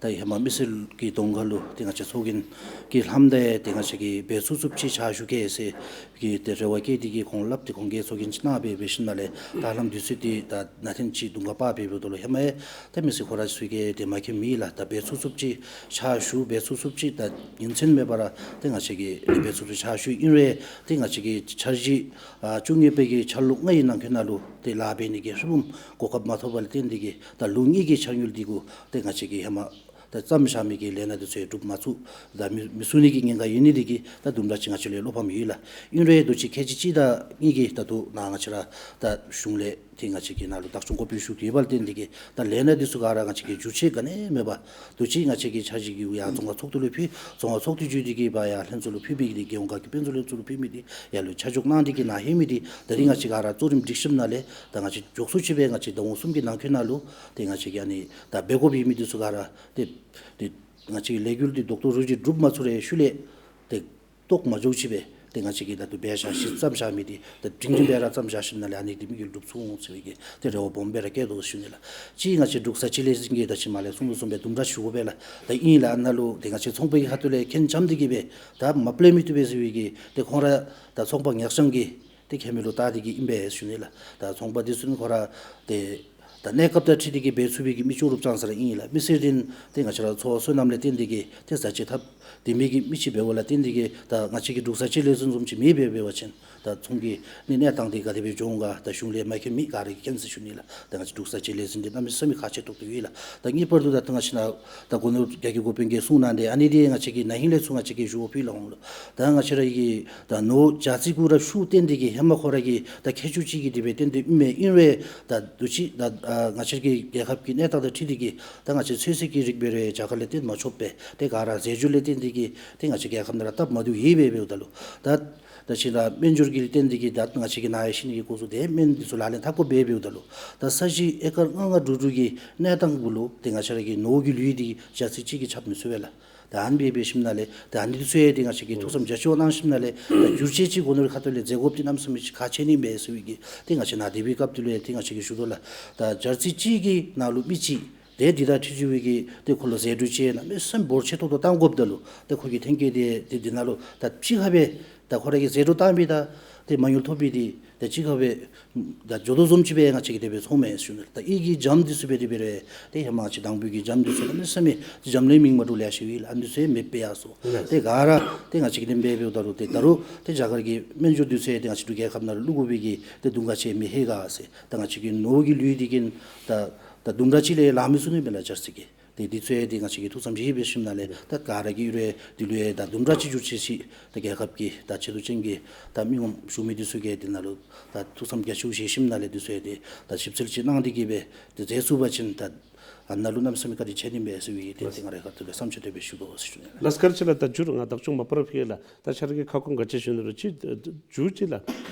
ད་ཧེ་མ་མི་སེར་གྱི་གདོང་ཁ་ལུ་ཏེ་ང་བཅས་ཚོགས་རྒྱན་གྱི་ལྷམ་དེ་ཏེ་ང་བཅས་ཀྱིས་འབད་ཚུགས་ཚུགསཔ་ཅིག་ཕྱག་ཞུ་གེ་ཟེར་གྱི་ཏེ་རེ་བ་བསྐྱེད་དེ་གི་ཁོང་སླབ་སྟེ་ཁོང་གིས་ཚོགས་རྒྱན་ཅིག་གནང་སྦེ་འབད་ཞིནམ་ལས་ད་ཧ་ལམ་དུས་ཚོད་འདི་ད་ནང་ཐེངས་ཅིག་དུམ་གྲ་སྦེ་འབདཝ་ད་ལུ་ཧེ་མ་ཡང་ད་མི་སེར་ཁོང་ར་ཚུ་གིས་ཏེ་མ་མཁྱེན་མི་ལགས། ད་འབད་ཚུགས་ཚུགསཔ་ཅིག་ཕྱག་ཞུ་འབད་ཚུགས་ཚུགསཔ་ཅིག་ད་ཉིན་མཚན་མེད་པར་ཏེ་ང་བཅས་ཀྱིས་འབད་ཚུགས་ཚུགསཔ་ཕྱག་ཞུ་ཨིན་རུང་ཏེ་ང་བཅས་ཀྱི་འཆར་གཞི་ཨ་བཅུ་གཉིས་པའི་གི་འཆར་ལོ་ལྔའི་ནང་འཁོད་ནང་ལུ་ཏེ་ལཱ་འབད་ནི་གི་ཧྲིལ་བུམ་གོ་སྐབས་མ་ཐོབ་པ་ལས་བརྟེན་ཏེ་གི་ད་ལོ་གཉིས་ཀྱི་འཆར་དངུལ་འདི་གུ་ཏེ་ང་བཅས་ཀྱིས་ཧེ་མ་ད་བརྩམས་བཞག་མི་གི་ལས་སྣ་འདི་ཚུ་ཡང་སྒྲུབ་མ་ཚུགས་ད་མི་མི་ཚུགས་ནི་གི་ཉེན་ཁ་ཡོད་ནི་འདི་གིས་ད་དུམ་གྲ་ཅིག་ང་བཅས་ལུ་བློ་ཕམ་ཡོད་ལགས། ཨིན་རུང་དུས་ཅི་ཁལ་གཅིག་གཅིག་དང་གཉིས་ཀྱི་ད་ལྟོ་ནཱ་ང་བཅས་ར་ད་གཞུང་ལས་ཏེ་ང་བཅས་ཀྱིས་ནཱ་ལུ་བདག་སྐྱོང་འགོ་དཔོན་ཞུ་གི་ཡོད་པ་ལས་བརྟེན་ཏེ་གི་ད་ལས་སྣ་འདི་ཚུ་ག་ར་ང་བཅས་ཀྱིས་འགྱུར་བཅོས་ག་ནི་མེད་པར་དུས་ཅི་ང་བཅས་ཀྱི་འཆར་གཞི་གི་ཡར་རྫོང་ཁག་ཚོགས་འདུ་ལུ་ཕུལ། རྫོང་ཁག་ཚོགས་འདུ་བརྒྱུད་དེ་གི་ཕར་ཡར་ལྷན་ཚོགས་ལུ་ཕུལ་མི་གི་རྒྱལ་ཡོངས་དགའ་སྐྱིད་དཔལ་འཛོམས་ལྷན་ཚོགས་ལུ་ཕུལ་མི་འདི་ཡར་ལུ་ཆ་འཇོག་གནང་སྟེ་གི་ནཱ་ལྷོད་མི་འདི་ད་རིས་ང་བཅས་ག་ར་གཙོ་རིམ་སྒྲིག་ཁྲིམས་ནང་ལས་ད་ང་བཅས་མགྱོགས་སུ་ཅིག་སྦེ་ང་བཅས་ཟླཝ་གསུམ་གྱི་ནང་འཁོད་ནང་ལུ་ཏེ་ང་བཅས་ཀྱིས་ཨ་ནི་ད་འབད་དགོཔ་ཡོད་མི་འདི་ཚུ་ག་ར་ཏེ་ ཏེ་ང་བཅས་ཀྱི་ལས་འགུལ་འདི་རྡོག་རྡོག་རིལ་རིལ་སྒྲུབ་མ་ཚུགས་རའི་ཤུལ་ལས་ཏེ་ལྟོགས་མ་འགྱོཝ་ཅིག་སྦེ་ཏེ་ང་བཅས་ཀྱིས་ད་ལྟོ་འབད་བཞག་གཞི་བརྩམས་བཞག་མི་འདི་ད་སྒྲིང་སྒྲིང་སྦེ་ར་བརྩམས་བཞག་ཞིནམ་ལས་ཨ་ནི་འདི་དམིགས་ཡུལ་འགྲུབ་ཚུགས་འོང་ཟེར་བའི་གི་ཏེ་རེ་བ་སྦོམ་སྦེ་ར་བསྐྱེད་དོ་ཟེར་ཞུ་ནི་ལགས། གཅིག་ང་བཅས་འབྲུག་གསར་སྤྱི་ལེ་ཚན་གྱིས་ད་ཅི་མ་ལས་གསུང་དོ་བཟུམ་སྦེ་དུམ་གྲ་ཞུ་དགོ་པས་ལགས། ད་ཨིན་ལགས། ཨ་ནཱ་ལུ་ཏེ་ང་བཅས་ཚོང་པའི་གི་ཁ་ཐུག་ལས་འཁོན་འཇམ་འདི་གིས་སྦེ་ད་མ་པ་ལས་མི་བཏུབ་པས་ཟེར་བའི་གི་ཏེ་ཁོང་ར་ད་ཚོང་པ་ངེས་ཅན་གྱི་ཏེ་མཁལ་མའི་ལུ་བལྟ་སྟེ་གི་ཨིན་པས་ཞུ་ནི་ལགས། ད་ཚོང་པ་འདི་ཚུ་ནི་ཁོ་ར་ཏེ་ད་གནས་སྐབས་དང་འཁྲིལ་ཏེ་གི་འབད་ཚུགས་པའི་གི་མི་ལྕོགས་གྲུབ་ཙང་ཙ་ར་ཨིན་ལགས། མི་སེར་འདི་ཏེ་ང་བཅས་ར་འཚོ་བ་བསོད་ནམས་ལས་བརྟེན་ཏེ་གི་ཏེ་ཟ་ཅི་འཐབ་སྟེ་མི་གི་མི་ཅིག་འབདཝ་ལས་བརྟེན་ཏེ་གི་ད་ང་བཅས་ཀྱི་འབྲུག་གསར་སྤྱི་ལེ་ཚན་བཟུམ་ཅིག་མེདཔ་སྦེ་འབད་བ་ཅིན་ད་ཚོང་གི་ནི་གནས་སྟངས་འདི་ག་དེ་སྦེ་འགྱོ་འོང་ག། ད་གཞུང་ལས་མ་མཁྱེན་མི་ག་ར་གིས་མཁྱེན་ཟེར་ཞུ་ནི་ལགས། ད་ང་བཅས་འབྲུག་གསར་སྤྱི་ལེ་ཚན་འདི་གནམ་མེད་ས་མེད་ཁག་ཆེ་ཏོག་ཏོ་ཡོད་ལགས། ད་ངེས་པར་དུ་ད་ད་ང་བཅས་ནཱ་ད་སྒོ་ནོར་རྒྱ་སྐྱེད་འགོ་དཔོན་གྱིས་གསུངས་གནང་སྟེ་ཨ་ནི་འདི་ང་བཅས་ཀྱིས་ན་ཧིང་ལས་ཚུར་ང་བཅས་ཀྱིས་ཞུ་བ་ཕུལ་འོང་ལགས། ད་ང་བཅས་ར་གི་ད་ནོར་བུ་ཇ་རྩི་གུ་ར་ཤུགས་བཏོན་ཏེ་གི་ཧེ་མ་ཁོ་ར་གི་ད་ཁྱད་ཆོས་ཅིག་གིས་དེ་སྦེ་བཏོན་ཏེ་ཨིན་མས། ཨིན་རུང་ད་དུས་ཅི་ད་ཨ་ང་བཅས་ཀྱི་རྒྱལ་ཁབ་ཀྱི་གནས་སྟངས་དང་འཁྲིལ་ཏེ་གི་ད་ང་བཅས་ཚོད་བསྲེ་གི་རིགས་འབད་རུང་རྒྱ་གར་ལས་བཏོན་མ་ཆོགཔ་སྦེ་ཏེ་ག་ར་རྫས་སྦྱོར་ལས་བརྟེན་ཏེ་གི་ཏེ་ང་བཅས་རྒྱལ་ཁབ་ནང་ར་སྟབས་མ་བདེཝ་ཡོདཔ་སྦེ་འབདཝ་ད་ལུ་ད་ད་ཅི་ད་སྨན་སྦྱོར་གྱི་ལས་བརྟེན་ཏེ་གི་ད་ང་བཅས་ཀྱི་ནཱ་ཡང་ཤི་ནི་གི་སྐབས་སུ་ཏེ་སྨན་འདི་ཚུ་ལག་ལེན་འཐབ་དགོཔ་སྦེ་འབདཝ་ད་ལུ་ད་ས་གཞི་ཨེ་ཀར་ལྔ་ལྔ་དྲུག་དྲུག་གི་གནས་སྟངས་གུ་ལུ་ཏེ་ང་བཅས་ར་གི་ནོར་བུ་གི་ལུད་འདི་ཇ་རྩི་གཅིག་གིས་ཁྱབ་མི་ཚུགས་པས་ལགས། ད་ཨ་ནི་སྦེ་འབད་ཞིནམ་ལས་ད་ཨ་ནི་འདི་ཚུ་ཡང་ཏེ་ང་བཅས་ཀྱིས་ཐུགས་བསམ་རྒྱ་ཆེ་བ་གནང་ཞིནམ་ལས་ད་བསྒྱུར་བཅོས་ཅིག་སྒོ་ནོར་ཁ་ཐུག་ལས་མཛད་དགོཔ་འདི་གནམ་མེད་ས་མེད་ཁག་ཆེ་ནི་མས་ཟེར་བའི་གི་ཏེ་ང་བཅས་ནཱ་དེ་སྦེ་སྐབས་དེ་ལུ་ཡང་ཏེ་ང་བཅས་ཀྱིས་ཞུ་དོ་ལགས། ད་ཇ་རྩི་གཅིག་གི་ནང་ལུ་མི་གཅིག་ཏེ་འདི་དང་འཁྲིལ་ཞུ་བའི་གི་ཏེ་ཁོ་ལུ་ཟད་འགྲོ་ཅིག་གནམ་མེད་ས་མེད་འབོར་ཆེ་ཏོག་ཏོ་བཏང་དགོཔ་ད་ལུ་ད་ཁོ་གི་ཐོན་སྐྱེད་འདི་ཏེ་འདི་ནང་ལུ་ད་གཅིག་ཁར་སྦེ་ད་ཁོ་ར་གིས་ཟད་འགྲོ་བཏང་མི་དང་ཏེ་མ་དངུལ་ཐོབ་པའི་འདི་ཏེ་གཅིག་ཁར་སྦེ་ད་འགྱོ་དོ་བཟུམ་ཅིག་སྦེ་ང་བཅས་ཀྱིས་དེ་སྦེ་མཐོང་མས་ཞུ་ནི། ད་ཨི་གི་ཇམ་འདི་ཚུ་སྦེ་དེ་སྦེ་ར་ཏེ་ཧེ་མ་ང་བཅས་དང་ཕུ་གི་ཇམ་འདི་ཚུ་གནམ་མེད་ས་མེད་ཏེ་ཇམ་ལས་མིང་མ་འདྲཝ་ལེ་ཤ་ཡོད་ལགས། ཨ་ནི་ཚུ་ཡང་མེདཔ་སྦེ་ཡར་སོ། ལགས། ཏེ་ག་ར་ཏེ་ང་བཅས་ཀྱིས་དེ་སྦེ་འབདཝ་ད་ལུ་ཏེ་ད་རུང་ཏེ་རྒྱ་གར་གྱི་སྨན་སྦྱོར་འདི་ཚུ་ཡང་ཏེ་ང་བཅས་འབྲུག་རྒྱལ་ཁབ་ནང་ལུ་བླུག་དགོ་པའི་གི་ཏེ་དུང་ཁ་ཆེ་མི་ཧེ་ག་ཟེར། ད་ང་བཅས་ཀྱི་ནོར་བུ་གི་ལུད་འདི་གིས་ད་ད་དུམ་གྲ་ཅིག་ལས་ལང་མི་ཚུགས་ནི་མས་ལགས་ཇ་རྩི་གིས། ཏེ་འདི་ཚུ་ཡང་ཏེ་ང་བཅས་ཀྱིས་ཐུགས་བསམ་བཞེས་འབད་ཞིནམ་ལས་ད་ག་ར་གིས་ཡོད་རུང་འདི་ལུ་ཡང་ད་དུམ་གྲ་ཅིག་འགྱུར་བཅོས་ཅིག་ད་རྒྱལ་ཁབ་ཀྱི་ད་ཆེ་བསྟོད་ཅན་གྱི་ད་མི་ངོམ་ཞུ་མི་འདི་ཚུ་གིས་འདི་ནང་ལུ་ད་ཐུགས་བསམ་རྒྱ་ཆེཝ་བཞེས་ཞིནམ་ལས་འདི་ཚུ་ཡང་ཏེ་ད་ཞིབ་འཚོལ་ཅིག་གནང་སྟེ་གི་སྦེ་ཏེ་མཛད་ཚུགས་པ་ཅིན་ད་ཨ་ནཱ་ལུ་གནམ་མེད་ས་མེད་བཀའ་དྲིན་ཆེ་ནི་མས་ཟེར་བའི་ཏེ་ཏེ་ང་རའི་ཁ་ཐུག་ལས་བསམ་འཆར་དེ་སྦེ་ཞུ་དོ་ཟེར་ཞུ་ནི་ལགས། ལགས་སོ། བཀའ་དྲིན་ཆེ་ལགས། ད་མཇུག་ར་ང་བདག་སྐྱོང་མ་པ་ར་ཕུལ་གེ་ལགས། ད་ཁྱེད་ར་གིས་ཁ་སྐོང་ག་ཅི་ཞུ་ནི་རུང་ཅིག་མཇུག་ཅིག་ལགས།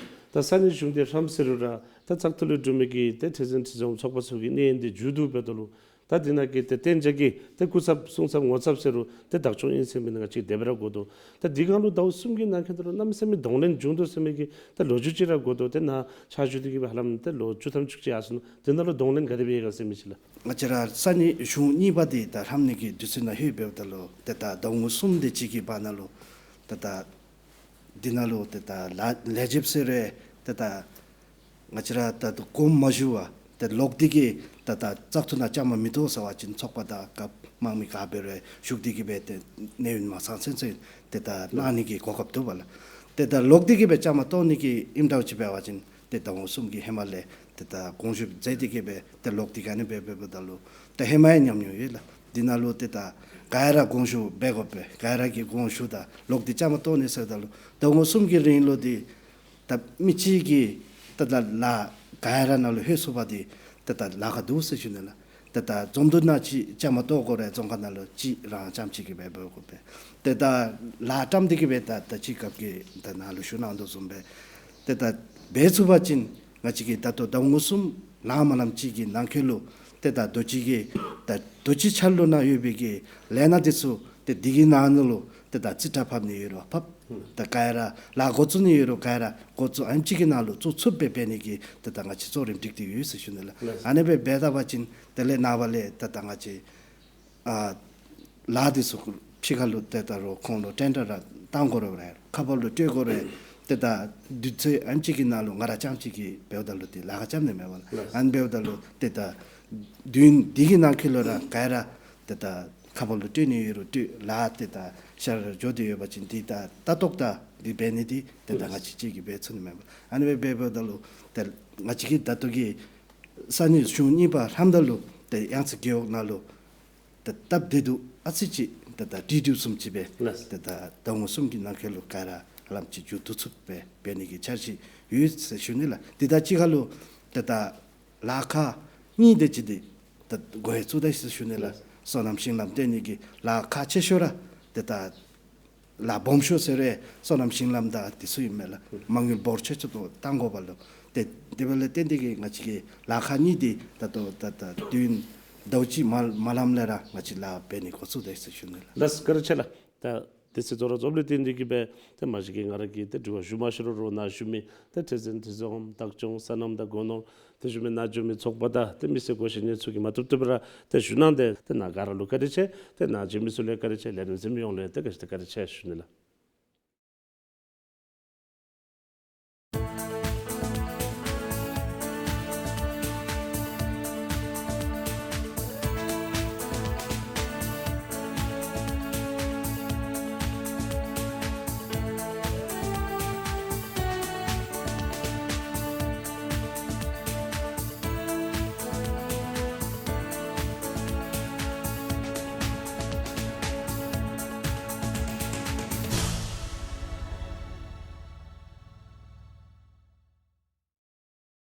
ད་ས་གནས་གཞུང་འདི་ཧྲམ་ཟེར་རུང་ར་ད་བཙག་འཐུ་ལས་གྲུབ་མི་གི་ཏེ་ཁྲི་འཛིན་ཁྲི་འཛིན་ཚོགས་པ་ཚུ་གི་གནས་ཡུན་འདི་མཇུག་བསྡུཝ་འབདཝ་ད་ལུ་ད་འདི་ནང་གི་ཏེ་གཏན་འཇགས་ཀྱི་ཏེ་སྐུ་ཚབ་གསུང་ཚབ་ངོ་ཚབ་ཟེར་རུང་ཏེ་བདག་སྐྱོང་ཨིན་ཟེར་མི་ནང་ང་ཅིག་དེ་སྦེ་ར་གོ་དོ། ད་འདི་སྒང་ལུ་ཟླཝ་གསུམ་གྱི་ནང་འཁོད་དུ་ལུ་གནམ་མེད་ས་མེད་གདོང་ལེན་བྱུང་དོ་ཟེར་མི་གི་ད་ལོ་རྒྱུས་ཅིག་ར་གོ་དོ། ཏེ་ནཱ་ཕྱག་ཞུ་སྟེ་གི་སྦེ་ཧ་ལམ་ཏེ་ལོ་བཅུ་ཐམ་ཅིག་ཅིག་ཡར་སོ་ནུག། དེ་ནང་ལུ་གདོང་ལེན་ག་དེ་སྦེ་ཡོད་ག་ཟེར་མི་ཅིག་ལགས། ང་བཅས་ར་ས་གནས་གཞུང་གཉིས་པ་འདི་ད་ཧྲམ་ནི་གི་དུས་ཚོད་ནང་ལྷོད་འབདཝ་ད་ལུ་ཏེ་ད་ཟླཝ་ངོ་གསུམ་དེ་ཅིག་གི་བར་ན་ལུ་ཏེ་ད་འདི་ནང་ལུ་ཏེ་ད་ལཱ་ལས་བྱེདཔ་ཟེར་རུང་ཏེ་ད་ང་བཅས་ར་ད་ལྟོ་དགོངསམ་མ་ཞུ་བར་ཏེ་ལོག་སྟེ་གི་ད་ད་བཙག་འཐུ་ནང་བཅའ་མར་མི་གཏོགས་ཟེར་བ་ཅིན་ཚོགས་པ་དང་སྐབས་དམངས་མི་ག་འབད་རུང་ཞུགས་ཏེ་གི་སྦེ་ཏེ་གནས་ཡུན་མ་ཚང་ཚུན་ཚོད་ཏེ་ད་གནང་ནི་གི་གོ་སྐབས་འདུག་པ་ལགས། ཏེ་ད་ལོག་སྟེ་གི་སྦེ་བཅའ་མར་གཏོགས་ནི་གི་ཨིནམ་འདྲཝ་ཅིག་འབད་བ་ཅིན་ཏེ་ཟླཝ་ངོ་གསུམ་གྱི་ཧེ་མ་ལས་ཏེ་ད་དགོངས་ཞུ་མཛད་དེ་གི་སྦེ་ཏེ་ལོག་སྟེ་ག་ནི་སྦེ་འབདཝ་ད་ལུ་ཏེ་ཧེ་མ་ཡང་ཉམས་མྱོང་ཡོད་ལགས། འདི་ནང་ལུ་ཏེ་ད་ག་ར་དགོངས་ཞུ་འབད་དགོ་པས། ག་ར་གིས་དགོངས་ཞུ་ད་ལོག་སྟེ་བཅའ་མར་གཏོགས་ནི་ཟེརཝ་ད་ལུ་ཟླཝ་ངོ་གསུམ་གྱི་རིང་ལུ་འདི་ད་མི་གཅིག་གིས་ཏེ་ད་ལཱ་ག་ར་ནང་ལུ་ལྷོད་ཚུགས་པ་འདི་ཏེ་ད་ལཱ་ཁག་འདུག་ཟེར་ཞུ་ནི་ལགས། ཏེ་ད་འཛོམས་འདུ་ནང་ཅིག་བཅའ་མར་གཏོགས་དགོ་རུང་རྫོང་ཁག་ནང་ལུ་གཅིག་རང་རྐྱངམ་གཅིག་གིས་འབད་འབད་དགོ་པས། ཏེ་ད་ལཱ་བཀྲམ་སྟེ་གི་སྦེ་ད་ད་ཅི་སྐབས་ཀྱི་ད་ནཱ་ལུ་ཞུ་གནང་དོ་བཟུམ་སྦེ་ཏེ་ད་འབད་ཚུགས་པ་ཅིན་ང་བཅས་ཀྱིས་ད་ལྟོ་ཟླཝ་ངོ་གསུམ་ལང་མ་ལངམ་ཅིག་གི་ནང་འཁོད་ལུ་ཏེ་ད་དུས་ཅི་གི་ད་དུས་ཅི་འཆར་ལོ་ནང་ཡོད་པའི་གི་ལས་སྣ་འདི་ཚུ་ཏེ་འདི་གི་ནང་ན་ལུ་ཏེ་ད་རྩིས་ཁྲ་ཕབ་ནི་ཡོད་རུང་ཕབ། ད་ག་ར་ལཱ་འགོ་བཙུགས་ནི་ཡོད་རུང་ག་ར་འགོ་བཙུགས་ཨ་ནེམ་ཅིག་གི་ནང་ལུ་བཙུགས་ཚུགསཔ་སྦེ་འབད་ནི་གི་ཏེ་ད་ང་བཅས་གཙོ་རིམ་སྒྲིག་སྟེ་ཡོད་ཟེར་ཞུ་ནི་ལགས། ཨ་ནི་སྦེ་འབད་ད་པ་ཅིན་དེ་ལས་ནངས་པ་ལས་ཏེ་ད་ང་བཅས་ཨ་ལཱ་འདི་ཚུ་ཕྱི་ཁ་ལུ་ཏེ་ད་རུང་ཁོང་ལུ་ཊེན་ཌར་ར་བཏང་དགོ་རུང་ར་ཁ་པར་ལུ་སྤྲོད་དགོ་རུང་ཏེ་ད་དུས་ཚོད་ཨ་ནེམ་ཅིག་གི་ནང་ལུ་ང་ར་རྐྱངམ་གཅིག་གིས་འབདཝ་ད་ལུ་ཏེ་ལཱ་ཁག་རྐྱབ་ནི་མས་པ་ལགས། ཨ་ནི་འབདཝ་ད་ལུ་ཏེ་ད་དུས་ཡུན་འདི་གི་ནང་འཁོད་ལུ་ར་ག་ར་ཏེ་ད་ཁ་པར་ལུ་སྤྲོད་ནི་ཡོད་རུང་སྤྲོད། ལཱ་ཏེ་ད་ཤར་འགྱོ་སྟེ་ཡོད་པ་ཅིན་འདི་ད་ལྟ་རྟོག་ད་འདི་འབད་ནི་འདི་ཏེ་ད་ང་བཅས་གཅིག་གིས་འབད་ཚུགས་ནི་མས་པ། ཨ་ནི་སྦེ་འབད་འབདཝ་ད་ལུ་ཏེ་ང་བཅས་ཀྱི་ད་ལྟོ་གི་ས་གནས་གཞུང་གཉིས་པ་ལྷམ་ད་ལུ་ཏེ་གཡང་རྩེ་རྒེད་འོག་ནང་ལུ་ཏེ་སྟབས་བདེ་སྡུག་ཨ་ཙི་ཅིག་ཏེ་ད་དྲིལ་བསྒྲིགས་བཟུམ་ཅིག་སྦེ་ལགས། ཏེ་ད་ཟླཝ་ངོ་གསུམ་གྱི་ནང་འཁོད་ལུ་ག་ར་ཧ་ལམ་ཅིག་མཇུག་བསྡུ་ཚུགསཔ་སྦེ་འབད་ནི་གི་འཆར་གཞི་ཡོད་ཟེར་ཞུ་ནི་ལགས། འདི་དང་གཅིག་ཁར་ལུ་ཏེ་ད་ལཱ་ཁག་གཉིས་དེ་ཅིག་འདི་ད་འགོ་ཡང་བཙུགས་ད་ཡི་ཟེར་ཞུ་ནི་ལགས། ལགས། སོ་ནམ་ཞིང་ལམ་བཏོན་ནི་གི་ལཱ་ཁག་ཆེ་ཤོས་ར་ཏེ་ད་ལཱ་སྦོམ་ཤོས་ཟེར་རུང་སོ་ནམ་ཞིང་ལམ་དང་འདི་ཚུ་ཨིན་མས་ལགས། མ་དངུལ་འབོར་ཆེ་ཤོས་ཏོག་ཏོ་བཏང་དགོཔ་ལུ་ཏེ་དེ་འབདཝ་ལས་བརྟེན་ཏེ་གི་ང་བཅས་ཀྱི་ལཱ་ཁག་གཉིས་འདི་ད་ལྟོ་ད་ད་དུས་ཡུན་ ཟླཝ་གཅིག་མ་མ་ལངམ་ལས་ར་ང་བཅས་ལཱ་འབད་ནི་འགོ་བཙུགས་དེས་ཟེར་ཞུ་ནི་ལགས། ལགས་སོ་བཀའ་དྲིན་ཆེ་ལགས། ད་དུས་ཚོད་ཚོར་ར་རྫོགསཔ་ལས་བརྟེན་ཏེ་གིས་སྦེ་ཏེ་མ་གཞི་གིས་ང་ར་གིས་ཏེ་དྲི་བ་ཞུ་མ་ཞུ་རུང་རོགས་གནང་ཞུ་མི་ཏེ་ཁྲི་འཛིན་ཁྲི་འཛིན་འོགམ་བདག་སྐྱོང་སོ་ནམ་དང་སྒོ་ནོར་ཏེ་ཞུ་མི་ནཱ་འབྱོན་མི་ཚོགས་པ་དང་ཏེ་མི་སེར་གོ་ཤེས་ཉན་ཚུ་གིས་མ་བཏུབ་བཏུབ་ར་ཏེ་ཞུ་གནང་སྟེ་ཏེ་ནཱ་ག་ར་ལུ་བཀའ་དྲིན་ཆེ། ཏེ་ནཱ་འབྱོན་མི་ཚུ་ལུ་བཀའ་དྲིན་ཆེ། ལས་རིམ་གཟིགས་མི་ཡོངས་ལུ་ཏེ་ག་ཅི་ཏེ་བཀའ་དྲིན་ཆེ་ཞུ་ནི་ལགས།